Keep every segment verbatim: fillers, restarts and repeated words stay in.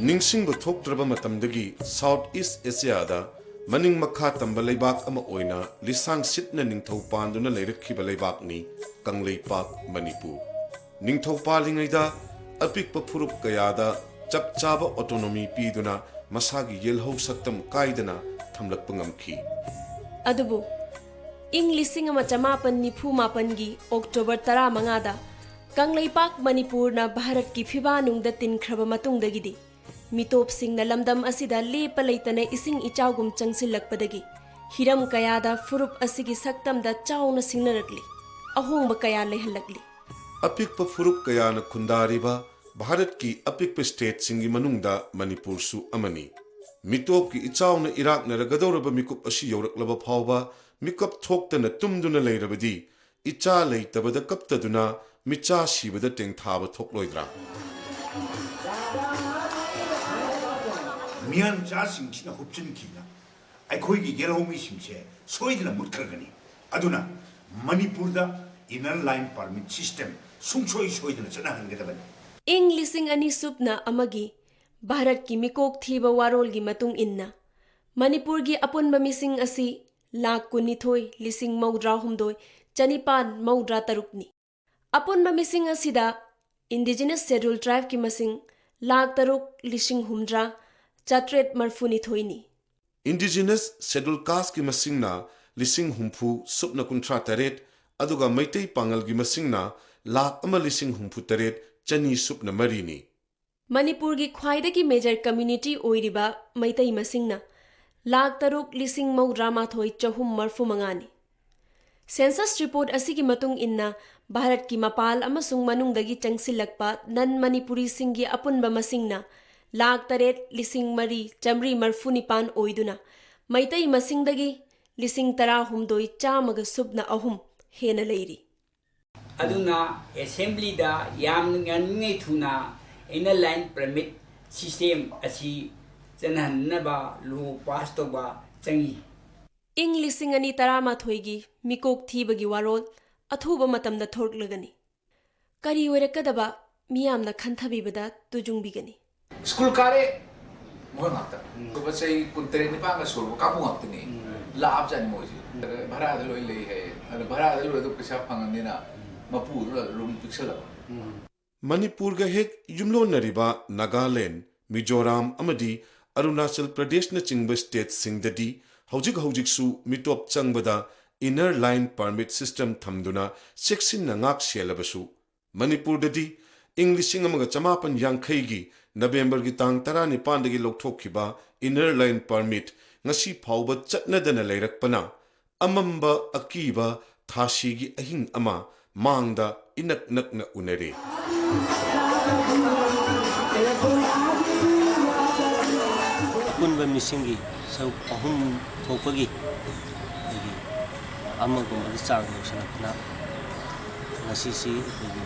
ꯅꯤꯡꯁꯤꯡꯕ ꯊꯣꯛꯇ꯭ꯔꯕ ꯃꯇꯝꯗꯒꯤ South East Asiaꯗ ꯃꯅꯤꯡ ꯃꯈꯥ ꯇꯝꯕ ꯂꯩꯕꯥꯛ ꯑꯃ ꯑꯣꯏꯅ ꯂꯤꯁꯥꯡ ꯁꯤꯠꯅ ꯅꯤꯡꯊꯧ ꯄꯥꯟꯗꯨꯅ ꯂꯩꯔꯛꯈꯤꯕ ꯂꯩꯕꯥꯛꯅꯤ ꯀꯪꯂꯩꯄꯥꯛ ꯃꯅꯤꯄꯨꯔ꯫ ꯅꯤꯡꯊꯧ ꯄꯥꯜꯂꯤꯉꯩꯗ ꯑꯄꯤꯛꯄ ꯐꯨꯔꯨꯞ ꯀꯌꯥꯗ ꯆꯞ ꯆꯥꯕ autonomy ꯄꯤꯗꯨꯅ ꯃꯁꯥꯒꯤ ꯌꯦꯜꯍꯧ ꯁꯛꯇꯝ ꯀꯥꯏꯗꯅ ꯊꯝꯂꯛꯄ ꯉꯝꯈꯤ꯫ ꯑꯗꯨꯕꯨ ꯏꯪ ꯂꯤꯁꯤꯡ ꯑꯃ ꯆꯃꯥꯄꯟ ꯅꯤꯐꯨ ꯃꯥꯄꯟꯒꯤ October ꯇꯔꯥꯃꯉꯥꯗ ꯀꯪꯂꯩꯄꯥꯛ ꯃꯅꯤꯄꯨꯔꯅ ꯚꯥꯔꯠꯀꯤ ꯐꯤꯕꯥꯅꯨꯡꯗ ꯇꯤꯟꯈ꯭ꯔꯕ ꯃꯇꯨꯡꯗꯒꯤꯗꯤ ꯃꯤꯇꯣꯞꯁꯤꯡꯅ ꯂꯝꯗꯝ ꯑꯁꯤꯗ ꯂꯦꯞꯄ ꯂꯩꯇꯅ ꯏꯁꯤꯡ ꯏꯆꯥꯎꯒꯨꯝ ꯆꯪꯁꯤꯜꯂꯛꯄꯗꯒꯤ ꯍꯤꯔꯝ ꯀꯌꯥꯗ ꯐꯨꯔꯨꯞ ꯑꯁꯤꯒꯤ ꯁꯛꯇꯝꯗ ꯆꯥꯎꯅ ꯁꯤꯡꯅꯔꯛꯂꯤ, ꯑꯍꯣꯡꯕ ꯀꯌꯥ ꯂꯩꯍꯜꯂꯛꯂꯤ꯫ ꯑꯄꯤꯛꯄ ꯐꯨꯔꯨꯞ ꯀꯌꯥꯅ ꯈꯨꯟꯗꯥꯔꯤꯕ ꯚꯥꯔꯠꯀꯤ ꯑꯄꯤꯛꯄ stateꯁꯤꯡꯒꯤ ꯃꯅꯨꯡꯗ ꯃꯅꯤꯄꯨꯔꯁꯨ ꯑꯃꯅꯤ꯫ ꯃꯤꯇꯣꯞꯀꯤ ꯏꯆꯥꯎꯅ ꯏꯔꯥꯛꯅꯔꯒꯗꯧꯔꯕ ꯃꯤꯀꯨꯞ ꯑꯁꯤ ꯌꯧꯔꯛꯂꯕ ꯐꯥꯎꯕ ꯃꯤꯀꯞ ꯊꯣꯛꯇꯅ ꯇꯨꯝꯗꯨꯅ ꯂꯩꯔꯕꯗꯤ ꯏꯆꯥ ꯂꯩꯇꯕꯗ ꯀꯞꯇꯗꯨꯅ ꯃꯤꯆꯥ ꯁꯤꯕꯗ ꯇꯦꯡꯊꯥꯕ ꯊꯣꯛꯂꯣꯏꯗ꯭ꯔꯥ? ꯃꯤꯌꯥꯟꯆꯥꯁꯤꯡꯁꯤꯅ ꯍꯨꯞꯆꯤꯟꯈꯤꯅ ꯑꯩꯈꯣꯏꯒꯤ ꯌꯦꯜꯍꯧꯃꯤꯁꯤꯡꯁꯦ ꯁꯣꯏꯗꯅ ꯃꯨꯠꯈ꯭ꯔꯒꯅꯤ꯫ ꯑꯗꯨꯅ ꯃꯅꯤꯄꯨꯔꯗ inner line permit system ꯁꯨꯡꯁꯣꯏ ꯁꯣꯏꯗꯅ ꯆꯠꯅꯍꯟꯒꯗꯕꯅꯤ꯫ ꯏꯪ ꯂꯤꯁꯤꯡ ꯑꯅꯤ ꯁꯨꯞꯅ ꯑꯃꯒꯤ ꯚꯥꯔꯠꯀꯤ ꯃꯤꯀꯣꯛ ꯊꯤꯕ ꯋꯥꯔꯣꯜꯒꯤ ꯃꯇꯨꯡ ꯏꯟꯅ ꯃꯅꯤꯄꯨꯔꯒꯤ ꯑꯄꯨꯟꯕ ꯃꯤꯁꯤꯡ ꯑꯁꯤ ꯂꯥꯈ ꯀꯨꯟꯅꯤꯊꯣꯏ ꯂꯤꯁꯤꯡ ꯃꯧꯗ꯭ꯔꯥ ꯍꯨꯝꯗꯣꯏ ꯆꯅꯤꯄꯥꯟ ꯃꯧꯗ꯭ꯔꯥ ꯇꯔꯨꯛꯅꯤ꯫ ꯑꯄꯨꯟꯕ ꯃꯤꯁꯤꯡ ꯑꯁꯤꯗ Indigenous Scheduled Tribeꯀꯤ ꯃꯁꯤꯡ ꯂꯥꯈ ꯇꯔꯨꯛ ꯂꯤꯁꯤꯡ ꯍꯨꯝꯗ꯭ꯔꯥ ꯆꯥꯇ꯭ꯔꯦꯠ ꯃꯔꯐꯨꯅꯤꯊꯣꯏꯅꯤ꯫ Indigenous Scheduled Casteꯀꯤ ꯃꯁꯤꯡꯅ ꯂꯤꯁꯤꯡ ꯍꯨꯝꯐꯨ ꯁꯨꯞꯅ ꯀꯨꯟꯊ꯭ꯔꯥ ꯇꯔꯦꯠ, ꯑꯗꯨꯒ ꯃꯩꯇꯩ ꯄꯥꯉꯜꯒꯤ ꯃꯁꯤꯡꯅ ꯂꯥꯈ ꯑꯃ ꯂꯤꯁꯤꯡ ꯍꯨꯝꯐꯨ ꯇꯔꯦꯠ ꯆꯅꯤ ꯁꯨꯞꯅ ꯃꯔꯤꯅꯤ꯫ ꯃꯅꯤꯄꯨꯔꯒꯤ ꯈ꯭ꯋꯥꯏꯗꯒꯤ major community ꯑꯣꯏꯔꯤꯕ ꯃꯩꯇꯩ ꯃꯁꯤꯡꯅ ꯂꯥꯈ ꯇꯔꯨꯛ ꯂꯤꯁꯤꯡ ꯃꯧꯗ꯭ꯔꯥ ꯃꯥꯊꯣꯏ ꯆꯍꯨꯝ ꯃꯔꯐꯨ ꯃꯉꯥꯅꯤ꯫ Census report ꯑꯁꯤꯒꯤ ꯃꯇꯨꯡ ꯏꯟꯅ ꯚꯥꯔꯠꯀꯤ ꯃꯄꯥꯜ ꯑꯃꯁꯨꯡ ꯃꯅꯨꯡꯗꯒꯤ ꯆꯪꯁꯤꯜꯂꯛꯄ non Manipuriꯁꯤꯡꯒꯤ ꯑꯄꯨꯟꯕ ꯃꯁꯤꯡꯅ ꯂꯥꯈ ꯇꯔꯦꯠ ꯂꯤꯁꯤꯡ ꯃꯔꯤ ꯆꯥꯃꯔꯤ ꯃꯔꯐꯨ ꯅꯤꯄꯥꯟ ꯑꯣꯏꯗꯨꯅ ꯃꯩꯇꯩ ꯃꯁꯤꯡꯗꯒꯤ ꯂꯤꯁꯤꯡ ꯇꯔꯥꯍꯨꯝꯗꯣꯏ ꯆꯥꯝꯃꯒ ꯁꯨꯞꯅ ꯑꯍꯨꯝ ꯍꯦꯟꯅ ꯂꯩꯔꯤ꯫ ꯑꯗꯨꯅ Assemblyꯗ ꯌꯥꯝꯅ ꯉꯟꯂꯤꯉꯩ ꯊꯨꯅ inner line permit system ꯑꯁꯤ ꯆꯠꯅꯍꯟꯅꯕ law pass ꯇꯧꯕ ꯆꯪꯏ꯫ ꯏꯪ ꯂꯤꯁꯤꯡ ꯑꯅꯤ ꯇꯔꯥꯃꯥꯊꯣꯏꯒꯤ ꯃꯤꯀꯣꯛ ꯊꯤꯕꯒꯤ ꯋꯥꯔꯣꯜ ꯑꯊꯨꯕ ꯃꯇꯝꯗ ꯊꯣꯔꯛꯂꯒꯅꯤ꯫ ꯀꯔꯤ ꯑꯣꯏꯔꯛꯀꯗꯕ ꯃꯤꯌꯥꯝꯅ ꯈꯟꯊꯕꯤꯕꯗ ꯇꯨꯖꯨꯡꯕꯤꯒꯅꯤ꯫ ꯁ꯭ꯀꯨꯜ ꯀꯥꯔꯦ ꯃꯣꯏ ꯉꯥꯛꯇ꯫ ꯎꯝ꯫ ꯑꯇꯣꯞꯄ ꯆꯍꯤ ꯀꯨꯟꯇꯔꯦꯠ ꯅꯤꯄꯥꯟꯒ ꯁꯨꯔꯕ ꯀꯥꯡꯕꯨ ꯉꯥꯛꯇꯅꯤ꯫ ꯎꯝ꯫ ꯂꯥꯛꯑꯕꯖꯥꯠꯅꯤ ꯃꯣꯏꯁꯦ꯫ ꯎꯝ꯫ ꯑꯗ ꯚꯔꯥꯗ ꯂꯣꯏ ꯂꯩ ꯍꯥꯏꯌꯦ꯫ ꯑꯗ ꯚꯔꯥꯗ ꯂꯣꯏ ꯑꯗꯨ ꯄꯩꯁꯥ ꯐꯪꯉꯕꯅꯤꯅ ꯎꯝ꯫ ꯃꯄꯨꯗꯨꯅ ꯔꯨꯝ ꯄꯤꯛꯁꯜꯂꯕ꯫ ꯎꯝ꯫ ꯃꯅꯤꯄꯨꯔꯒ ꯍꯦꯛ ꯌꯨꯝꯂꯣꯟꯅꯔꯤꯕ ꯅꯥꯒꯥꯂꯦꯟ, ꯃꯤꯖꯣꯔꯥꯝ ꯑꯃꯗꯤ ꯑꯔꯨꯅꯥꯆꯜ ꯄ꯭ꯔꯗꯦꯁꯅꯆꯤꯡꯕ ꯁ꯭ꯇꯦꯠꯁꯤꯡꯗꯗꯤ ꯍꯧꯖꯤꯛ ꯍꯧꯖꯤꯛꯁꯨ ꯃꯤꯇꯣꯞ ꯆꯪꯕꯗ ꯏꯟꯅꯔ ꯂꯥꯏꯟ ꯄꯔꯃꯤꯠ ꯁꯤꯁꯇꯦꯝ ꯊꯝꯗꯨꯅ ꯆꯦꯛꯁꯤꯟꯅ ꯉꯥꯛ ꯁꯦꯜꯂꯕꯁꯨ, ꯃꯅꯤꯄꯨꯔꯗꯗꯤ ꯏꯪ ꯂꯤꯁꯤꯡ ꯑꯃꯒ ꯆꯃꯥꯄꯟ ꯌꯥꯡꯈꯩꯒꯤ ꯅꯕꯦꯝꯕꯔꯒꯤ ꯇꯥꯡ ꯇꯔꯥꯅꯤꯄꯥꯟꯗꯒꯤ ꯂꯧꯊꯣꯛꯈꯤꯕ ꯏꯟꯅꯔ ꯂꯥꯏꯟ ꯄꯔꯃꯤꯠ ꯉꯁꯤ ꯐꯥꯎꯕ ꯆꯠꯅꯗꯅ ꯂꯩꯔꯛꯄꯅ ꯑꯃꯝꯕ ꯑꯀꯤꯕ ꯊꯥꯁꯤꯒꯤ ꯑꯍꯤꯡ ꯑꯃ ꯃꯥꯡꯗ ꯏꯅꯛ ꯅꯛꯅ ꯎꯅꯔꯦ꯫ ꯑꯄꯨꯟꯕ ꯃꯤꯁꯤꯡꯒꯤ ꯁꯔꯨꯛ ꯑꯍꯨꯝ ꯊꯣꯛꯄꯒꯤ ꯑꯩꯈꯣꯏꯒꯤ ꯑꯃꯒꯨꯝꯕꯒꯤ ꯆꯥꯡ ꯌꯧꯁꯤꯜꯂꯛꯄꯅ ꯉꯁꯤꯁꯤ ꯑꯩꯈꯣꯏꯒꯤ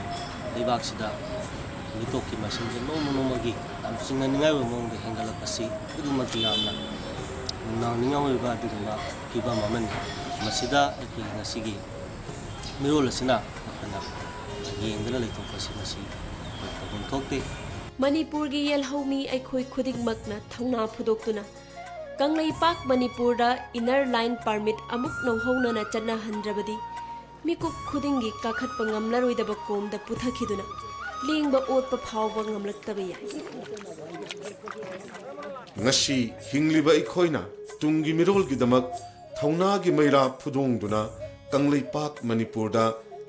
ꯂꯩꯕꯥꯛꯁꯤꯗ ꯃꯤꯇꯣꯞꯀꯤ ꯃꯁꯤꯡꯁꯦ ꯅꯣꯡꯃ ꯅꯣꯡꯃꯒꯤ ꯌꯥꯝ ꯆꯤꯡꯅꯅꯤꯡꯉꯥꯏ ꯑꯣꯏꯕ ꯃꯑꯣꯡꯗ ꯍꯦꯟꯒꯠꯂꯛꯄꯁꯤ ꯑꯗꯨꯛꯀꯤ ꯃꯇꯤꯛ ꯌꯥꯝꯅ ꯅꯨꯡꯅꯥꯡꯅꯤꯡꯉꯥꯏ ꯑꯣꯏꯕ ꯑꯗꯨꯒꯨꯝꯕ ꯐꯤꯕꯝ ꯑꯃꯅꯤ꯫ ꯃꯁꯤꯗ ꯑꯩꯈꯣꯏ ꯉꯁꯤꯒꯤ ꯃꯤꯔꯣꯜ ꯑꯁꯤꯅ ꯑꯩꯈꯣꯏꯅ ꯌꯦꯡꯗꯨꯅ ꯂꯩꯊꯣꯛꯄꯁꯤ ꯃꯁꯤ ꯑꯩꯈꯣꯏ ꯇꯧꯐꯝ ꯊꯣꯛꯇꯦ꯫ ꯃꯅꯤꯄꯨꯔꯒꯤ ꯌꯦꯜꯍꯧꯃꯤ ꯑꯩꯈꯣꯏ ꯈꯨꯗꯤꯡꯃꯛꯅ ꯊꯧꯅꯥ ꯐꯨꯗꯣꯛꯇꯨꯅ ꯀꯪꯂꯩꯄꯥꯛ ꯃꯅꯤꯄꯨꯔꯗ ꯏꯟꯅꯔ ꯂꯥꯏꯟ ꯄꯔꯃꯤꯠ ꯑꯃꯨꯛ ꯅꯧꯍꯧꯅꯅ ꯆꯠꯅꯍꯟꯗ꯭ꯔꯕꯗꯤ ꯃꯤꯀꯨꯞ ꯈꯨꯗꯤꯡꯒꯤ ꯀꯥꯈꯠꯄ ꯉꯝꯂꯔꯣꯏꯗꯕ ꯀꯣꯝꯗ ꯄꯨꯊꯈꯤꯗꯨꯅ ꯂꯦꯡꯕ ꯑꯣꯠꯄ ꯐꯥꯎꯕ ꯉꯝꯂꯛꯇꯕ ꯌꯥꯏ꯫ ꯉꯁꯤ ꯍꯤꯡꯂꯤꯕ ꯑꯩꯈꯣꯏꯅ ꯇꯨꯡꯒꯤ ꯃꯤꯔꯣꯜꯒꯤꯗꯃꯛ ꯊꯧꯅꯥꯒꯤ ꯃꯩꯔꯥ ꯐꯨꯗꯣꯡꯗꯨꯅ ꯀꯪꯂꯩꯄꯥꯛ ꯃꯅꯤꯄꯨꯔꯗ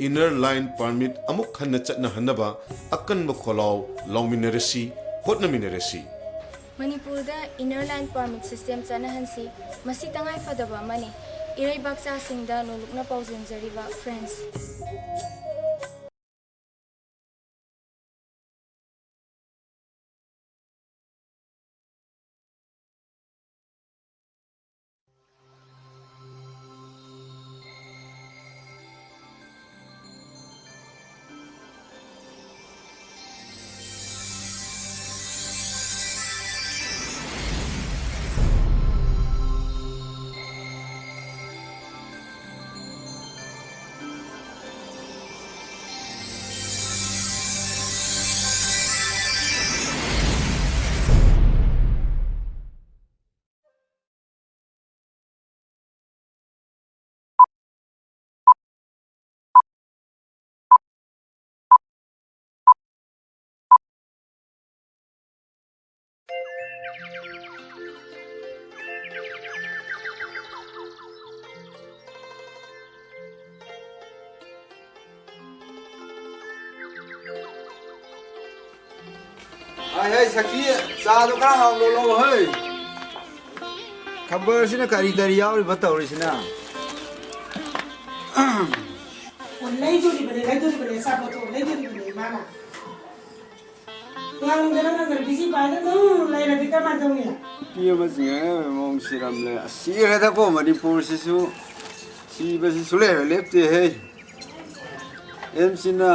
ꯏꯟꯅꯔ ꯂꯥꯏꯟ ꯄꯔꯃꯤꯠ ꯑꯃꯨꯛ ꯍꯟꯅ ꯆꯠꯅꯍꯟꯅꯕ ꯑꯀꯟꯕ ꯈꯣꯜꯂꯥꯎ ꯂꯥꯎꯃꯤꯟꯅꯔꯁꯤ, ꯍꯣꯠꯅꯃꯤꯟꯅꯔꯁꯤ꯫ ꯃꯅꯤꯄꯨꯔꯗ ꯏꯟꯅꯔ ꯂꯥꯏꯟ ꯄꯔꯃꯤꯠ ꯁꯤꯁꯇꯦꯝ ꯆꯠꯅꯍꯟꯁꯤ꯫ ꯃꯁꯤ ꯇꯉꯥꯏꯐꯗꯕ ꯑꯃꯅꯤ꯫ ꯏꯔꯩꯕꯥꯛꯆꯥꯁꯤꯡꯗ ꯅꯣꯂꯨꯛꯅ ꯄꯥꯎꯖꯦꯟꯖꯔꯤꯕ, ꯐ꯭ꯔꯦꯟꯁ꯫ ꯍꯩ, ꯍꯩ, ꯁꯈꯤ, ꯆꯥꯗꯣ ꯈꯔ ꯍꯥꯎꯅ ꯂꯧ, ꯍꯩ꯫ ꯈꯕꯔꯁꯤꯅ ꯀꯔꯤ ꯀꯔꯤ ꯌꯥꯎꯔꯤꯕ ꯇꯧꯔꯤꯁꯤꯅ? ꯑꯣ, ꯂꯩꯗꯣꯔꯤꯕꯅꯦ, ꯂꯩꯗꯣꯔꯤꯕꯅꯦ, ꯑꯆꯥꯄꯣꯠꯇꯣ ꯂꯩꯗꯣꯔꯤꯕꯅꯦ ꯏꯃꯥꯅ꯫ ꯉꯥꯡꯗꯅ ꯉꯥꯡꯗꯅ ꯕꯤꯖꯤ ꯄꯥꯏꯗ ꯑꯗꯨꯝ ꯂꯩꯔꯗꯤ ꯀꯃꯥꯏꯅ ꯇꯧꯅꯤ? ꯅꯨꯄꯤ ꯑꯃ ꯆꯤꯡꯉꯦ ꯃꯑꯣꯡ ꯁꯤꯔꯝꯂꯦ꯫ ꯑꯁ, ꯁꯤꯈ꯭ꯔꯦꯗꯀꯣ ꯃꯅꯤꯄꯨꯔꯁꯤꯁꯨ꯫ ꯁꯤꯕꯁꯤ ꯁꯨꯡꯂꯦꯞ ꯍꯦꯛ ꯂꯦꯞꯇꯦꯍꯦ꯫ ꯑꯦꯝꯁꯤꯅ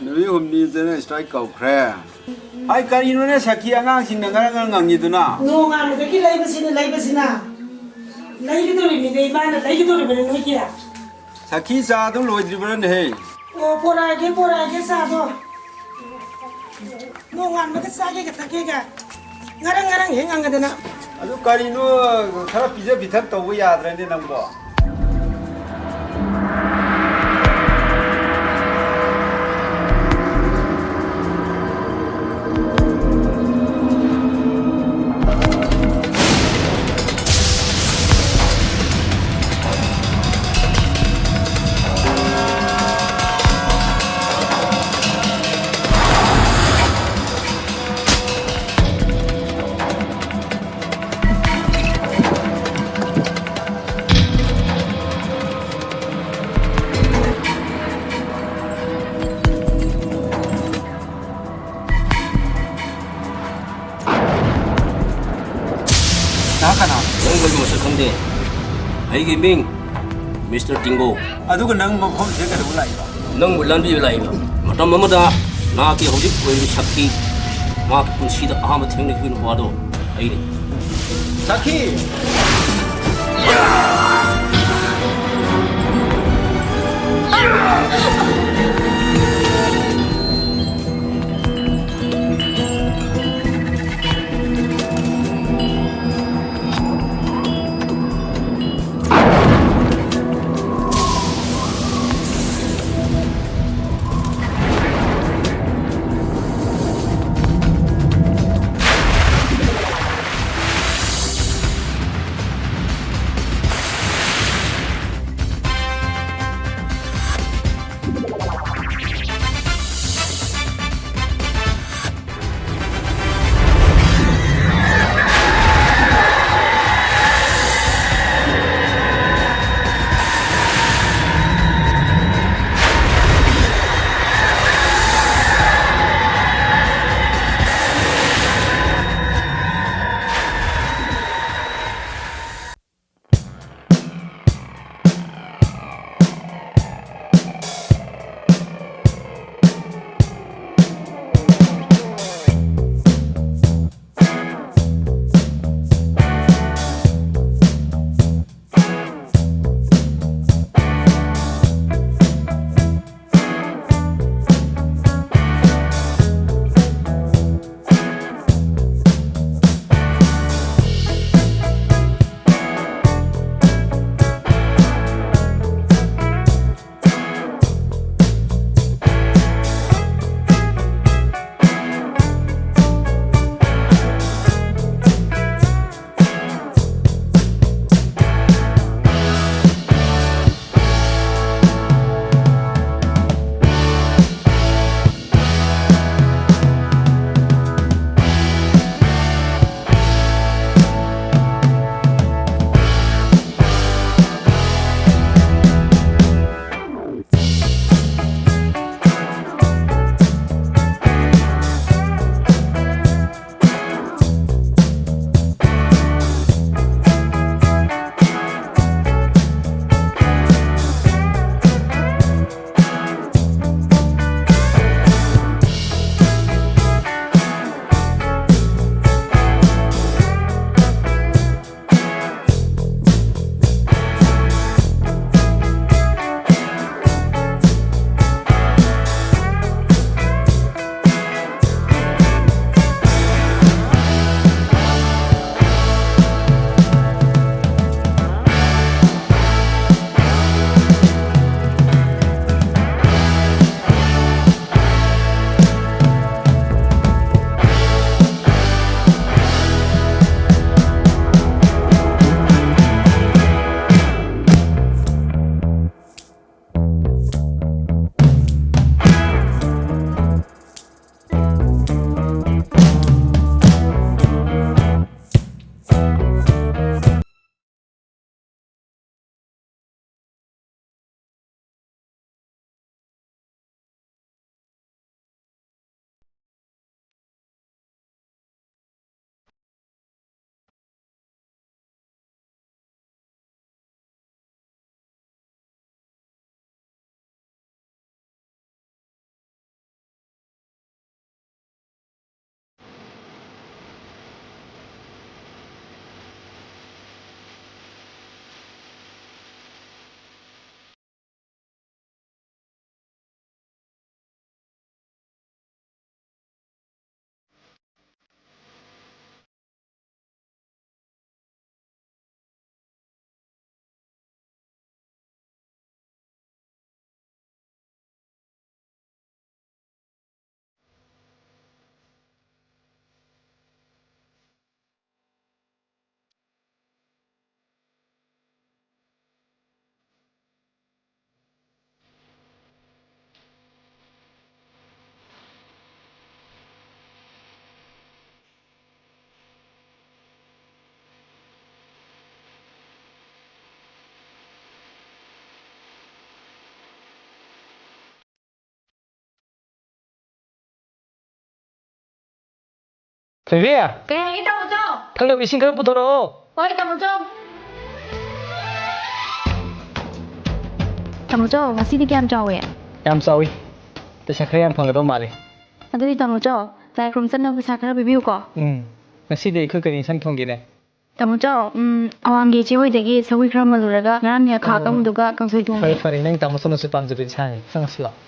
ꯅꯨꯃꯤꯠ ꯍꯨꯝꯅꯤꯗꯅ ꯁ꯭ꯇ꯭ꯔꯥꯏꯛ ꯀꯧꯈ꯭ꯔꯦ꯫ ꯑꯩ ꯀꯔꯤꯅꯣꯅꯦ ꯁꯈꯤ ꯑꯉꯥꯡꯁꯤꯡꯅ ꯉꯔꯪ ꯉꯔꯪ ꯉꯪꯉꯤꯗꯨꯅ? ꯅꯣꯡꯉꯥꯟꯕꯗꯒꯤ ꯂꯩꯕꯁꯤꯅ ꯂꯩꯕꯁꯤꯅ꯫ ꯂꯩꯒꯗꯧꯔꯤꯕꯅꯤꯅꯦ ꯏꯃꯥꯅ, ꯂꯩꯒꯗꯧꯔꯤꯕꯅꯤ ꯅꯣꯏꯒꯤ꯫ ꯁꯈꯤ ꯆꯥꯗꯨ ꯂꯣꯏꯗ꯭ꯔꯤꯕ꯭ꯔꯅꯦꯍꯦ? ꯑꯣ, ꯄꯣꯔꯛꯑꯒꯦ, ꯄꯣꯔꯛꯑꯒꯦ ꯆꯥꯗꯣ꯫ ꯅꯣꯡꯉꯥꯟꯕꯒ ꯆꯥꯒꯦꯒ ꯊꯛꯀꯦꯒ ꯉꯔꯪ ꯉꯔꯪ ꯍꯦꯛ ꯉꯪꯉꯗꯅ꯫ ꯑꯗꯨ ꯀꯔꯤꯅꯣ, ꯈꯔ ꯄꯤꯖ ꯄꯤꯊꯛ ꯇꯧꯕ ꯌꯥꯗ꯭ꯔꯅꯦ ꯅꯪꯕꯣ? ꯅꯍꯥꯛ ꯀꯅꯥ? ꯅꯪ ꯑꯩꯕꯨ ꯃꯁꯛ ꯈꯪꯗꯦ꯫ ꯑꯩꯒꯤ ꯃꯤꯡ ꯃꯤꯁꯇꯔ ꯇꯤꯡꯒꯣ꯫ ꯑꯗꯨꯒ ꯅꯪ ꯃꯐꯝꯁꯤꯗ ꯀꯩꯗꯧꯕ ꯂꯥꯛꯏꯕ? ꯅꯪꯕꯨ ꯂꯥꯟꯕꯤꯕ ꯂꯥꯛꯏꯕ꯫ ꯃꯇꯝ ꯑꯃꯗ ꯅꯍꯥꯛꯀꯤ ꯍꯧꯖꯤꯛ ꯑꯣꯏꯔꯤꯕ ꯁꯛꯇꯤ, ꯃꯍꯥꯛꯀꯤ ꯄꯨꯟꯁꯤꯗ ꯑꯍꯥꯟꯕ ꯊꯦꯡꯅꯈꯤꯕ ꯅꯨꯄꯥꯗꯣ ꯑꯩꯅꯤ꯫ ꯁꯈꯤ! ꯊꯣꯏꯕꯤ! ꯀꯩ ꯍꯥꯏꯒꯦ, ꯇꯥꯃꯣꯆꯧ? ꯊꯛꯅꯕ ꯏꯁꯤꯡ ꯈꯔ ꯄꯨꯊꯣꯔꯛꯑꯣ꯫ ꯍꯣꯏ, ꯇꯥꯃꯣꯆꯧ꯫ ꯇꯥꯃꯣꯆꯧ, ꯉꯁꯤꯗꯤ ꯀꯌꯥꯝ ꯆꯥꯎꯋꯦ? ꯌꯥꯝ ꯆꯥꯎꯋꯤ꯫ ꯄꯩꯁꯥ ꯈꯔ ꯌꯥꯝ ꯐꯪꯒꯗꯧ ꯃꯥꯜꯂꯤ꯫ ꯑꯗꯨꯗꯤ ꯇꯥꯃꯣꯆꯧ, ꯂꯥꯏ ꯈꯨꯔꯨꯝ ꯆꯠꯅꯕ ꯄꯩꯁꯥ ꯈꯔ ꯄꯤꯕꯤꯌꯨꯀꯣ꯫ ꯎꯝ꯫ ꯉꯁꯤꯗꯤ ꯑꯩꯈꯣꯏ ꯀꯔꯤ ꯏꯟꯁꯥꯡ ꯊꯣꯡꯒꯦꯅꯦ? ꯇꯥꯃꯣꯆꯧ, ꯎꯝ, ꯑꯋꯥꯡꯒꯤ ꯏꯆꯦ ꯍꯣꯏꯗꯒꯤ ꯁꯧꯒ꯭ꯔꯤ ꯈꯔ ꯃꯜꯂꯨꯔꯒ ꯉꯔꯥꯡꯒꯤ ꯑꯈꯥ ꯑꯣ꯫ ꯑꯀꯪꯕꯗꯨꯒ ꯀꯥꯡꯁꯣꯏ ꯊꯣꯡꯉꯦ꯫ ꯐꯔꯦ, ꯐꯔꯦ, ꯅꯪ ꯇꯥꯃꯣꯆꯧꯅꯁꯨ ꯄꯥꯝꯖꯕ ꯏꯟꯁꯥꯡꯅꯤ꯫ ꯆꯪꯉꯁꯤ ꯂꯥꯛꯑꯣ꯫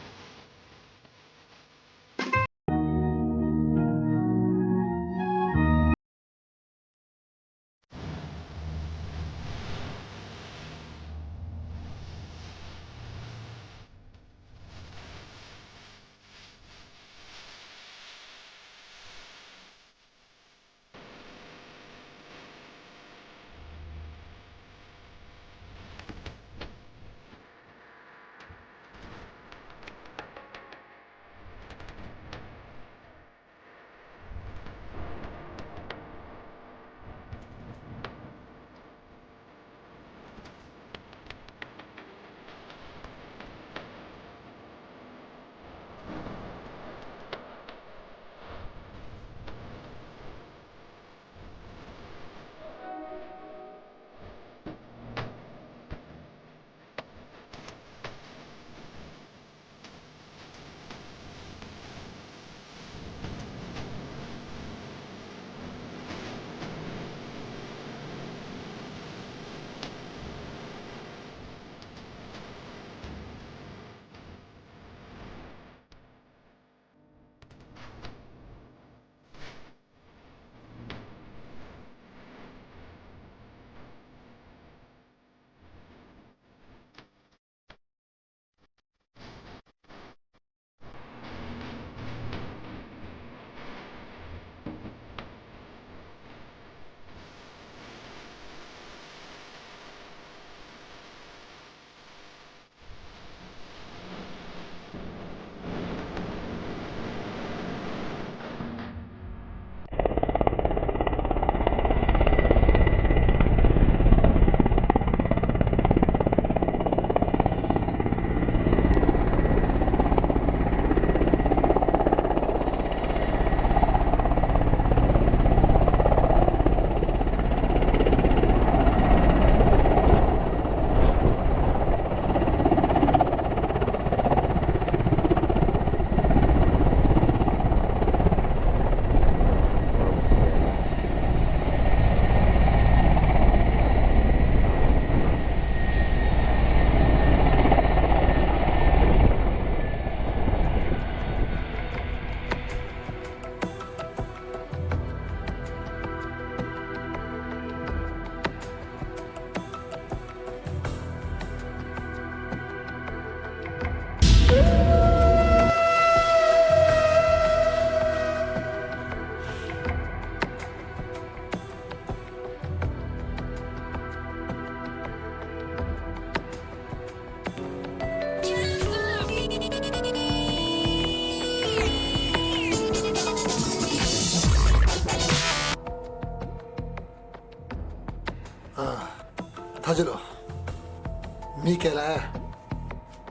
ꯃꯤ ꯀꯌꯥ ꯂꯥꯛꯑꯦ?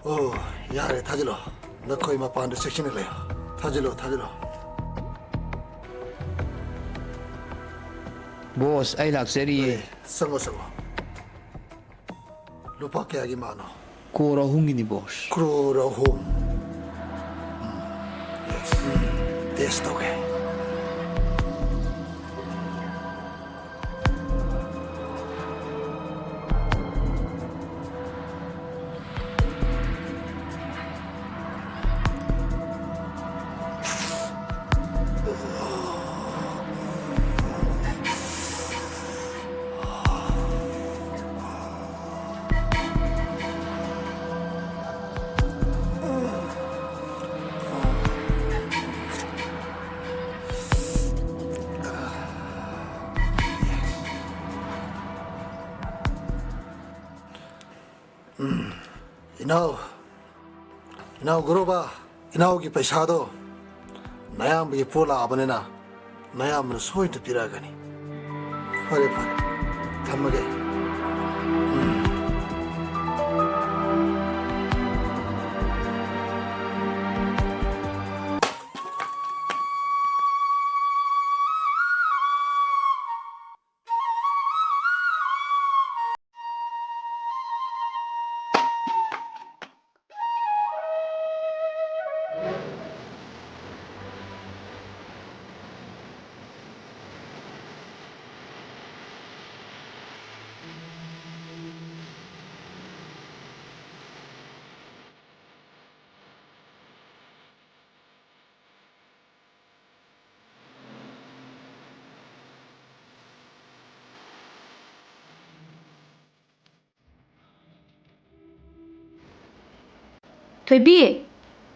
ꯑꯣ, ꯌꯥꯔꯦ, ꯊꯥꯖꯤꯜꯂꯣ꯫ ꯅꯈꯣꯏ ꯃꯄꯥꯟꯗ ꯆꯦꯛꯁꯤꯟꯅ ꯂꯩꯌꯣ꯫ ꯊꯥꯖꯤꯜꯂꯣ, ꯊꯥꯖꯤꯜꯂꯣ꯫ ꯕꯣꯁ, ꯑꯩ ꯂꯥꯛꯆꯔꯤꯌꯦ꯫ ꯑꯦ, ꯆꯪꯉꯣ, ꯆꯪꯉꯣ꯫ ꯂꯨꯄꯥ ꯀꯌꯥꯒꯤ ꯃꯥꯅꯣ? ꯀ꯭ꯔꯣꯔ ꯑꯍꯨꯝꯒꯤꯅꯤ, ꯕꯣꯁ꯫ ꯀ꯭ꯔꯣꯔ ꯑꯍꯨꯝ꯫ ꯎꯝ, ꯌꯦꯁ꯫ ꯎꯝ, ꯇꯦꯁ ꯇꯧꯒꯦ꯫ ꯏꯅꯥꯎ, ꯏꯅꯥꯎ ꯒꯣꯔꯣꯕꯥ, ꯏꯅꯥꯎꯒꯤ ꯄꯩꯁꯥꯗꯣ ꯅꯌꯥꯝꯕꯒꯤ ꯄꯣꯠ ꯂꯥꯛꯑꯕꯅꯤꯅ ꯅꯌꯥꯝꯕꯅ ꯁꯣꯏꯗꯅ ꯄꯤꯔꯛꯑꯒꯅꯤ꯫ ꯐꯔꯦ, ꯐꯔꯦ, ꯊꯝꯃꯒꯦ꯫ ꯎꯝ꯫ ꯊꯣꯏꯕꯤ!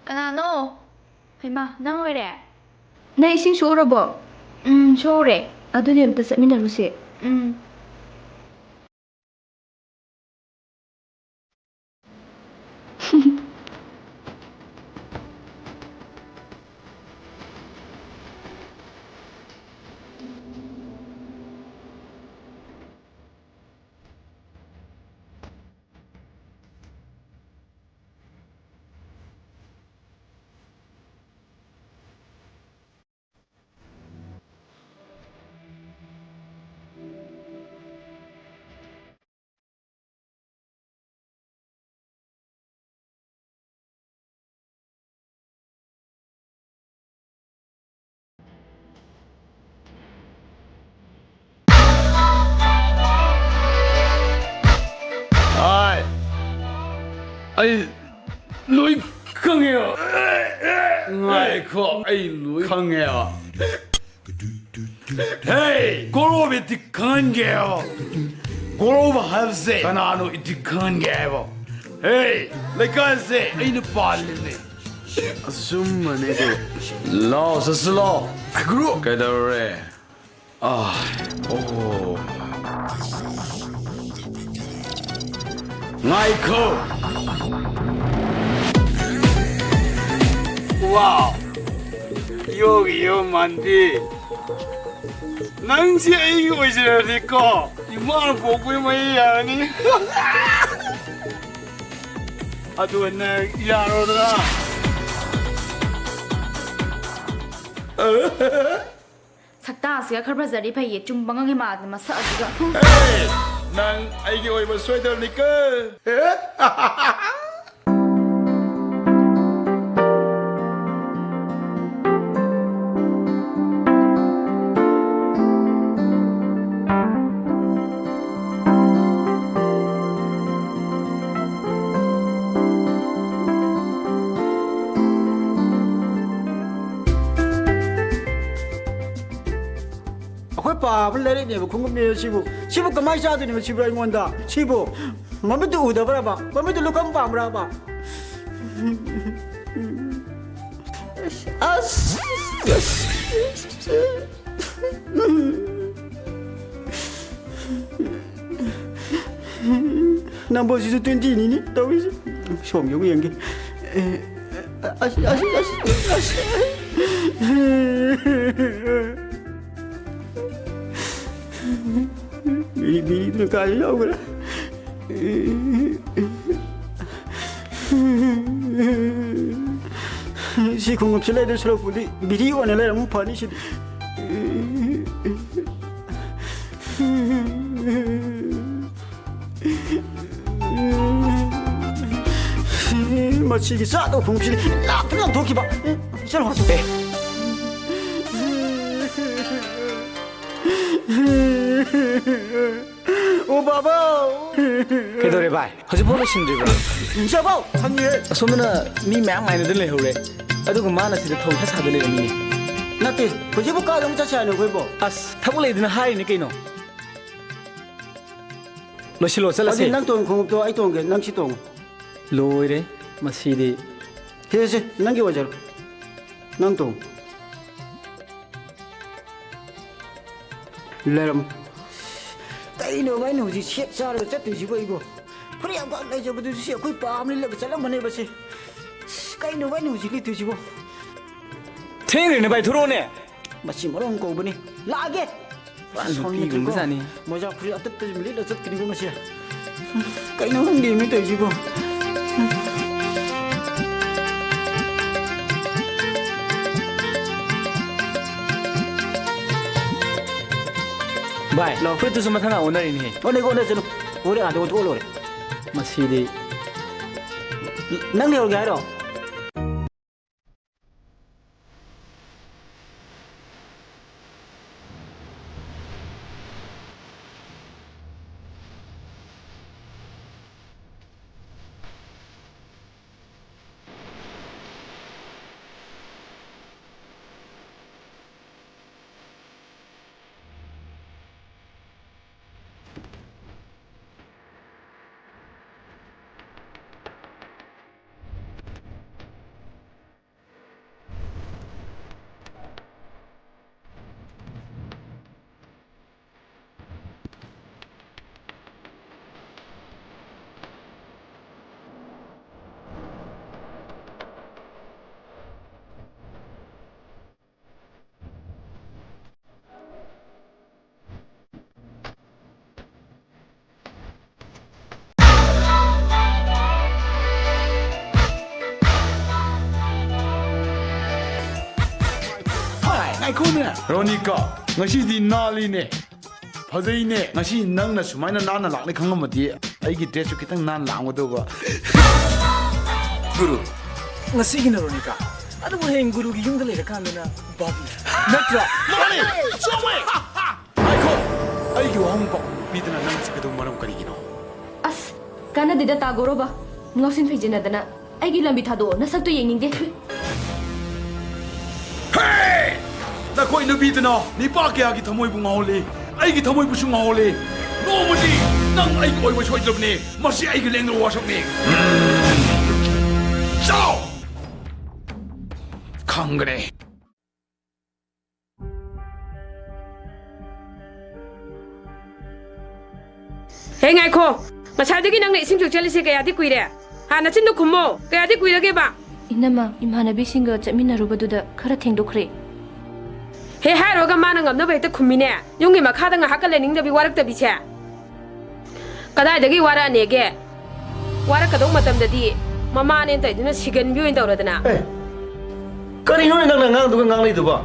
ꯀꯅꯥꯅꯣ? ꯍꯩꯃꯥ, ꯅꯪ ꯑꯣꯏꯔꯦ? ꯅꯪ ꯏꯁꯤꯡ ꯁꯣꯛꯎꯔꯕꯣ? ꯎꯝ, ꯁꯣꯛꯎꯔꯦ꯫ ꯑꯗꯨꯗꯤ ꯑꯝꯇ ꯆꯠꯃꯤꯟꯅꯔꯨꯁꯦ꯫ ꯎꯝ꯫ ꯑꯩ ꯂꯣꯏ ꯈꯪꯉꯦꯕ꯫ ꯉꯥꯏꯈꯣ, ꯑꯩ ꯂꯣꯏ ꯈꯪꯉꯦꯕ꯫ ꯍꯦ, ꯒꯣꯔꯣꯕꯤꯠꯇꯤ ꯈꯪꯍꯟꯒꯦꯕ꯫ ꯒꯣꯔꯣꯕ ꯍꯥꯏꯕꯁꯦ ꯀꯅꯥꯅꯣ ꯏꯗꯤ ꯈꯪꯍꯟꯒꯦ ꯍꯥꯏꯕ꯫ ꯍꯦ, ꯂꯩꯀꯥꯏꯁꯦ ꯑꯩꯅ ꯄꯥꯜꯂꯤꯅꯦ꯫ ꯑꯆꯨꯝꯕꯅꯦ ꯑꯗꯨ꯫ ꯂꯥꯎ, ꯆꯠꯁꯤ ꯂꯥꯎ꯫ ꯒꯨꯔꯨ꯫ ꯀꯩꯗꯧꯔꯦ? ꯑꯥ, ꯑꯣ꯫ ꯉꯥꯏꯈꯣ꯫ ꯋꯥꯎ! ꯌꯣꯒꯤ ꯌꯣ ꯃꯥꯟꯕꯤ꯫ ꯅꯪꯁꯤ ꯑꯩꯒꯤ ꯑꯣꯏꯖꯔꯗꯤꯀꯣ, ꯏꯃꯥꯅ ꯄꯣꯛꯄꯩ ꯃꯍꯩ ꯌꯥꯔꯅꯤ꯫ ꯑꯗꯨ ꯅꯪ ꯌꯥꯔꯣꯗꯅ? ꯁꯛꯇꯥꯁꯤꯒ ꯈꯔ ꯐꯖꯔꯗꯤ ꯐꯩꯌꯦ, ꯆꯨꯝꯕ ꯉꯥꯡꯉꯦ ꯃꯥꯗꯤ ꯃꯁꯛ ꯑꯁꯤꯒ꯫ ꯍꯦ! ꯅꯪ ꯑꯩꯒꯤ ꯑꯣꯏꯕ ꯁꯣꯏꯗ꯭ꯔꯕꯅꯤꯀꯣ꯫ ꯑꯩꯈꯣꯏ ꯄꯥꯕ ꯂꯥꯏꯔꯤꯛꯅꯦꯕ, ꯈꯣꯡꯎꯞꯅꯦꯕ ꯁꯤꯕꯨ꯫ ꯁꯤꯕꯨ ꯀꯃꯥꯏꯅ ꯆꯥꯗꯣꯏꯅꯣꯕ ꯁꯤꯕꯨ ꯑꯩꯉꯣꯟꯗ? ꯁꯤꯕꯨ ꯃꯃꯤꯠꯇꯨ ꯎꯗꯕ꯭ꯔꯕ? ꯃꯃꯤꯠꯇꯨ ꯂꯨꯀꯝ ꯄꯥꯝꯕ꯭ꯔꯕ? ꯑꯁ, ꯑꯁ, ꯑꯁ꯫ ꯅꯝꯕꯔꯁꯤꯁꯨ twenty ꯅꯤꯅꯦ ꯇꯧꯔꯤꯁꯦ꯫ ꯁꯣꯝꯒꯤ ꯑꯃꯨꯛ ꯌꯦꯡꯒꯦ꯫ ꯑꯁ, ꯑꯁ, ꯑꯁ, ꯑꯁ꯫ ꯕꯤꯔꯤ, ꯕꯤꯔꯤꯗꯨꯅ ꯀꯥꯏꯗ ꯌꯥꯎꯈ꯭ꯔꯦ? ꯁꯤ ꯈꯣꯡꯎꯞꯁꯤ ꯂꯩꯗꯧ ꯁꯔꯨꯛꯄꯨꯗꯤ ꯕꯤꯔꯤ ꯑꯣꯏꯅ ꯂꯩꯔꯝꯃ ꯐꯅꯤ ꯁꯤꯗꯤ꯫ ꯃꯁꯤꯒꯤ ꯆꯥꯗꯧ ꯈꯣꯡꯎꯞꯁꯤꯗꯤ ꯂꯥꯛꯇ ꯂꯪꯊꯣꯛꯈꯤꯕ꯫ ꯆꯠꯂꯣ, ꯆꯠꯂꯣ꯫ ꯑꯦ꯫ ꯑꯣ ꯕꯥꯕꯥ! ꯀꯩꯗꯧꯔꯦ ꯚꯥꯏ? ꯍꯧꯖꯤꯛꯐꯥꯎ ꯂꯣꯏꯁꯤꯟꯗ꯭ꯔꯤꯕ꯭ꯔꯣ? ꯆꯥꯕꯧ! ꯈꯪꯉꯤꯍꯦ꯫ ꯑꯁꯣꯝꯗꯅ ꯃꯤ ꯃꯌꯥꯝ ꯉꯥꯏꯅꯗꯅ ꯂꯩꯍꯧꯔꯦ, ꯑꯗꯨꯒ ꯃꯥꯅ ꯁꯤꯗ ꯊꯧ ꯊꯥ ꯁꯥꯗꯅ ꯂꯩꯔꯝꯃꯤꯅꯦ꯫ ꯅꯠꯇꯦ, ꯍꯧꯖꯤꯛꯄꯨ ꯀꯥꯏꯗ ꯑꯃꯨꯛ ꯆꯠꯁꯦ ꯍꯥꯏꯅꯣ ꯑꯩꯈꯣꯏꯕꯣ? ꯑꯁ, ꯊꯕꯛ ꯂꯩꯗꯅ ꯍꯥꯏꯔꯤꯅꯦ ꯀꯩꯅꯣ꯫ ꯂꯣꯏꯁꯤꯜꯂꯣ, ꯆꯠꯂꯁꯦ꯫ ꯑꯗꯨꯗꯤ ꯅꯪ ꯇꯣꯡ ꯈꯣꯡꯎꯞꯇꯣ ꯑꯩ ꯇꯣꯡꯒꯦ, ꯅꯪ ꯁꯤ ꯇꯣꯡꯉꯨ꯫ ꯂꯣꯏꯔꯦ ꯃꯁꯤꯗꯤ꯫ ꯁꯦ, ꯁꯦ, ꯅꯪꯒꯤ ꯑꯣꯏꯖꯔꯣ꯫ ꯅꯪ ꯇꯣꯡꯉꯨ꯫ ꯂꯩꯔꯝꯃꯣ꯫ ꯀꯩꯅꯣꯕ ꯑꯩꯅ ꯍꯧꯖꯤꯛ ꯁꯦꯠ ꯆꯥꯔꯒ ꯆꯠꯇꯣꯏꯁꯤꯕꯣ ꯑꯩꯕꯣ? ꯐꯨꯔꯤꯠ ꯑꯃꯈꯛ ꯂꯩꯖꯕꯗꯨꯁꯨ ꯁꯤ ꯑꯩꯈꯣꯏ ꯄꯥ ꯑꯃ ꯂꯤꯠꯂꯒ ꯆꯠꯂꯝꯕꯅꯦꯕ ꯁꯤ꯫ ꯀꯩꯅꯣꯕ ꯑꯩꯅ ꯍꯧꯖꯤꯛ ꯂꯤꯠꯇꯣꯏꯁꯤꯕꯣ? ꯊꯦꯡꯈ꯭ꯔꯦꯅꯦ ꯚꯥꯏ, ꯊꯣꯔꯛꯑꯣꯅꯦ꯫ ꯃꯁꯤ ꯃꯔꯣꯟ ꯀꯧꯕꯅꯤ꯫ ꯂꯥꯛꯑꯒꯦ꯫ ꯄꯨꯔꯥ ꯁꯥꯎꯅꯤꯡꯉꯛꯇ꯭ꯔꯦꯀꯣ꯫ ꯅꯨꯄꯤꯒꯨꯝꯕꯖꯥꯠꯅꯤ꯫ ꯃꯣꯖꯥ ꯐꯨꯔꯤꯠ ꯑꯇꯠꯄꯁꯤꯃ ꯂꯤꯠꯂ ꯆꯠꯀꯅꯤꯀꯣ ꯉꯁꯤ꯫ ꯀꯩꯅꯣ ꯈꯪꯗꯦꯃꯤ ꯇꯧꯔꯤꯁꯤꯕꯣ꯫ ꯚꯥꯏ, ꯂꯥꯎ꯫ ꯐꯨꯔꯤꯠꯇꯨꯁꯨ ꯃꯊꯪ ꯂꯥꯛ ꯑꯣꯟꯅꯔꯤꯅꯦꯍꯦ꯫ ꯑꯣꯟꯅꯒꯦ ꯑꯣꯟꯅꯁꯅꯨ꯫ ꯍꯣꯔꯦꯟ ꯑꯥꯗ ꯑꯣꯟꯊꯣꯛꯑ ꯂꯣꯏꯔꯦ꯫ ꯃꯁꯤꯗꯤ꯫ ꯅꯪ ꯂꯩꯍꯧꯔꯒꯦ ꯍꯥꯏꯔꯣ? ꯉꯥꯏꯈꯣꯅꯦ꯫ ꯔꯣꯅꯤꯀꯥ, ꯉꯁꯤꯗꯤ ꯅꯥꯜꯂꯤꯅꯦ꯫ ꯐꯖꯩꯅꯦ꯫ ꯉꯁꯤ ꯅꯪꯅ ꯁꯨꯃꯥꯏꯅ ꯅꯥꯟꯅ ꯂꯥꯛꯅꯤ ꯈꯪꯉꯝꯃꯗꯤ ꯑꯩꯒꯤ ꯗ꯭ꯔꯦꯁꯁꯨ ꯈꯤꯇꯪ ꯅꯥꯟꯅ ꯂꯥꯛꯑꯝꯒꯗꯧꯕ꯫ ꯒꯨꯔꯨ꯫ ꯉꯁꯤꯒꯤꯅ ꯔꯣꯅꯤꯀꯥ꯫ ꯑꯗꯨꯕꯨ ꯍꯌꯦꯡ ꯒꯨꯔꯨꯒꯤ ꯌꯨꯝꯗ ꯂꯩꯔꯀꯥꯟꯗꯅ ꯕꯥꯕꯤ꯫ ꯅꯠꯇ꯭ꯔꯥ? ꯃꯥꯅꯦ! ꯆꯨꯝꯃꯦ! ꯉꯥꯏꯈꯣ! ꯑꯩꯒꯤ ꯋꯥꯍꯪ ꯄꯥꯎꯈꯨꯝ꯫ ꯄꯤꯗꯅ ꯅꯪ ꯆꯠꯀꯗꯧꯕ ꯃꯔꯝ ꯀꯔꯤꯒꯤꯅꯣ? ꯑꯁ, ꯀꯥꯟꯅꯗꯦꯗ ꯇꯥ ꯒꯧꯔꯕ꯫ ꯉꯥꯎꯁꯤꯟ ꯐꯩꯖꯤꯟꯅꯗꯅ꯫ ꯑꯩꯒꯤ ꯂꯝꯕꯤ ꯊꯥꯗꯣꯛꯑꯣ, ꯅꯁꯛꯇꯣ ꯌꯦꯡꯅꯤꯡꯗꯦ꯫ ꯍꯦ! ꯅꯈꯣꯏ ꯅꯨꯄꯤꯗꯨꯅ ꯅꯤꯄꯥ ꯀꯌꯥꯒꯤ ꯊꯃꯣꯏꯕꯨ ꯉꯥꯎꯍꯜꯂꯤ, ꯑꯩꯒꯤ ꯊꯃꯣꯏꯕꯨꯁꯨ ꯉꯥꯎꯍꯜꯂꯤ꯫ ꯅꯣꯡꯃꯗꯤ ꯅꯪ ꯑꯩꯒꯤ ꯑꯣꯏꯕ ꯁꯣꯏꯗ꯭ꯔꯕꯅꯤ꯫ ꯃꯁꯤ ꯑꯩꯒꯤ ꯂꯦꯡꯗ꯭ꯔ ꯋꯥꯁꯛꯅꯤ꯫ ꯆꯥꯎ! ꯈꯪꯒꯅꯤ꯫ ꯍꯦ, ꯉꯥꯏꯈꯣ! ꯉꯁꯥꯏꯗꯒꯤ ꯅꯪꯅ ꯏꯁꯤꯡ ꯁꯣꯛꯆꯜꯂꯤꯁꯦ ꯀꯌꯥꯗꯤ ꯀꯨꯏꯔꯦ? ꯍꯥ, ꯅꯆꯤꯟꯗꯣ ꯈꯨꯝꯃꯣ! ꯀꯌꯥꯗꯤ ꯀꯨꯏꯔꯒꯦꯕ? ꯏꯅꯝꯃ, ꯏꯃꯥꯟꯅꯕꯤꯁꯤꯡꯒ ꯆꯠꯃꯤꯟꯅꯔꯨꯕꯗꯨꯗ ꯈꯔ ꯊꯦꯡꯗꯣꯛꯈ꯭ꯔꯦ꯫ ꯍꯦ, ꯍꯥꯏꯔꯨꯔꯒ ꯃꯥꯅ ꯉꯝꯅꯕ ꯍꯦꯛꯇ ꯈꯨꯝꯃꯤꯅꯦ꯫ ꯌꯨꯝꯒꯤ ꯃꯈꯥꯗ ꯉꯥꯏꯍꯥꯛꯀ ꯂꯩꯅꯤꯡꯗꯕꯤ ꯋꯥꯔꯛꯇꯕꯤꯁꯦ꯫ ꯀꯗꯥꯏꯗꯒꯤ ꯋꯥꯔꯛꯑꯅꯦꯒꯦ? ꯋꯥꯔꯛꯀꯗꯧ ꯃꯇꯝꯗꯗꯤ ꯃꯃꯥꯅꯦꯅ ꯇꯧꯔꯤꯗꯨꯅ ꯁꯤꯒꯟꯕꯤ ꯑꯣꯏꯅ ꯇꯧꯔꯗꯅ꯫ ꯑꯦ, ꯀꯔꯤꯅꯣꯅꯦ ꯅꯪꯅ ꯑꯉꯥꯡꯗꯨꯒ ꯉꯥꯡꯅꯩꯗꯨꯕꯣ?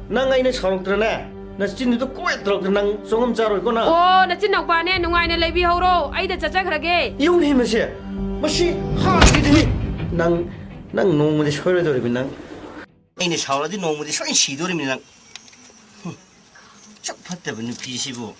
ꯅꯪ ꯑꯩꯅ ꯁꯥꯎꯔꯛꯇ꯭ꯔꯅꯦ, ꯅꯆꯤꯟꯗꯨꯗ ꯀꯣꯏ ꯇꯧꯔꯛꯇꯅ ꯅꯪ ꯆꯣꯡꯉꯝ ꯆꯥꯔꯣꯏꯀꯣ ꯅꯪ꯫ ꯑꯣ, ꯅꯆꯤꯟ ꯅꯧꯄꯥꯅꯦ, ꯅꯨꯡꯉꯥꯏꯅ ꯂꯩꯕꯤꯍꯧꯔꯣ, ꯑꯩꯗ ꯆꯠꯆꯈ꯭ꯔꯒꯦ꯫ ꯌꯨꯝ ꯃꯤ ꯃꯁꯦ, ꯃꯁꯤ ꯍꯥꯠꯈꯤꯗꯣꯏꯅꯤ꯫ ꯅꯪ, ꯅꯪ ꯅꯣꯡꯃꯗꯤ ꯁꯣꯏꯔꯣꯏꯗꯧꯔꯤꯕꯅꯤ ꯅꯪ꯫ ꯑꯩꯅ ꯁꯥꯎꯔꯗꯤ ꯅꯣꯡꯃꯗꯤ ꯁꯣꯏꯅ ꯁꯤꯗꯣꯔꯤꯕꯅꯤ ꯅꯪ꯫ ꯍꯨꯝ, ꯁꯨꯛ ꯐꯠꯇꯕ ꯅꯨꯄꯤꯁꯤꯕꯨ꯫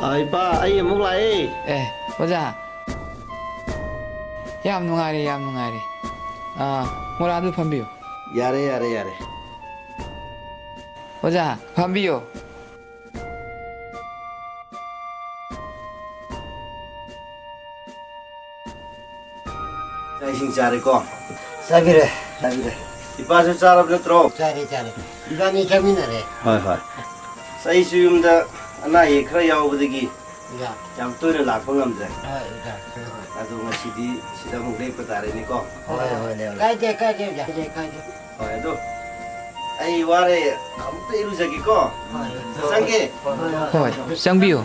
ꯑ, ꯏꯄꯥ, ꯑꯩ ꯑꯃꯨꯛ ꯂꯥꯛꯑꯦ꯫ ꯑꯦ, ꯑꯣꯖꯥ꯫ ꯌꯥꯝ ꯅꯨꯡꯉꯥꯏꯔꯦ, ꯌꯥꯝ ꯅꯨꯡꯉꯥꯏꯔꯦ꯫ ꯑ, ꯃꯣꯔꯥꯗꯨ ꯐꯝꯕꯤꯌꯨ꯫ ꯌꯥꯔꯦ, ꯌꯥꯔꯦ, ꯌꯥꯔꯦ꯫ ꯑꯣꯖꯥ, ꯐꯝꯕꯤꯌꯨ꯫ ꯆꯥꯛ ꯏꯁꯤꯡ ꯆꯥꯔꯦꯀꯣ? ꯆꯥꯕꯤꯔꯦ, ꯆꯥꯕꯤꯔꯦ꯫ ꯏꯄꯥꯁꯨ ꯆꯥꯔꯕ ꯅꯠꯇ꯭ꯔꯣ? ꯆꯥꯔꯦ, ꯆꯥꯔꯦ꯫ ꯏꯕꯥꯅꯤ ꯆꯥꯃꯤꯟꯅꯔꯦ꯫ ꯍꯣꯏ, ꯍꯣꯏ꯫ ꯑꯁ, ꯑꯩꯁꯨ ꯌꯨꯝꯗ ꯑꯅꯥ ꯑꯌꯦꯛ ꯈꯔ ꯌꯥꯎꯕꯗꯒꯤ ꯌꯥ꯫ ꯌꯥꯝ ꯇꯣꯏꯅ ꯂꯥꯛꯄ ꯉꯝꯗ꯭ꯔꯦ꯫ ꯍꯣꯏ, ꯑꯣꯖꯥ꯫ ꯍꯣꯏ, ꯍꯣꯏ꯫ ꯑꯗꯣ ꯉꯁꯤꯗꯤ ꯁꯤꯗ ꯑꯃꯨꯛ ꯂꯦꯛꯄ ꯇꯥꯔꯦꯅꯦꯀꯣ꯫ ꯍꯣꯏ, ꯍꯣꯏ, ꯂꯦꯛꯑꯣ꯫ ꯀꯥꯏꯗꯦ, ꯀꯥꯏꯗꯦ, ꯑꯣꯖꯥ꯫ ꯀꯥꯏꯗꯦ, ꯀꯥꯏꯗꯦ꯫ ꯍꯣꯏ, ꯑꯗꯣ ꯑꯩ ꯋꯥꯔꯦ, ꯑꯃꯨꯛꯇ ꯏꯔꯨꯖꯒꯦꯀꯣ꯫ ꯍꯣꯏ, ꯍꯣꯏ꯫ ꯆꯪꯒꯦ꯫ ꯍꯣꯏ, ꯍꯣꯏ꯫ ꯍꯣꯏ, ꯆꯪꯕꯤꯌꯨ꯫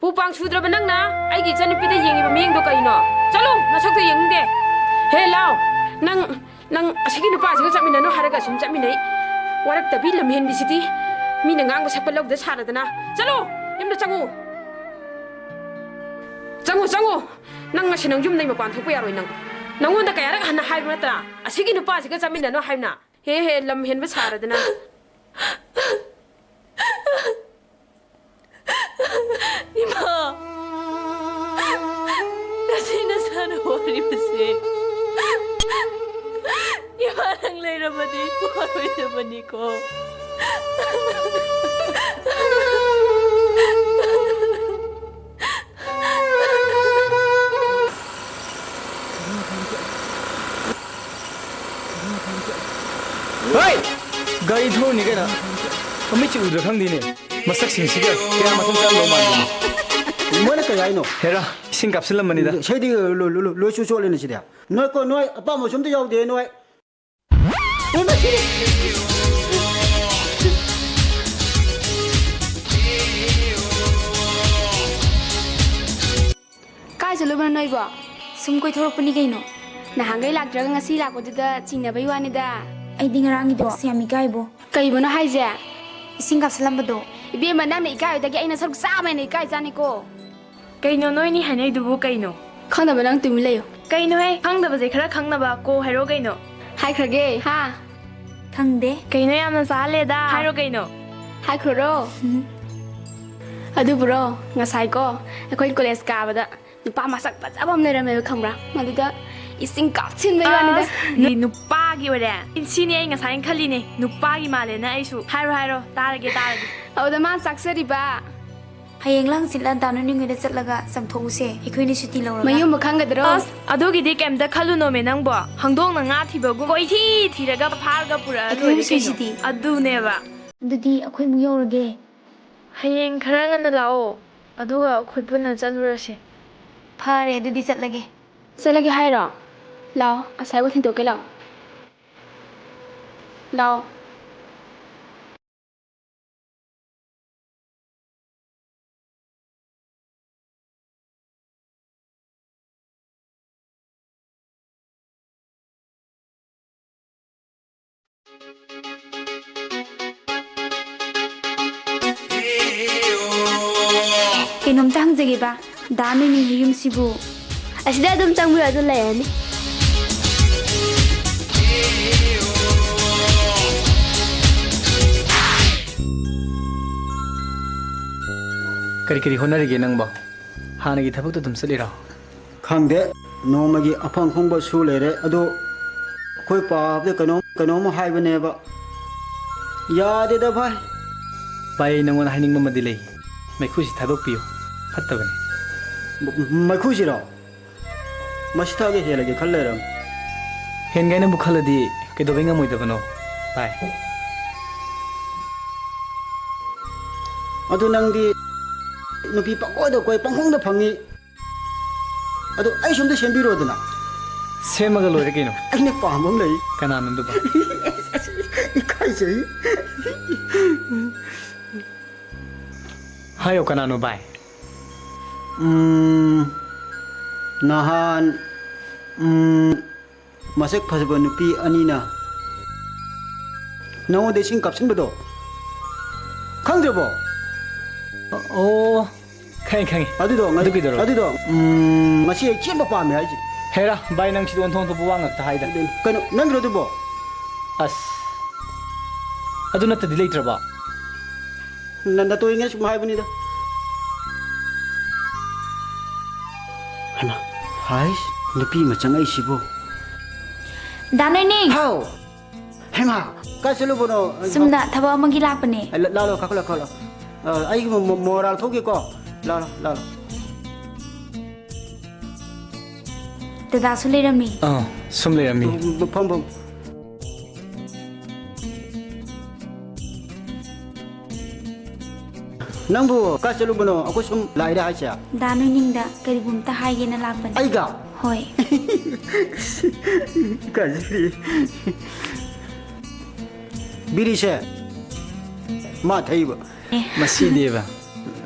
ꯄꯨ ꯄꯥꯡ ꯁꯨꯗ꯭ꯔꯕ ꯅꯪꯅ ꯑꯩꯒꯤ ꯏꯆꯟꯅꯨꯄꯤꯗ ꯌꯦꯡꯉꯤꯕ ꯃꯤꯠꯌꯦꯡꯗꯣ ꯀꯩꯅꯣ? ꯆꯠꯂꯣ, ꯅꯁꯛꯇꯣ ꯌꯦꯡꯅꯤꯡꯗꯦ꯫ ꯍꯦ, ꯂꯥꯎ꯫ ꯅꯪ, ꯅꯪ ꯑꯁꯤꯒꯤ ꯅꯨꯄꯥꯁꯤꯒ ꯆꯠꯃꯤꯟꯅꯅꯨ ꯍꯥꯏꯔꯒ ꯁꯨꯝ ꯆꯠꯃꯤꯟꯅꯩ꯫ ꯋꯥꯔꯛꯇꯕꯤ ꯂꯝꯍꯦꯟꯕꯤꯁꯤꯗꯤ꯫ ꯃꯤꯅ ꯉꯥꯡꯕ ꯁꯛꯄ ꯂꯧꯗ ꯁꯥꯔꯗꯅ꯫ ꯆꯠꯂꯣ, ꯌꯨꯝꯗ ꯆꯪꯉꯨ꯫ ꯆꯪꯉꯨ, ꯆꯪꯉꯨ꯫ ꯅꯪ ꯉꯁꯤ ꯅꯪ ꯌꯨꯝꯗꯩ ꯃꯄꯥꯟ ꯊꯣꯛꯄ ꯌꯥꯔꯣꯏ ꯅꯪ꯫ ꯅꯪꯉꯣꯟꯗ ꯀꯌꯥꯔꯛ ꯍꯟꯅ ꯍꯥꯏꯕ ꯅꯠꯇ꯭ꯔꯥ? ꯑꯁꯤꯒꯤ ꯅꯨꯄꯥꯁꯤꯒ ꯆꯠꯃꯤꯟꯅꯅꯨ ꯍꯥꯏꯕꯅ? ꯍꯦ, ꯍꯦ, ꯂꯝ ꯍꯦꯟꯕ ꯁꯥꯔꯗꯅ꯫ ꯏꯃꯥ! ꯅꯆꯦ ꯅꯆꯥꯅ ꯋꯥꯔꯤꯕꯁꯦ ꯏꯃꯥ ꯅꯪ ꯂꯩꯔꯝꯃꯗꯤ ꯋꯥꯔꯣꯏꯗꯕꯅꯤꯀꯣ꯫ ꯍꯣꯏ! ꯒꯥꯔꯤ ꯊꯧꯔꯤꯅꯤ ꯀꯩꯅꯣ꯫ ꯃꯃꯤꯠꯁꯤ ꯎꯗ꯭ꯔꯥ ꯈꯪꯗꯦꯅꯦ꯫ ꯃꯁꯛꯁꯤꯡꯁꯤꯒ ꯀꯌꯥ ꯃꯊꯣꯡ ꯆꯥꯔꯝꯗꯧ ꯃꯥꯟꯗꯦꯅꯦ꯫ ꯃꯣꯏꯅ ꯀꯔꯤ ꯀꯩꯅꯣ? ꯍꯦꯔꯥ, ꯏꯁꯤꯡ ꯀꯥꯞꯁꯤꯜꯂꯝꯕꯅꯤꯗ꯫ ꯁꯤꯗꯤ ꯂꯣꯏ, ꯂꯣꯏ, ꯂꯣꯏ, ꯂꯣꯏ ꯆꯣꯠꯂꯦꯅꯦ ꯁꯤꯗꯤ꯫ ꯅꯣꯏ ꯀꯣ, ꯅꯣꯏ ꯑꯄꯥꯝꯕꯁꯨ ꯑꯝꯇ ꯌꯥꯎꯗꯦ ꯅꯣꯏ꯫ ꯀꯥꯏ ꯆꯠꯂꯨꯕꯅꯣ ꯅꯣꯏꯕꯣ? ꯁꯨꯝ ꯀꯣꯏꯊꯣꯔꯛꯄꯅꯤ ꯀꯩꯅꯣ꯫ ꯅꯍꯥꯟꯈꯩ ꯂꯥꯛꯇ꯭ꯔꯒ ꯉꯁꯤ ꯂꯥꯛꯄꯗꯨꯗ ꯆꯤꯡꯅꯕꯩ ꯋꯥꯅꯤꯗ꯫ ꯑꯩꯗꯤ ꯉꯔꯥꯡꯒꯤꯗꯣ ꯑꯁ ꯌꯥꯝ ꯏꯀꯥꯏꯕꯣ꯫ ꯀꯩꯕꯨꯅꯣ ꯍꯥꯏꯁꯦ? ꯏꯁꯤꯡ ꯀꯥꯞꯁꯤꯜꯂꯝꯕꯗꯣ꯫ ꯏꯕꯦꯝꯃ, ꯅꯪꯅ ꯏꯀꯥꯏꯕꯗꯒꯤ ꯑꯩꯅ ꯁꯔꯨꯛ ꯆꯥꯝꯃ ꯍꯦꯟꯅ ꯏꯀꯥꯏꯖꯥꯅꯤꯀꯣ꯫ ꯀꯩꯅꯣ ꯅꯣꯏꯅꯤ ꯍꯥꯏꯅꯩꯗꯨꯕꯨ ꯀꯩꯅꯣ? ꯈꯪꯗꯕ ꯅꯪ ꯇꯨꯃꯤꯟ ꯂꯩꯌꯨ꯫ ꯀꯩꯅꯣꯍꯦ? ꯈꯪꯗꯕꯁꯦ ꯈꯔ ꯈꯪꯅꯕ ꯀꯣ ꯍꯥꯏꯔꯣ ꯀꯩꯅꯣ? ꯍꯥꯏꯈ꯭ꯔꯒꯦ, ꯍꯥ? ꯈꯪꯗꯦ꯫ ꯀꯩꯅꯣ ꯌꯥꯝꯅ ꯆꯥꯍꯜꯂꯦꯗ? ꯍꯥꯏꯔꯣ ꯀꯩꯅꯣ? ꯍꯥꯏꯈ꯭ꯔꯣꯔꯣ? ꯎꯝ꯫ ꯑꯗꯨꯕꯨꯔꯣ, ꯉꯁꯥꯏꯀꯣ, ꯑꯩꯈꯣꯏ ꯀꯣꯂꯦꯖ ꯀꯥꯕꯗ ꯅꯨꯄꯥ ꯃꯁꯛ ꯐꯖꯕ ꯑꯃ ꯂꯩꯔꯝꯃꯦꯕ, ꯈꯪꯕ꯭ꯔꯥ? ꯃꯗꯨꯗ ꯏꯁꯤꯡ ꯀꯥꯞꯁꯤꯟꯕꯩ ꯋꯥꯅꯤꯗ꯫ ꯑꯁ, ꯅꯨꯄꯥꯒꯤ ꯑꯣꯏꯔꯦ? ꯁꯤꯅꯤ ꯑꯩ ꯉꯁꯥꯏꯅ ꯈꯜꯂꯤꯅꯦ, ꯅꯨꯄꯥꯒꯤ ꯃꯥꯜꯂꯦꯅ ꯑꯩꯁꯨ꯫ ꯍꯥꯏꯔꯣ, ꯍꯥꯏꯔꯣ, ꯇꯥꯔꯒꯦ, ꯇꯥꯔꯒꯦ꯫ ꯑꯗꯨꯗ ꯃꯥꯅ ꯆꯥꯛꯆꯔꯤꯕ꯫ ꯍꯌꯦꯡꯂ ꯍꯪꯆꯤꯠꯂ ꯗꯥ ꯅꯨꯅꯤꯡꯍꯣꯏꯗ ꯆꯠꯂꯒ ꯆꯥꯝꯊꯣꯛꯎꯁꯦ, ꯑꯩꯈꯣꯏꯅꯤꯁꯨ ꯁꯨꯇꯤ ꯂꯧꯔꯒ꯫ ꯃꯌꯨꯝꯕꯨ ꯈꯪꯒꯗ꯭ꯔꯣ? ꯑꯁ, ꯑꯗꯨꯒꯤꯗꯤ ꯀꯩꯝꯇ ꯈꯜꯂꯨꯅꯣꯃꯦ ꯅꯪꯕꯣ꯫ ꯍꯪꯗꯣꯡꯅ ꯉꯥ ꯊꯤꯕꯒꯨꯝ ꯀꯣꯏꯊꯤ ꯊꯤꯔꯒ ꯐꯥꯔꯒ ꯄꯨꯔꯛꯑ ꯑꯩꯈꯣꯏ ꯂꯣꯏꯔꯦ ꯑꯍꯨꯝ ꯀꯩꯅꯣ꯫ ꯁꯨꯏꯁꯤꯗꯤ꯫ ꯑꯗꯨꯅꯦꯕ꯫ ꯑꯗꯨꯗꯤ ꯑꯩꯈꯣꯏ ꯑꯃꯨꯛ ꯌꯧꯔꯒꯦ꯫ ꯍꯌꯦꯡ ꯈꯔ ꯉꯟꯅ ꯂꯥꯛꯑꯣ, ꯑꯗꯨꯒ ꯑꯩꯈꯣꯏ ꯄꯨꯟꯅ ꯆꯠꯂꯨꯔꯁꯦ꯫ ꯐꯔꯦ, ꯑꯗꯨꯗꯤ ꯆꯠꯂꯒꯦ꯫ ꯆꯠꯂꯒꯦ ꯍꯥꯏꯔꯣ? ꯂꯥꯛꯑꯣ, ꯑꯁꯥꯏꯕꯧ ꯊꯤꯟꯇꯣꯛꯀꯦ ꯂꯥꯛꯑꯣ꯫ ꯂꯥꯛꯑꯣ꯫ ꯀꯩꯅꯣꯝꯇ ꯍꯪꯖꯒꯦꯕ, ꯗꯥ ꯅꯨꯅꯤꯡꯒꯤ ꯌꯨꯝꯁꯤꯕꯨ? ꯑꯁꯤꯗ ꯑꯗꯨꯝ ꯆꯪꯕꯤꯌꯨ, ꯑꯗꯨ ꯂꯩꯔꯅꯤ꯫ ꯀꯔꯤ ꯀꯔꯤ ꯍꯣꯠꯅꯔꯤꯒꯦ ꯅꯪꯕꯣ? ꯍꯥꯟꯅꯒꯤ ꯊꯕꯛꯇꯣ ꯑꯗꯨꯝ ꯆꯠꯂꯤꯔꯣ? ꯈꯪꯗꯦ, ꯅꯣꯡꯃꯒꯤ ꯑꯐꯪ ꯑꯐꯪꯕ ꯁꯨ ꯂꯩꯔꯦ꯫ ꯑꯗꯣ ꯑꯩꯈꯣꯏ ꯄꯥꯕꯗ ꯀꯩꯅꯣꯝ, ꯀꯩꯅꯣꯝ ꯍꯥꯏꯕꯅꯦꯕ꯫ ꯌꯥꯗꯦꯗ ꯚꯥꯏ꯫ ꯚꯥꯏ, ꯑꯩ ꯅꯉꯣꯟꯗ ꯍꯥꯏꯅꯤꯡꯕ ꯑꯃꯗꯤ ꯂꯩ꯫ ꯃꯩꯈꯨꯁꯤ ꯊꯥꯗꯣꯛꯄꯤꯌꯨ, ꯐꯠꯇꯕꯅꯤ꯫ ꯃ-, ꯃꯩꯈꯨꯁꯤꯔꯣ? ꯃꯁꯤ ꯊꯥꯒꯦ ꯍꯦꯜꯂꯒꯦ ꯈꯜ ꯂꯩꯔꯝ꯫ ꯍꯦꯟꯒꯦꯅꯕꯨ ꯈꯜꯂꯗꯤ ꯀꯩꯗꯧꯕꯩ ꯉꯝꯃꯣꯏꯗꯕꯅꯣ, ꯚꯥꯏ? ꯑꯗꯨ ꯅꯪꯗꯤ ꯅꯨꯄꯤ ꯄꯪꯀꯣꯏꯗ ꯀꯣꯏ, ꯄꯪꯐꯪꯗ ꯐꯪꯉꯤ꯫ ꯑꯗꯣ ꯑꯩꯁꯨ ꯑꯝꯇ ꯁꯦꯝꯕꯤꯔꯣꯗꯅ꯫ ꯁꯦꯝꯃꯒ ꯂꯣꯏꯔꯦ ꯀꯩꯅꯣ꯫ ꯑꯩꯅ ꯄꯥꯝꯕ ꯑꯃ ꯂꯩ꯫ ꯀꯅꯥꯅꯣ ꯑꯗꯨꯕꯣ? ꯏꯀꯥꯏꯖꯩ꯫ ꯍꯥꯏꯌꯣ, ꯀꯅꯥꯅꯣ ꯚꯥꯏ? ꯎꯝ, ꯅꯍꯥꯟ, ꯎꯝ, ꯃꯁꯛ ꯐꯖꯕ ꯅꯨꯄꯤ ꯑꯅꯤꯅ ꯅꯉꯣꯟꯗ ꯏꯁꯤꯡ ꯀꯥꯞꯁꯤꯟꯕꯗꯣ ꯈꯪꯗ꯭ꯔꯕꯣ? ꯑꯣ, ꯈꯪꯉꯦ, ꯈꯪꯉꯦ꯫ ꯑꯗꯨꯗꯣ, ꯑꯗꯨ ꯀꯩꯗꯧꯔꯕ? ꯑꯗꯨꯗꯣ, ꯎꯝ, ꯉꯁꯤ ꯑꯩ ꯆꯦꯟꯕ ꯄꯥꯝꯃꯦ ꯍꯥꯏꯁꯦ꯫ ꯍꯦꯔꯥ, ꯚꯥꯏ, ꯅꯪ ꯁꯤꯗꯤ ꯑꯣꯟꯊꯣꯛ ꯑꯣꯟꯊꯣꯛꯄ ꯋꯥ ꯉꯥꯛꯇ ꯍꯥꯏꯗ꯫ ꯀꯩꯅꯣ, ꯅꯪꯒꯤꯔꯣ ꯑꯗꯨꯕꯣ? ꯑꯁ, ꯑꯗꯨ ꯅꯠꯇꯗꯤ ꯂꯩꯇ꯭ꯔꯕꯣ? ꯅ-, ꯅꯇꯣꯏꯉꯩ ꯁꯨꯝ ꯍꯥꯏꯕꯅꯤꯗ꯫ ꯍꯩꯃꯥ, ꯍꯥꯏꯁ, ꯅꯨꯄꯤ ꯑꯃ ꯆꯪꯉꯛꯏꯁꯤꯕꯨ꯫ ꯗꯥ ꯅꯣꯏꯅꯤꯡ! ꯍꯥꯎ! ꯍꯩꯃꯥ, ꯀꯥꯏ ꯆꯠꯂꯨꯕꯅꯣ? ꯁꯨꯝꯅ ꯊꯕꯛ ꯑꯃꯒꯤ ꯂꯥꯛꯄꯅꯦ꯫ ꯂꯥ-, ꯂꯥꯛꯂꯣ, ꯀꯥꯈꯠꯂꯣ, ꯀꯥꯈꯠꯂꯣ꯫ ꯑ, ꯑꯩꯒꯤ ꯃꯣ-, ꯃꯣ-, ꯃꯣꯔꯥꯜ ꯊꯣꯛꯈꯤꯀꯣ꯫ ꯂꯥꯛꯂꯣ, ꯂꯥꯛꯂꯣ꯫ ꯗꯗꯥꯁꯨ ꯂꯩꯔꯝꯃꯤ꯫ ꯑꯥ, ꯁꯨꯝ ꯂꯩꯔꯝꯃꯤ꯫ ꯐꯝ, ꯐꯝ꯫ ꯅꯪꯕꯨ ꯀꯥꯏ ꯆꯠꯂꯨꯕꯅꯣ? ꯑꯩꯈꯣꯏ ꯁꯨꯝ ꯂꯥꯛꯏꯔꯥ ꯍꯥꯏꯁꯦ? ꯗꯥ ꯅꯣꯏꯅꯤꯡꯗ ꯀꯔꯤꯒꯨꯝꯇ ꯍꯥꯏꯒꯦꯅ ꯂꯥꯛꯄꯅꯦ꯫ ꯑꯩꯒ? ꯍꯣꯏ꯫ ꯏꯀꯥꯏꯖꯔꯤ꯫ ꯕꯤꯔꯤꯁꯦ ꯃꯥ ꯊꯛꯏꯕ꯫ ꯑꯦ꯫ ꯃꯁꯤꯗꯤꯕ꯫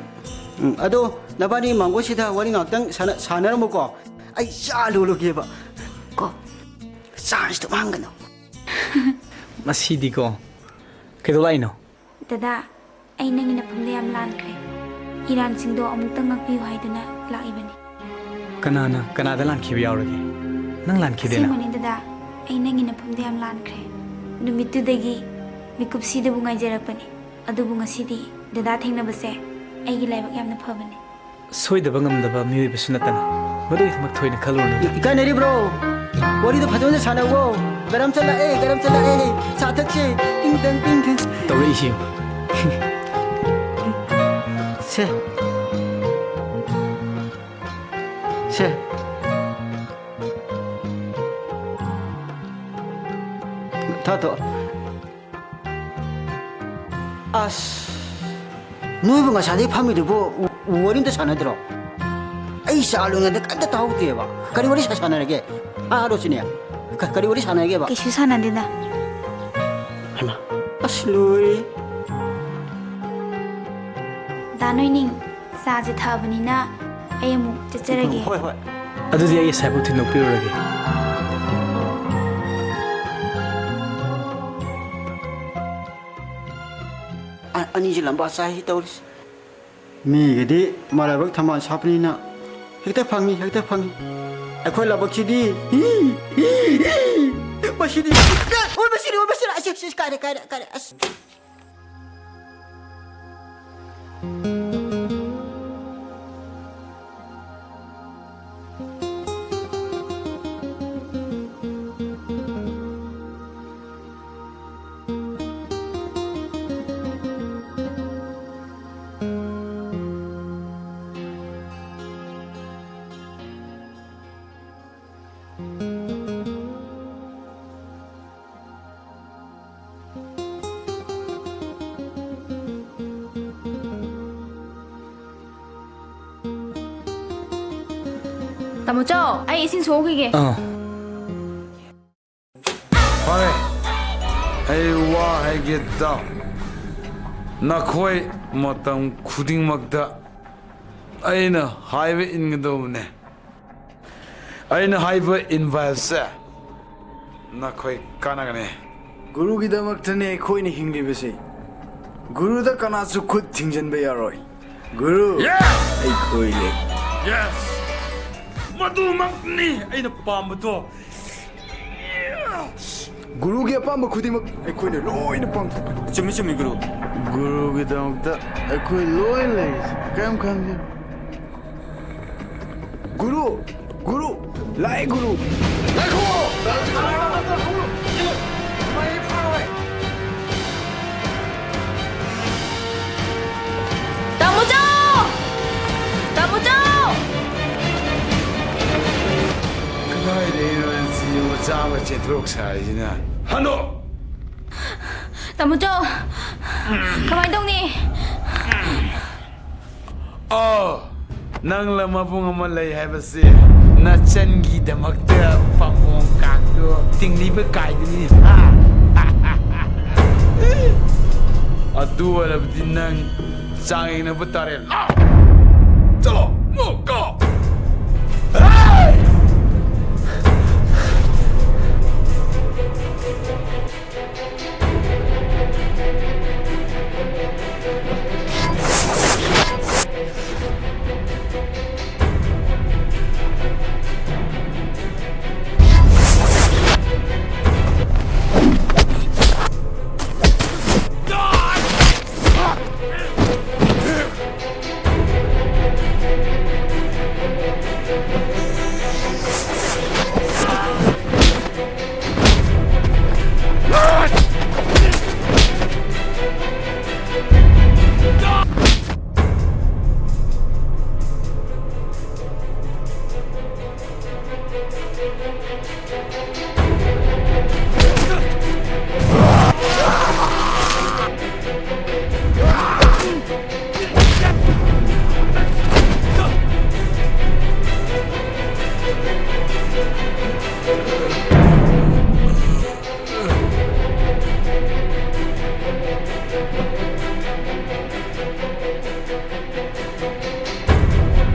ꯎꯝ, ꯑꯗꯣ ꯅꯕꯥꯅꯤ ꯃꯥꯡꯒꯣꯜꯁꯤꯗ ꯋꯥꯔꯤ ꯉꯥꯛꯇꯪ ꯁꯥꯟꯅ-, ꯁꯥꯟꯅꯔꯝꯃꯨꯀꯣ꯫ ꯑꯩ ꯆꯥ ꯂꯣꯜꯂꯨꯒꯦꯕ꯫ ꯀꯣ, ꯆꯥꯟꯁꯇꯣ ꯃꯥꯡꯒꯅꯨ꯫ ꯃꯁꯤꯗꯤꯀꯣ꯫ ꯀꯩꯗꯧ ꯂꯥꯛꯏꯅꯣ? ꯗꯗꯥ, ꯑꯩ ꯅꯪꯒꯤ ꯅꯐꯝꯗ ꯌꯥꯝ ꯂꯥꯟꯈ꯭ꯔꯦ꯫ ꯏꯔꯥꯟꯁꯤꯡꯗꯣ ꯑꯃꯨꯛꯇꯪ ꯉꯥꯛꯄꯤꯌꯨ ꯍꯥꯏꯗꯨꯅ ꯂꯥꯛꯏꯕꯅꯤ꯫ ꯀꯅꯥꯅ ꯀꯅꯥꯗ ꯂꯥꯟꯈꯤꯕ ꯌꯥꯎꯔꯒꯦ? ꯅꯪ ꯂꯥꯟꯈꯤꯗꯦꯅ? ꯑꯁꯦꯡꯕꯅꯤ ꯗꯗꯥ, ꯑꯩ ꯅꯪꯒꯤ ꯅꯐꯝꯗ ꯌꯥꯝ ꯂꯥꯟꯈ꯭ꯔꯦ꯫ ꯅꯨꯃꯤꯠꯇꯨꯗꯒꯤ ꯃꯤꯀꯨꯞꯁꯤꯗꯕꯨ ꯉꯥꯏꯖꯔꯛꯄꯅꯤ꯫ ꯑꯗꯨꯕꯨ ꯉꯁꯤꯗꯤ ꯗꯗꯥ ꯊꯦꯡꯅꯕꯁꯦ ꯑꯩꯒꯤ ꯂꯥꯏꯕꯛ ꯌꯥꯝꯅ ꯐꯕꯅꯤ꯫ ꯁꯣꯏꯗꯕ ꯉꯝꯗꯕ ꯃꯤꯑꯣꯏꯕꯁꯨ ꯅꯠꯇꯅ, ꯃꯗꯨꯒꯤꯗꯃꯛ ꯊꯣꯏꯅ ꯈꯜꯂꯨꯔꯅꯨ꯫ ꯏꯀꯥꯏꯅꯔꯤꯕ꯭ꯔꯣ? ꯋꯥꯔꯤꯗꯣ ꯐꯖꯅ ꯁꯥꯟꯅꯧꯋꯣ꯫ ꯒꯔꯝ ꯆꯠꯂꯛꯑꯦ, ꯒꯔꯝ ꯆꯠꯂꯛꯑꯦ꯫ ꯆꯥ ꯊꯛꯁꯦ꯫ ꯇꯤꯡ ꯇꯪ, ꯇꯤꯡ ꯇꯪ꯫ ꯇꯧꯔꯛꯏꯁꯤ ꯌꯦꯡꯉꯨ꯫ ꯁꯦ꯫ ꯁꯦ꯫ ꯊꯛꯑꯣ, ꯊꯛꯑꯣ꯫ ꯑꯁ, ꯅꯣꯏꯕꯨ ꯉꯁꯥꯏꯗꯩ ꯐꯝꯃꯤꯗꯨꯕꯨ ꯋꯥꯔꯤ ꯑꯝꯇ ꯁꯥꯟꯅꯗ꯭ꯔꯣ? ꯑꯩ ꯆꯥ ꯂꯣꯟꯅꯗ ꯀꯩꯝꯇ ꯇꯥꯍꯧꯗꯦꯕ꯫ ꯀꯔꯤ ꯋꯥꯔꯤ ꯁꯥ-, ꯁꯥꯟꯅꯔꯒꯦ? ꯍꯥ, ꯔꯣꯁꯤꯅꯤ? ꯀ-, ꯀꯔꯤ ꯋꯥꯔꯤ ꯁꯥꯟꯅꯒꯦꯕ? ꯀꯩꯁꯨ ꯁꯥꯟꯅꯗꯦꯗ꯫ ꯍꯩꯃꯥ, ꯑꯁ, ꯂꯣꯏꯔꯦ꯫ ꯗꯥ ꯅꯣꯏꯅꯤꯡ, ꯆꯥꯁꯦ ꯊꯛꯑꯕꯅꯤꯅ ꯑꯩ ꯑꯃꯨꯛ ꯆꯠꯆꯔꯒꯦ꯫ ꯍꯣꯏ, ꯍꯣꯏ꯫ ꯑꯗꯨꯗꯤ ꯑꯩ ꯉꯁꯥꯏꯐꯥꯎ ꯊꯤꯟꯗꯣꯛꯄꯤꯔꯨꯔꯒꯦ꯫ ꯑ-, ꯑꯅꯤꯁꯦ ꯂꯝꯕꯥ ꯆꯥꯏ ꯇꯧꯔꯤꯁꯦ꯫ ꯃꯤꯒꯤꯗꯤ ꯃꯔꯥꯏꯕꯛ ꯊꯝꯕꯥꯜ ꯁꯥꯠꯄꯅꯤꯅ ꯍꯦꯛꯇ ꯐꯪꯉꯤ, ꯍꯦꯛꯇ ꯐꯪꯉꯤ꯫ ꯑꯩꯈꯣꯏ ꯂꯥꯏꯕꯛꯁꯤꯗꯤ, ꯃꯁꯤꯗꯤ, ꯑꯣꯏ, ꯃꯁꯤꯗꯤ, ꯑꯣꯏ, ꯃꯁꯤꯗꯤ, ꯑꯁ, ꯑꯁ, ꯑꯁ, ꯀꯥꯏꯔꯦ, ꯀꯥꯏꯔꯦ, ꯀꯥꯏꯔꯦ, ꯑꯁ꯫ ꯇꯥꯃꯣ ꯆꯧ, ꯑꯩ ꯏꯁꯤꯡ ꯁꯣꯛꯎꯈꯤꯒꯦ꯫ ꯑꯥ꯫ ꯐꯔꯦ, ꯑꯩ ꯋꯥ ꯍꯥꯏꯒꯦ ꯇꯥꯎ꯫ ꯅꯈꯣꯏ ꯃꯇꯝ ꯈꯨꯗꯤꯡꯃꯛꯇ ꯑꯩꯅ ꯍꯥꯏꯕ ꯏꯟꯒꯗꯧꯕꯅꯦ꯫ ꯑꯩꯅ ꯍꯥꯏꯕ ꯏꯟꯕ ꯍꯥꯏꯕꯁꯦ ꯅꯈꯣꯏ ꯀꯥꯟꯅꯒꯅꯤ꯫ ꯒꯨꯔꯨꯒꯤꯗꯃꯛꯇꯅꯦ ꯑꯩꯈꯣꯏꯅ ꯍꯤꯡꯂꯤꯕꯁꯦ꯫ ꯒꯨꯔꯨꯗ ꯀꯅꯥꯁꯨ ꯈꯨꯠ ꯊꯤꯡꯖꯤꯟꯕ ꯌꯥꯔꯣꯏ꯫ ꯒꯨꯔꯨ, yes! ꯑꯩꯈꯣꯏ ꯂꯩ꯫ Yes! ꯃꯗꯨꯃꯛꯅꯤ ꯑꯩꯅ ꯄꯥꯝꯕꯗꯣ꯫ Yes! ꯒꯨꯔꯨꯒꯤ ꯑꯄꯥꯝꯕ ꯈꯨꯗꯤꯡꯃꯛ ꯑꯩꯈꯣꯏꯅ ꯂꯣꯏꯅ ꯄꯥꯡꯊꯣꯛꯀꯅꯤ꯫ ꯆꯨꯝꯃꯤ, ꯆꯨꯝꯃꯤ, ꯒꯨꯔꯨ꯫ ꯒꯨꯔꯨꯒꯤꯗꯃꯛꯇ ꯑꯩꯈꯣꯏ ꯂꯣꯏ ꯂꯩꯔꯤꯁꯦ꯫ ꯀꯔꯤꯝ ꯈꯟꯒꯅꯨ꯫ ꯒꯨꯔꯨ! ꯒꯨꯔꯨ! ꯂꯥꯛꯑꯦ, ꯒꯨꯔꯨ! ꯉꯥꯏꯈꯣ! ꯇꯥꯃꯣ ꯆꯧ! ꯇꯥꯃꯣ ꯆꯧ! ꯀꯗꯥꯏꯗꯩꯅꯣ ꯁꯤ ꯃꯆꯥ ꯑꯃ ꯆꯦꯟꯊꯣꯔꯛ ꯁꯥꯔꯤꯁꯤꯅ? ꯍꯟꯗꯣ! ꯇꯥꯃꯣ ꯆꯧ! ꯀꯃꯥꯏ ꯇꯧꯅꯤ? ꯑꯣ, ꯅꯪꯂ ꯃꯕꯨꯡ ꯑꯃ ꯂꯩ ꯍꯥꯏꯕꯁꯦ? ꯅꯆꯟꯒꯤꯗꯃꯛꯇ ꯄꯥꯝꯕꯣꯝ ꯀꯥꯛꯇꯣ ꯇꯤꯡꯂꯤꯕ ꯀꯥꯏꯗꯨꯅꯤ, ꯍꯥ? ꯑꯗꯨ ꯑꯣꯏꯔꯕꯗꯤ ꯅꯪ ꯆꯥꯡ ꯌꯦꯡꯅꯕ ꯇꯥꯔꯦ꯫ ꯂꯥꯎ! ꯆꯠꯂꯣ! ꯃꯨꯛ ꯀꯣ! ꯍꯦ!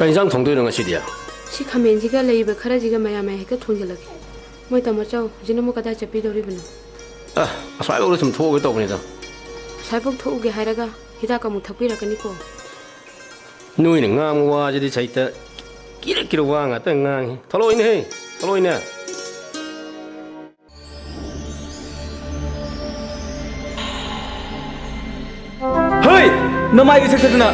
ꯀꯩ ꯏꯟꯖꯥꯡ ꯊꯣꯡꯗꯣꯏꯅꯣ ꯉꯁꯤꯗꯤ? ꯁꯤ ꯈꯥꯃꯦꯟꯁꯤꯒ ꯂꯩꯔꯤꯕ ꯈꯔꯁꯤꯒ ꯃꯌꯥꯝ ꯃꯌꯥꯝ ꯍꯦꯛꯇ ꯊꯣꯡꯖꯤꯜꯂꯒꯦ꯫ ꯃꯣꯏ ꯇꯥꯃꯣ ꯆꯧ, ꯍꯧꯖꯤꯛꯅ ꯑꯃꯨꯛ ꯀꯗꯥꯏ ꯆꯠꯄꯤꯗꯧꯔꯤꯕꯅꯣ? ꯑ, ꯑꯁ꯭ꯋꯥꯏꯐꯥꯎꯗ ꯁꯨꯝ ꯊꯣꯛꯎꯒꯦ ꯇꯧꯕꯅꯤꯗ꯫ ꯑꯁ꯭ꯋꯥꯏꯐꯥꯎ ꯊꯣꯛꯎꯒꯦ ꯍꯥꯏꯔꯒ ꯍꯤꯗꯥꯛ ꯑꯃꯨꯛ ꯊꯛꯄꯤꯔꯛꯀꯅꯤꯀꯣ꯫ ꯅꯣꯏꯅ ꯉꯥꯡꯕ ꯋꯥꯁꯤꯗꯤ ꯁꯩꯇ ꯀꯤꯔ ꯀꯤꯔ ꯋꯥ ꯉꯥꯛꯇ ꯉꯥꯡꯉꯤ꯫ ꯊꯣꯛꯂꯛꯑꯣꯅꯦꯍꯦ꯫ ꯆꯠꯂꯣꯏꯅꯦ꯫ ꯍꯩ! ꯅꯃꯥꯏꯒꯤ ꯁꯛꯇꯗꯅ!